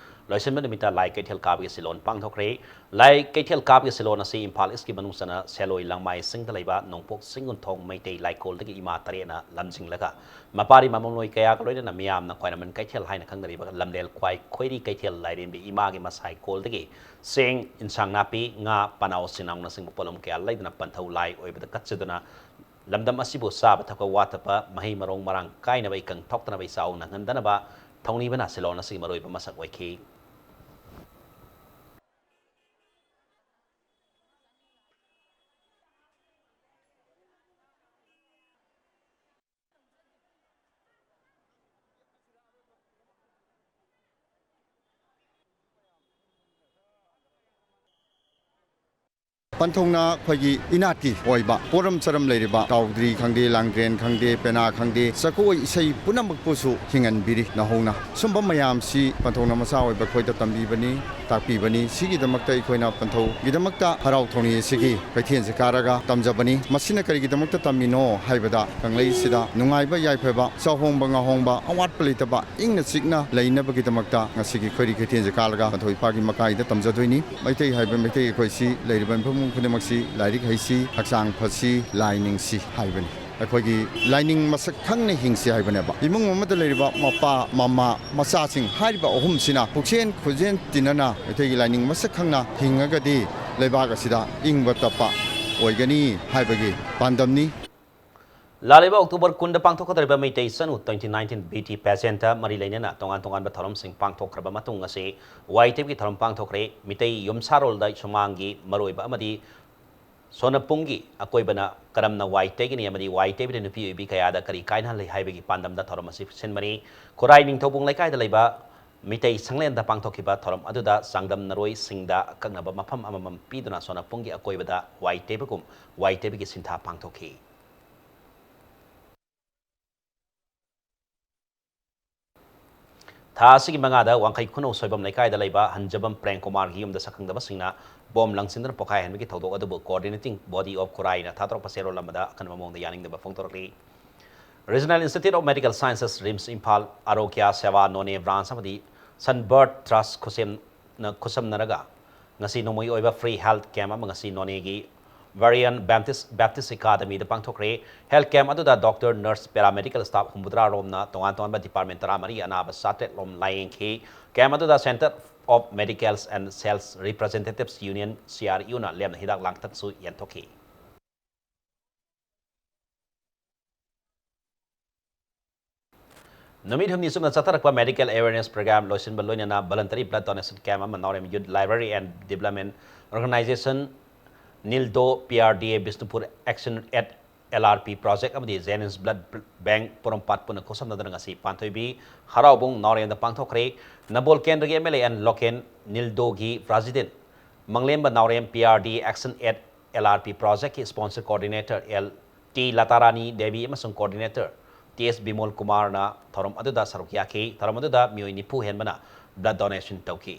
ꯂꯣꯏꯁꯤꯟꯕ ꯅꯨꯃꯤꯠꯇ ꯂꯥꯏ ꯀꯩꯊꯦꯜ ꯀꯥꯕꯒꯤ ꯁꯤꯂꯣꯟ ꯄꯥꯡꯊꯣꯛꯈ꯭ꯔꯦ꯫ ꯂꯥꯏ ꯀꯩꯊꯦꯜ ꯀꯥꯕꯒꯤ ꯁꯤꯂꯣꯟ ꯑꯁꯤ ꯏꯝꯐꯥꯜ ꯏꯁꯀꯤ ꯃꯅꯨꯡ ꯆꯟꯅ ꯁꯦꯂꯣꯏ ꯂꯪꯃꯥꯏꯁꯤꯡꯗ ꯂꯩꯕ ꯅꯣꯡꯄꯣꯛ ꯁꯤꯡꯒꯨꯟꯊꯣꯡ ꯃꯩꯇꯩ ꯂꯥꯏꯀꯣꯜꯗꯒꯤ ꯏꯃꯥ ꯇꯔꯦꯠꯅ ꯂꯝꯖꯤꯡꯂꯒ ꯃꯄꯥꯔꯤ ꯃꯃꯣꯟꯂꯣꯏ ꯀꯌꯥꯒ ꯂꯣꯏꯅꯅ ꯃꯤꯌꯥꯝꯅ ꯈ꯭ꯋꯥꯏꯔꯝꯕꯟ ꯀꯩꯊꯦꯜ ꯍꯥꯏꯅ ꯈꯪꯅꯔꯤꯕ ꯂꯝꯂꯦꯜ ꯈ꯭ꯋꯥꯏ ꯈꯣꯏꯔꯤ ꯀꯩꯊꯦꯜ ꯂꯥꯏꯔꯦꯝꯕꯤ ꯏꯃꯥꯒꯤ ꯃꯁꯥꯏꯀꯣꯜꯗꯒꯤ ꯆꯦꯡ, ꯏꯟꯁꯥꯡ ꯅꯥꯄꯤ, ꯉꯥ, ꯄꯅꯥꯎ, ꯁꯤꯡꯅꯥꯎꯅꯆꯤꯡꯕ ꯄꯣꯠꯂꯝ ꯀꯌꯥ ꯂꯩꯗꯨꯅ ꯄꯟꯊꯧ ꯂꯥꯏ ꯑꯣꯏꯕꯗ ꯀꯠꯆꯗꯨꯅ ꯂꯝꯗꯝ ꯑꯁꯤꯕꯨ ꯆꯥꯕ ꯊꯛꯄ ꯋꯥꯠꯇꯕ, ꯃꯍꯩ ꯃꯔꯣꯡ ꯃꯔꯥꯡ ꯀꯥꯏꯅꯕ ꯏꯀꯪ ꯊꯣꯛꯇꯅꯕ ꯏꯆꯥꯎ ꯅꯪꯍꯟꯗꯅꯕ ꯊꯧꯅꯤꯕꯅ ꯁꯤꯂꯣꯟ ꯑꯁꯤꯒꯤ ꯃꯔꯨꯑꯣꯏꯕ ꯃꯁꯛ ꯑꯣꯏꯈꯤ꯫ ꯄꯟꯊꯧꯅ ꯑꯩꯈꯣꯏꯒꯤ ꯏꯅꯥꯠꯀꯤ ꯑꯣꯏꯕ ꯄꯣꯠꯔꯝ ꯆꯔꯝ ꯂꯩꯔꯤꯕ ꯀꯥꯎꯗ꯭ꯔꯤ ꯈꯪꯗꯦ, ꯂꯥꯡꯗ꯭ꯔꯦꯟ ꯈꯪꯗꯦ, ꯄꯦꯅꯥ ꯈꯪꯗꯦ, ꯖꯒꯣꯏ ꯏꯁꯩ ꯄꯨꯝꯅꯃꯛꯄꯨꯁꯨ ꯍꯤꯡꯍꯟꯕꯤꯔꯤ ꯅꯧꯍꯧꯅ꯫ ꯁꯨꯝꯕ ꯃꯌꯥꯝꯁꯤ ꯄꯟꯊꯧꯅ ꯃꯆꯥ ꯑꯣꯏꯕ ꯑꯩꯈꯣꯏꯗ ꯇꯝꯕꯤꯕꯅꯤ, ꯇꯥꯛꯄꯤꯕꯅꯤ꯫ ꯁꯤꯒꯤꯗꯃꯛꯇ ꯑꯩꯈꯣꯏꯅ ꯄꯟꯊꯧꯒꯤꯗꯃꯛꯇ ꯍꯔꯥꯎ ꯊꯧꯅꯤ ꯑꯁꯤꯒꯤ ꯀꯩꯊꯦꯜꯁꯦ ꯀꯥꯔꯒ ꯇꯝꯖꯕꯅꯤ꯫ ꯃꯁꯤꯅ ꯀꯔꯤꯒꯤꯗꯃꯛꯇ ꯇꯝꯃꯤꯅꯣ ꯍꯥꯏꯕꯗ, ꯀꯪꯂꯩꯁꯤꯗ ꯅꯨꯡꯉꯥꯏꯕ ꯌꯥꯏꯐꯕ, ꯆꯥꯍꯣꯡꯕ ꯉꯥꯍꯣꯡꯕ, ꯑꯋꯥꯠꯄ ꯂꯩꯇꯕ, ꯏꯪꯅ ꯆꯤꯛꯅ ꯂꯩꯅꯕꯒꯤꯗꯃꯛꯇ ꯉꯁꯤꯒꯤ ꯈꯣꯏꯔꯤ ꯀꯩꯊꯦꯜꯁꯦ ꯀꯥꯔꯒ ꯄꯟꯊꯧ ꯏꯄꯥꯒꯤ ꯃꯀꯥꯏꯗ ꯇꯝꯖꯗꯣꯏꯅꯤ꯫ ꯃꯩꯇꯩ ꯍꯥꯏꯕ ꯃꯩꯇꯩ ꯑꯩꯈꯣꯏꯁꯤ ꯂꯩꯔꯤꯕ ꯃꯤꯄꯨꯝ ꯈꯨꯗꯤꯡꯃꯛꯁꯤ ꯂꯥꯏꯔꯤꯛ ꯍꯩꯁꯤ, ꯍꯛꯆꯥꯡ ꯐꯁꯤ, ꯂꯥꯏ ꯅꯤꯡꯁꯤ ꯍꯥꯏꯕꯅꯤ꯫ ꯑꯩꯈꯣꯏꯒꯤ ꯂꯥꯏꯅꯤꯡ ꯃꯁꯛ ꯈꯪꯅ ꯍꯤꯡꯁꯤ ꯍꯥꯏꯕꯅꯦꯕ꯫ ꯏꯃꯨꯡ ꯑꯃꯗ ꯂꯩꯔꯤꯕ ꯃꯄꯥ, ꯃꯃꯥ, ꯃꯆꯥꯁꯤꯡ ꯍꯥꯏꯔꯤꯕ ꯑꯍꯨꯝꯁꯤꯅ ꯄꯨꯛꯆꯦꯟ ꯈꯣꯏꯖꯦꯟ ꯇꯤꯟꯅꯅ ꯃꯩꯇꯩꯒꯤ ꯂꯥꯏꯅꯤꯡ ꯃꯁꯛ ꯈꯪꯅ ꯍꯤꯡꯉꯒꯗꯤ ꯂꯩꯕꯥꯛ ꯑꯁꯤꯗ ꯏꯪꯕ ꯇꯞꯄ ꯑꯣꯏꯒꯅꯤ ꯍꯥꯏꯕꯒꯤ ꯄꯥꯟꯗꯝꯅꯤ꯫ ꯂꯥꯛꯂꯤꯕ ꯑꯣꯛꯇꯣꯕꯔ ꯀꯨꯟꯗ ꯄꯥꯡꯊꯣꯛꯀꯗꯧꯔꯤꯕ ꯃꯩꯇꯩ ꯆꯅꯨ twenty nineteen B T pageant ꯃꯔꯤ ꯂꯩꯅꯅ ꯇꯣꯉꯥꯟ ꯇꯣꯉꯥꯟꯕ ꯊꯧꯔꯝꯁꯤꯡ ꯄꯥꯡꯊꯣꯛꯈ꯭ꯔꯕ ꯃꯇꯨꯡ ꯉꯁꯤ ꯋꯥꯏ ꯇꯩꯕꯒꯤ ꯊꯧꯔꯝ ꯄꯥꯡꯊꯣꯛꯈ꯭ꯔꯦ꯫ ꯃꯤꯇꯩ ꯌꯨꯝꯁꯥꯔꯣꯜꯗ ꯁꯨꯃꯥꯡꯒꯤ ꯃꯔꯨꯑꯣꯏꯕ ꯑꯃꯗꯤ ꯁꯣꯅꯄꯨꯡꯒꯤ ꯑꯀꯣꯏꯕꯅ ꯀꯔꯝꯅ ꯋꯥꯏ ꯇꯩꯒꯅꯤ ꯑꯃꯗꯤ ꯋꯥꯏ ꯇꯩꯕꯗ ꯅꯨꯄꯤ ꯑꯣꯏꯕꯤ ꯀꯌꯥꯗ ꯀꯔꯤ ꯀꯥꯏꯅꯍꯜꯂꯤ ꯍꯥꯏꯕꯒꯤ ꯄꯥꯟꯗꯝꯗ ꯊꯧꯔꯝ ꯑꯁꯤ ꯁꯤꯟꯕꯅꯤ꯫ ꯈꯨꯔꯥꯏ ꯅꯤꯡꯊꯧꯕꯨꯡ ꯂꯩꯀꯥꯏꯗ ꯂꯩꯕ ꯃꯤꯇꯩ ꯁꯪꯂꯦꯟꯗ ꯄꯥꯡꯊꯣꯛꯈꯤꯕ ꯊꯧꯔꯝ ꯑꯗꯨꯗ ꯆꯥꯡꯗꯝꯅꯔꯣꯏꯁꯤꯡꯗ ꯑꯀꯛꯅꯕ ꯃꯐꯝ ꯑꯃꯃꯝ ꯄꯤꯗꯨꯅ ꯁꯣꯅꯄꯨꯡꯒꯤ ꯑꯀꯣꯏꯕꯗ ꯋꯥꯏ ꯇꯩꯕꯒꯨꯝ ꯋꯥꯏ ꯇꯩꯕꯒꯤ ꯁꯤꯟꯊꯥ ꯄꯥꯡꯊꯣꯛꯈꯤ꯫ ꯊꯥ ꯑꯁꯤꯒꯤ ꯃꯉꯥꯗ ꯋꯥꯡꯈꯩ ꯈꯨꯅꯧ ꯁꯣꯏꯕꯝ ꯂꯩꯀꯥꯏꯗ ꯂꯩꯕ ꯍꯟꯖꯕꯝ ꯄ꯭ꯔꯦꯝ ꯀꯨꯃꯥꯔꯒꯤ ꯌꯨꯝꯗ ꯁꯛꯈꯪꯗꯕꯁꯤꯡꯅ ꯕꯣꯝ ꯂꯪꯁꯤꯟꯗꯨꯅ ꯄꯣꯈꯥꯏꯍꯟꯕꯒꯤ ꯊꯧꯗꯣꯛ ꯑꯗꯨꯕꯨ Coordinating Body of ꯈꯨꯔꯥꯏꯅ ꯊꯥꯗꯣꯔꯛꯄ ꯆꯦꯔꯣꯜ ꯑꯃꯗ ꯑꯀꯟꯕ ꯃꯑꯣꯡꯗ ꯌꯥꯅꯤꯡꯗꯕ ꯐꯣꯡꯗꯣꯔꯛꯂꯤ꯫ Regional Institute of Medical Sciences, RIMS, Imphal ꯑꯔꯣꯒ꯭ꯌ ꯁꯦꯋꯥ Noney branch ꯑꯃꯗꯤ Sunbird Trust ꯈꯨꯠꯁꯦꯝꯅ, ꯈꯨꯠꯁꯝꯅꯔꯒ ꯉꯁꯤ ꯅꯣꯡꯃꯒꯤ ꯑꯣꯏꯕ free health camp ꯑꯃ ꯉꯁꯤ ꯅꯣꯅꯦꯒꯤ Varian Baptist, Baptist Academyꯗ ꯄꯥꯡꯊꯣꯛꯈ꯭ꯔꯦ꯫ Health camp ꯑꯗꯨꯗ doctor, nurse, paramedical staff ꯍꯨꯝꯐꯨꯇꯔꯥ ꯔꯣꯝꯅ ꯇꯣꯉꯥꯟ ꯇꯣꯉꯥꯟꯕ department ꯇꯔꯥꯃꯔꯤ ꯑꯅꯥꯕ ꯆꯥꯇ꯭ꯔꯦꯠ ꯔꯣꯝ ꯂꯥꯌꯦꯡꯈꯤ꯫ Camp ꯑꯗꯨꯗ Center of Medicals and Sales Representatives Union, C R Uꯅ ꯂꯦꯝꯅ ꯍꯤꯗꯥꯛ ꯂꯥꯡꯊꯛꯁꯨ ꯌꯦꯟꯊꯣꯛꯈꯤ꯫ ꯅꯨꯃꯤꯠ ꯍꯨꯝꯅꯤ ꯆꯨꯞꯅ ꯆꯠꯊꯔꯛꯄ medical awareness program ꯂꯣꯏꯁꯤꯟꯕ ꯂꯣꯏꯅꯅ voluntary blood donation camp ꯑꯃ ꯅꯥꯎꯔꯦꯝ Youth Library and Development Organization, NILDO, P R D A, Bishnupur Action at L R P Project ꯑꯃꯗꯤ Jennings Blood Bank ꯄꯣꯔꯣꯝꯄꯥꯠ ꯄꯨꯟꯅ ꯈꯨꯠꯁꯝꯅꯗꯨꯅ ꯉꯁꯤ ꯄꯥꯟꯊꯣꯏꯕꯤ ꯍꯔꯥꯎꯕꯨꯡ ꯅꯥꯎꯔꯦꯝꯗ ꯄꯥꯡꯊꯣꯛꯈ꯭ꯔꯦ꯫ ꯅꯝꯕꯣꯜ ꯀꯦꯟꯗ꯭ꯔꯒꯤ M L A and local NILDOꯒꯤ President ꯃꯪꯂꯦꯝꯕ Naorem, P R D Action at L R P Projectꯀꯤ Sponsor Coordinator L T ꯂꯇꯥꯔꯥꯅꯤ Devi ꯑꯃꯁꯨꯡ Coordinator T S Bimol ꯀꯨꯃꯥꯔꯅ ꯊꯧꯔꯝ ꯑꯗꯨꯗ ꯁꯔꯨꯛ ꯌꯥꯈꯤ꯫ ꯊꯧꯔꯝ ꯑꯗꯨꯗ ꯃꯤꯑꯣꯏ ꯅꯤꯐꯨ ꯍꯦꯟꯕꯅ blood donation ꯇꯧꯈꯤ꯫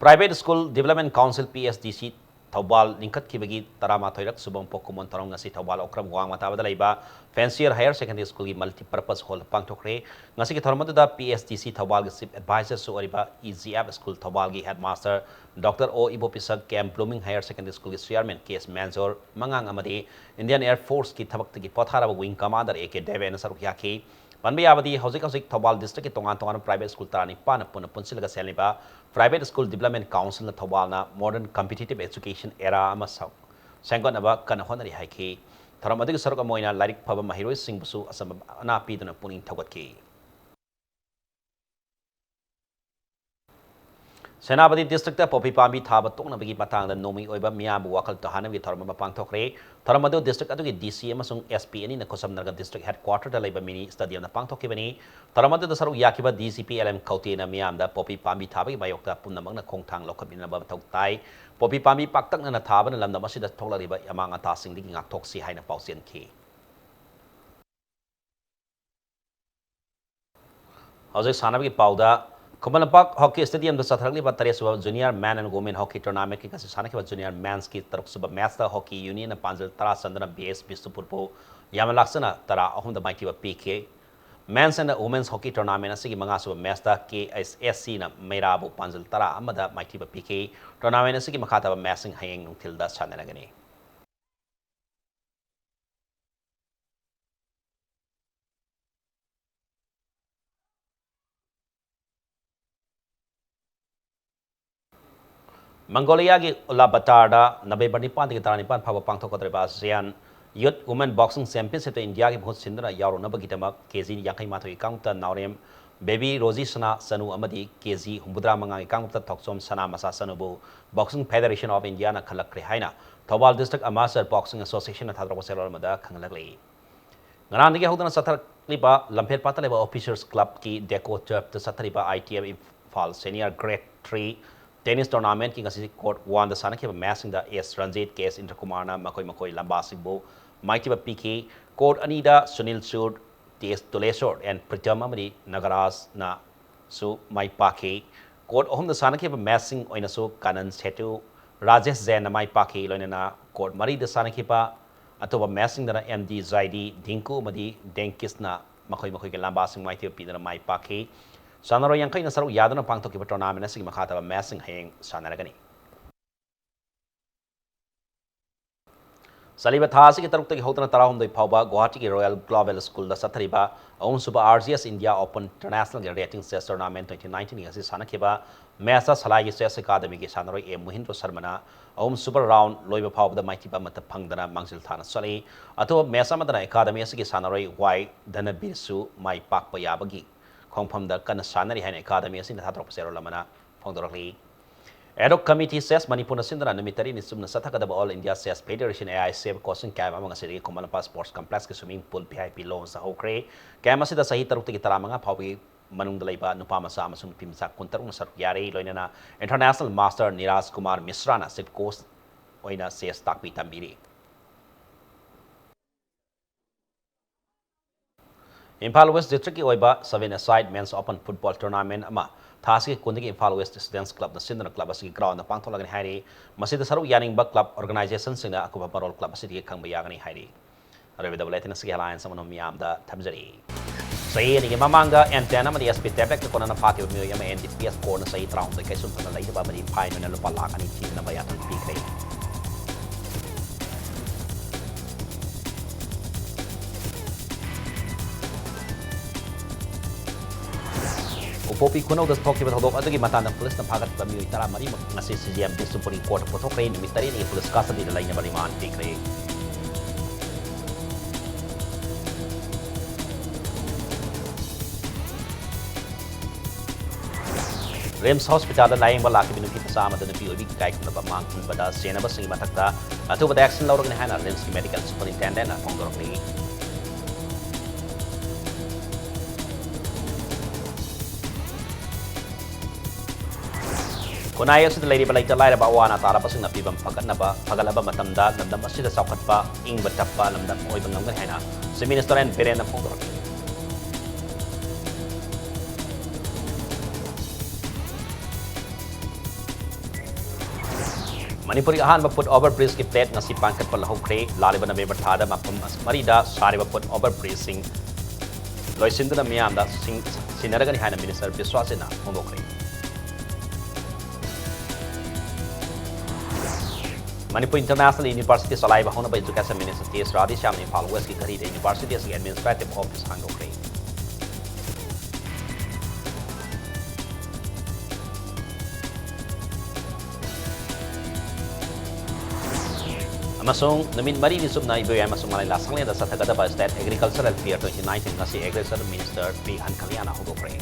Private School Development Council, P S D C, Thoubal ꯂꯤꯡꯈꯠꯈꯤꯕꯒꯤ ꯇꯔꯥꯃꯥꯊꯣꯏꯔꯛ ꯁꯨꯕ ꯄꯣꯛꯀꯨꯝꯑꯣꯟ ꯊꯧꯔꯝ ꯉꯁꯤ ꯊꯧꯕꯥꯜ ꯑꯣꯀ꯭ꯔꯝ ꯋꯥꯡꯃ ꯇꯥꯕꯗ ꯂꯩꯕ Fancier Higher Secondary Schoolꯒꯤ Multipurpose Hall ꯄꯥꯡꯊꯣꯛꯈ꯭ꯔꯦ꯫ ꯉꯁꯤꯒꯤ ꯊꯧꯔꯝ ꯑꯗꯨꯗ P S D C ꯊꯧꯕꯥꯜꯒꯤ Chief Advisorꯁꯨ ꯑꯣꯏꯔꯤꯕ E G F School ꯊꯧꯕꯥꯜꯒꯤ Headmaster Doctor O ꯏꯕꯣꯄꯤꯁꯛ, K M Blooming Higher Secondary Schoolꯒꯤ Chairman K S ꯃꯦꯟꯖꯣꯔ ꯃꯉꯥꯡ ꯑꯃꯗꯤ Indian Air Forceꯀꯤ ꯊꯕꯛꯇꯒꯤ ꯄꯣꯊꯥꯔꯕ Wing Commander A K ꯗꯦꯕꯦꯟꯅ ꯁꯔꯨꯛ ꯌꯥꯈꯤ꯫ ꯄꯟꯕ ꯌꯥꯕꯗꯤ ꯍꯧꯖꯤꯛ ꯍꯧꯖꯤꯛ ꯊꯧꯕꯥꯜ districtꯀꯤ ꯇꯣꯉꯥꯟ ꯇꯣꯉꯥꯟꯕ private school ꯇꯔꯥꯅꯤꯄꯥꯟꯅ ꯄꯨꯟꯅ ꯄꯨꯟꯁꯤꯜꯂꯒ ꯁꯦꯝꯂꯤꯕ Private School Development Councilꯅ ꯊꯧꯕꯥꯜꯅ modern competitive education era ꯑꯃ ꯁ-, ꯁꯦꯝꯒꯠꯅꯕ ꯀꯟꯅ ꯍꯣꯠꯅꯔꯤ ꯍꯥꯏꯈꯤ꯫ ꯊꯧꯔꯝ ꯑꯗꯨꯒꯤ ꯁꯔꯨꯛ ꯑꯃ ꯑꯣꯏꯅ ꯂꯥꯏꯔꯤꯛ ꯐꯕ ꯃꯍꯩꯔꯣꯏꯁꯤꯡꯕꯨꯁꯨ ꯑꯆꯝꯕ ꯃꯅꯥ ꯄꯤꯗꯨꯅ ꯄꯨꯛꯅꯤꯡ ꯊꯧꯒꯠꯈꯤ꯫ ꯁꯦꯅꯥꯄꯇꯤ districtꯇ ꯄꯣꯄꯤ ꯄꯥꯝꯕꯤ ꯊꯥꯕ ꯇꯣꯛꯅꯕꯒꯤ ꯃꯇꯥꯡꯗ ꯅꯣꯡꯃꯩ ꯑꯣꯏꯕ ꯃꯤꯌꯥꯝꯕꯨ ꯋꯥꯈꯜ ꯇꯥꯍꯟꯅꯕꯒꯤ ꯊꯧꯔꯝ ꯑꯃ ꯄꯥꯡꯊꯣꯛꯈ꯭ꯔꯦ꯫ ꯊꯧꯔꯝ ꯑꯗꯨ district ꯑꯗꯨꯒꯤ D C ꯑꯃꯁꯨꯡ S P ꯑꯅꯤꯅ ꯈꯨꯠꯁꯝꯅꯔꯒ district headquarterꯗ ꯂꯩꯕ mini stadiumꯗ ꯄꯥꯡꯊꯣꯛꯈꯤꯕꯅꯤ꯫ ꯊꯧꯔꯝ ꯑꯗꯨꯗ ꯁꯔꯨꯛ ꯌꯥꯈꯤꯕ D C P L M ꯀꯧꯇꯦꯅ ꯃꯤꯌꯥꯝꯗ ꯄꯣꯄꯤ ꯄꯥꯝꯕꯤ ꯊꯥꯕꯒꯤ ꯃꯥꯌꯣꯛꯇ ꯄꯨꯝꯅꯃꯛꯅ ꯈꯣꯡꯊꯥꯡ ꯂꯧꯈꯠꯃꯤꯟꯅꯕ ꯃꯊꯧ ꯇꯥꯏ꯫ ꯄꯣꯄꯤ ꯄꯥꯝꯕꯤ ꯄꯥꯛꯇꯛꯅꯅ ꯊꯥꯕꯅ ꯂꯝꯗꯝ ꯑꯁꯤꯗ ꯊꯣꯛꯂꯛꯂꯤꯕ ꯑꯃꯥꯡ ꯑꯇꯥꯁꯤꯡꯗꯒꯤ ꯉꯥꯛꯊꯣꯛꯁꯤ ꯍꯥꯏꯅ ꯄꯥꯎꯖꯦꯟꯈꯤ꯫ ꯍꯧꯖꯤꯛ ꯁꯥꯟꯅꯕꯒꯤ ꯄꯥꯎꯗ, Khuman Lampak hockey stadiumꯗ ꯆꯠꯊꯔꯛꯂꯤꯕ ꯇꯔꯦꯠꯁꯨꯕ Junior Men and Women Hockey Tournamentꯀꯤ ꯉꯁꯤ ꯁꯥꯟꯅꯈꯤꯕ Junior Mensꯀꯤ ꯇꯔꯨꯛꯁꯨꯕ matchꯇ Hockey Unionꯅ ꯄꯥꯟꯖꯜ ꯇꯔꯥ ꯆꯟꯗꯨꯅ B S ꯕꯤꯁꯅꯨꯄꯨꯔꯕꯨ ꯌꯥꯝꯅ ꯂꯥꯛꯆꯅ ꯇꯔꯥ ꯑꯍꯨꯝꯗ ꯃꯥꯏꯊꯤꯕ ꯄꯤꯈꯤ꯫ Men's and Women's Hockey Tournament ꯑꯁꯤꯒꯤ ꯃꯉꯥꯁꯨꯕ matchꯇ K S S Cꯅ ꯃꯩꯔꯥꯕꯨ ꯄꯥꯟꯖꯜ ꯇꯔꯥ ꯑꯃꯗ ꯃꯥꯏꯊꯤꯕ ꯄꯤꯈꯤ꯫ Tournament ꯑꯁꯤꯒꯤ ꯃꯈꯥ ꯇꯥꯕ matchꯁꯤꯡ ꯍꯌꯦꯡ ꯅꯨꯡꯊꯤꯜꯗ ꯁꯥꯟꯅꯔꯒꯅꯤ꯫ ꯃꯪꯒꯣꯂꯤꯌꯥꯒꯤ ꯎꯂꯥꯟꯕꯥꯇꯥꯔꯗ ꯅꯕꯦꯝꯕꯔ ꯅꯤꯄꯥꯟꯗꯒꯤ ꯇꯔꯥꯅꯤꯄꯥꯟ ꯐꯥꯎꯕ ꯄꯥꯡꯊꯣꯛꯀꯗꯧꯔꯤꯕ ASEAN Youth Women Boxing Championshipꯇ ꯏꯟꯗꯤꯌꯥꯒꯤ ꯃꯍꯨꯠ ꯁꯤꯟꯗꯨꯅ ꯌꯥꯎꯔꯨꯅꯕꯒꯤꯗꯃꯛ ꯀꯦ ꯖꯤ ꯌꯥꯡꯈꯩ ꯃꯥꯊꯣꯏꯒꯤ ꯀꯥꯡꯂꯨꯞꯇ ꯅꯥꯎꯔꯦꯝ ꯕꯦꯕꯤ ꯔꯣꯖꯤ ꯁꯅꯥ ꯆꯅꯨ ꯑꯃꯗꯤ ꯀꯦ ꯖꯤ ꯍꯨꯝꯐꯨꯇꯔꯥ ꯃꯉꯥꯒꯤ ꯀꯥꯡꯂꯨꯞꯇ ꯊꯣꯛꯆꯣꯝ ꯁꯅꯥ ꯃꯁꯥ ꯆꯅꯨꯕꯨ Boxing Federation of Indiaꯅ ꯈꯜꯂꯛꯈ꯭ꯔꯦ ꯍꯥꯏꯅ ꯊꯧꯕꯥꯜ District Amateur Boxing Associationꯅ ꯊꯥꯗꯣꯔꯛꯄ ꯆꯦꯔꯣꯜ ꯑꯃꯗ ꯈꯪꯍꯜꯂꯛꯂꯤ꯫ ꯉꯔꯥꯡꯗꯒꯤ ꯍꯧꯗꯨꯅ ꯆꯠꯊꯔꯛꯂꯤꯕ ꯂꯝꯐꯦꯜꯄꯥꯠꯇ ꯂꯩꯕ Officers Clubꯀꯤ Deco Turfꯇ ꯆꯠꯊꯔꯤꯕ I T F Imphal Senior Grade three Tennis Tournamentꯀꯤ ꯉꯁꯤ Court oneꯗ ꯁꯥꯟꯅꯈꯤꯕ matchꯁꯤꯡꯗ S ꯔꯟꯖꯤꯠ, K S ꯏꯟꯗ꯭ꯔꯀꯨꯃꯥꯔꯅ ꯃꯈꯣꯏ ꯃꯈꯣꯏ ꯂꯝꯕꯥꯁꯤꯡꯕꯨ ꯃꯥꯏꯊꯤꯕ ꯄꯤꯈꯤ꯫ Court ꯑꯅꯤꯗ ꯁꯨꯅꯤꯜ ꯁꯨꯔ, T S ꯇꯨꯂꯦꯁꯣꯔ and ꯄ꯭ꯔꯤꯇꯝ ꯑꯃꯗꯤ ꯅꯒꯔꯥꯖꯅ ꯁꯨ ꯃꯥꯏ ꯄꯥꯛꯈꯤ꯫ Court ꯑꯍꯨꯝꯗ ꯁꯥꯟꯅꯈꯤꯕ matchꯁꯤꯡ ꯑꯣꯏꯅꯁꯨ ꯀꯥꯅꯟ ꯁꯦꯇꯨ, ꯔꯥꯖꯦꯁ ꯖꯦꯟꯅ ꯃꯥꯏ ꯄꯥꯛꯈꯤ, ꯂꯣꯏꯅꯅ court ꯃꯔꯤꯗ ꯁꯥꯟꯅꯈꯤꯕ ꯑꯇꯣꯞꯄ matchꯁꯤꯡꯗꯅ M D ꯖꯥꯏꯗꯤ, ꯙꯤꯡꯀꯨ ꯑꯃꯗꯤ ꯗꯦꯡꯀꯤꯁꯅ ꯃꯈꯣꯏ ꯃꯈꯣꯏꯒꯤ ꯂꯝꯕꯥꯁꯤꯡ ꯃꯥꯏꯊꯤꯕ ꯄꯤꯗꯨꯅ ꯃꯥꯏ ꯄꯥꯛꯈꯤ꯫ ꯁꯥꯟꯅꯔꯣꯏ ꯌꯥꯡꯈꯩꯅ ꯁꯔꯨꯛ ꯌꯥꯗꯨꯅ ꯄꯥꯡꯊꯣꯛꯈꯤꯕ tournament ꯑꯁꯤꯒꯤ ꯃꯈꯥ ꯇꯥꯕ matchꯁꯤꯡ ꯍꯌꯦꯡ ꯁꯥꯟꯅꯔꯒꯅꯤ꯫ ꯆꯠꯂꯤꯕ ꯊꯥ ꯑꯁꯤꯒꯤ ꯇꯔꯨꯛꯇꯒꯤ ꯍꯧꯗꯨꯅ ꯇꯔꯥꯍꯨꯝꯗꯣꯏ ꯐꯥꯎꯕ ꯒꯨꯋꯥꯍꯥꯇꯤꯒꯤ ꯔꯣꯌꯦꯜ ꯒ꯭ꯂꯣꯕꯦꯜ ꯁ꯭ꯀꯨꯜꯗ ꯆꯠꯊꯔꯤꯕ ꯑꯍꯨꯝꯁꯨꯕ R G S India Open Internationalꯒꯤ rating chess tournament twenty nineteen ꯑꯁꯤ ꯁꯥꯟꯅꯈꯤꯕ ꯃꯦꯆꯇ ꯁꯂꯥꯏꯒꯤ ꯆꯦꯁ ꯑꯦꯀꯥꯗꯃꯤꯒꯤ ꯁꯥꯟꯅꯔꯣꯏ ꯑꯦ ꯃꯣꯍꯤꯟꯗ꯭ꯔꯣ ꯁꯔꯃꯅ ꯑꯍꯨꯝꯁꯨꯕ ꯔꯥꯎꯟ ꯂꯣꯏꯕ ꯐꯥꯎꯕꯗ ꯃꯥꯏꯊꯤꯕ ꯑꯃꯠꯇ ꯐꯪꯗꯅ ꯃꯥꯡꯖꯤꯜ ꯊꯥꯅ ꯆꯠꯂꯤ꯫ ꯑꯇꯣꯞꯄ ꯃꯦꯆ ꯑꯃꯗꯅ ꯑꯦꯀꯥꯗꯃꯤ ꯑꯁꯤꯒꯤ ꯁꯥꯟꯅꯔꯣꯏ ꯋꯥꯏ ꯙꯅꯕꯤꯔꯁꯨ ꯃꯥꯏ ꯄꯥꯛꯄ ꯌꯥꯕꯒꯤ ꯈꯣꯡꯐꯝꯗ ꯀꯟꯅ ꯁꯥꯟꯅꯔꯤ ꯍꯥꯏꯅ ꯑꯦꯀꯥꯗꯃꯤ ꯑꯁꯤꯅ ꯊꯥꯗꯣꯔꯛꯄ ꯆꯦꯔꯣꯜ ꯑꯃꯅ ꯐꯣꯡꯗꯣꯔꯛꯂꯤ꯫ Ad hoc Committee ꯆꯦꯁ ꯃꯅꯤꯄꯨꯔꯅ ꯁꯤꯟꯗꯨꯅ ꯅꯨꯃꯤꯠ ꯇꯔꯦꯠꯅꯤ ꯆꯨꯝꯅ ꯆꯠꯊꯒꯗꯕ All India Chess Federation, A I C F, coaching camp ꯑꯃ ꯉꯁꯤꯗꯒꯤ Khuman Lampak Sports Complexꯀꯤ swimming pool V I P loungeꯇ ꯍꯧꯈ꯭ꯔꯦ꯫ Camp ꯑꯁꯤꯗ ꯆꯍꯤ ꯇꯔꯨꯛꯇꯒꯤ ꯇꯔꯥꯃꯉꯥ ꯐꯥꯎꯕꯒꯤ ꯃꯅꯨꯡꯗ ꯂꯩꯕ ꯅꯨꯄꯥ ꯃꯆꯥ ꯑꯃꯁꯨꯡ ꯅꯨꯄꯤ ꯃꯆꯥ ꯀꯨꯟꯇꯔꯨꯛꯅ ꯁꯔꯨꯛ ꯌꯥꯔꯤ꯫ ꯂꯣꯏꯅꯅ International Master ꯅꯤꯔꯥꯖ ꯀꯨꯃꯥꯔ ꯃꯤꯁ꯭ꯔꯥꯅ chief coach ꯑꯣꯏꯅ ꯆꯦꯁ ꯇꯥꯛꯄꯤ ꯇꯝꯕꯤꯔꯤ꯫ ꯏꯝꯐꯥꯜ West Districtꯀꯤ ꯑꯣꯏꯕ Seven-a-side Men's Open Football Tournament ꯑꯃ ꯊꯥ ꯑꯁꯤꯒꯤ ꯀꯨꯟꯗꯒꯤ ꯏꯝꯐꯥꯜ West Students Clubꯅ ꯁꯤꯟꯗꯨꯅ club ꯑꯁꯤꯒꯤ groundꯗ ꯄꯥꯡꯊꯣꯛꯂꯒꯅꯤ ꯍꯥꯏꯔꯤ꯫ ꯃꯁꯤꯗ ꯁꯔꯨꯛ ꯌꯥꯅꯤꯡꯕ club organizationꯁꯤꯡꯅ ꯑꯀꯨꯞꯄ ꯃꯔꯣꯜ club ꯑꯁꯤꯗꯒꯤ ꯈꯪꯕ ꯌꯥꯒꯅꯤ ꯍꯥꯏꯔꯤ꯫ ꯑꯔꯣꯏꯕꯗ bulletin ꯑꯁꯤꯒꯤ headlines ꯑꯃꯅ ꯃꯤꯌꯥꯝꯗ ꯊꯝꯖꯔꯤ꯫ ꯆꯍꯤ ꯑꯅꯤꯒꯤ ꯃꯃꯥꯡꯗ N ten ꯑꯃꯗꯤ S P tabletꯀ ꯀꯣꯟꯅꯅ ꯐꯥꯈꯤꯕ ꯃꯤꯑꯣꯏ ꯑꯃ N D P S courtꯅ ꯆꯍꯤ ꯇꯔꯥꯍꯨꯝꯗꯣꯏ ꯀꯩꯁꯨꯝꯗꯅ ꯂꯩꯇꯕ ꯑꯃꯗꯤ fine ꯑꯣꯏꯅ ꯂꯨꯄꯥ ꯂꯥꯈ ꯑꯅꯤ ꯊꯤꯅꯕ ꯌꯥꯊꯪ ꯄꯤꯈ꯭ꯔꯦ꯫ ꯎꯄꯣꯛꯄꯤ ꯈꯨꯅꯧꯗ ꯊꯣꯛꯈꯤꯕ ꯊꯧꯗꯣꯛ ꯑꯗꯨꯒꯤ ꯃꯇꯥꯡꯗ ꯄꯨꯂꯤꯁꯅ ꯐꯥꯒꯠꯄ ꯃꯤꯑꯣꯏ ꯇꯔꯥꯃꯔꯤꯃꯛ ꯉꯁꯤ C J M ꯕꯤꯁꯅꯨꯄꯨꯔꯒꯤ courtꯇ ꯄꯨꯊꯣꯛꯈ꯭ꯔꯦ꯫ ꯅꯨꯃꯤꯠ ꯇꯔꯦꯠꯅꯤꯒꯤ ꯄꯨꯂꯤꯁ custody ꯂꯩꯅꯕ remand ꯄꯤꯈ꯭ꯔꯦ꯫ RIMS hospitalꯗ ꯂꯥꯌꯦꯡꯕ ꯂꯥꯛꯈꯤꯕ ꯅꯨꯄꯤ ꯃꯆꯥ ꯑꯃꯗ ꯅꯨꯄꯤ ꯑꯣꯏꯕꯤꯒꯤ ꯏꯀꯥꯏ ꯈꯨꯝꯅꯕ ꯃꯥꯡ ꯍꯟꯕꯗ ꯆꯦꯟꯅꯕꯁꯤꯡꯒꯤ ꯃꯊꯛꯇ ꯑꯊꯨꯕꯗ action ꯂꯧꯔꯒꯅꯤ ꯍꯥꯏꯅ RIMSꯀꯤ medical superintendentꯅ ꯐꯣꯡꯗꯣꯔꯛꯂꯤ꯫ ꯈꯨꯟꯅꯥꯏ ꯑꯁꯤꯗ ꯂꯩꯔꯤꯕ ꯂꯩꯇ ꯂꯥꯏꯔꯕ ꯑꯋꯥ ꯑꯅꯥ ꯇꯥꯔꯕꯁꯤꯡꯅ ꯐꯤꯕꯝ ꯐꯒꯠꯅꯕ, ꯐꯒꯠꯂꯕ ꯃꯇꯝꯗ ꯂꯝꯗꯝ ꯑꯁꯤꯗ ꯆꯥꯎꯈꯠꯄ, ꯏꯪꯕ ꯇꯞꯄ ꯂꯝꯗꯝ ꯑꯣꯏꯕ ꯉꯝꯒꯅꯤ ꯍꯥꯏꯅ Chief Minister N ꯕꯤꯔꯦꯟꯅ ꯐꯣꯡꯗꯣꯔꯛꯂꯤ꯫ ꯃꯅꯤꯄꯨꯔꯒꯤ ꯑꯍꯥꯟꯕ foot over bridgeꯀꯤ plate ꯉꯁꯤ ꯄꯥꯟꯈꯠꯄ ꯍꯧꯈ꯭ꯔꯦ꯫ ꯂꯥꯛꯂꯤꯕ November ꯊꯥꯗ ꯃꯐꯝ ꯃꯔꯤꯗ ꯁꯥꯔꯤꯕ foot over bridgeꯁꯤꯡ ꯂꯣꯏꯁꯤꯟꯗꯨꯅ ꯃꯤꯌꯥꯝꯗ ꯁꯤꯡ-, ꯁꯤꯟꯅꯔꯒꯅꯤ ꯍꯥꯏꯅ Minister ꯕꯤꯁ꯭ꯋꯥꯁꯖꯤꯠꯅ ꯐꯣꯡꯗꯣꯛꯈ꯭ꯔꯦ꯫ ꯃꯅꯤꯄꯨꯔ ꯏꯟꯇꯔꯅꯦꯁꯅꯦꯜ ꯌꯨꯅꯤꯚꯔꯁꯤꯇꯤ ꯆꯂꯥꯏꯕ ꯍꯧꯅꯕ ꯏꯖꯨꯀꯦꯁꯟ ꯃꯤꯅꯤꯁꯇꯔ ꯇꯦꯖ ꯔꯥꯙꯦꯁ꯭ꯌꯥꯝꯅ ꯏꯝꯐꯥꯜ ꯋꯦꯁꯀꯤ ꯘꯔꯤꯗ ꯌꯨꯅꯤꯚꯔꯁꯤꯇꯤ ꯑꯁꯤꯒꯤ ꯑꯦꯗꯃꯤꯅꯤꯁꯇ꯭ꯔꯦꯇꯤꯚ ꯑꯣꯐꯤꯁ ꯍꯥꯡꯗꯣꯛꯈ꯭ꯔꯦ꯫ ꯑꯃꯁꯨꯡ ꯅꯨꯃꯤꯠ ꯃꯔꯤꯅꯤ ꯆꯨꯞꯅ ꯏꯕꯣꯌꯥꯏ ꯑꯃꯁꯨꯡ ꯃꯂꯥꯏ ꯂꯥꯁꯪꯂꯦꯟꯗ ꯆꯠꯊꯒꯗꯕ state agricultural fair twenty nineteen ꯉꯁꯤ ꯑꯦꯒ꯭ꯔꯤꯀꯜꯆꯔ ꯃꯤꯅꯤꯁꯇꯔ ꯄꯤ ꯑꯦꯟ ꯀꯂꯤꯌꯥꯅ ꯍꯧꯗꯣꯛꯈ꯭ꯔꯦ꯫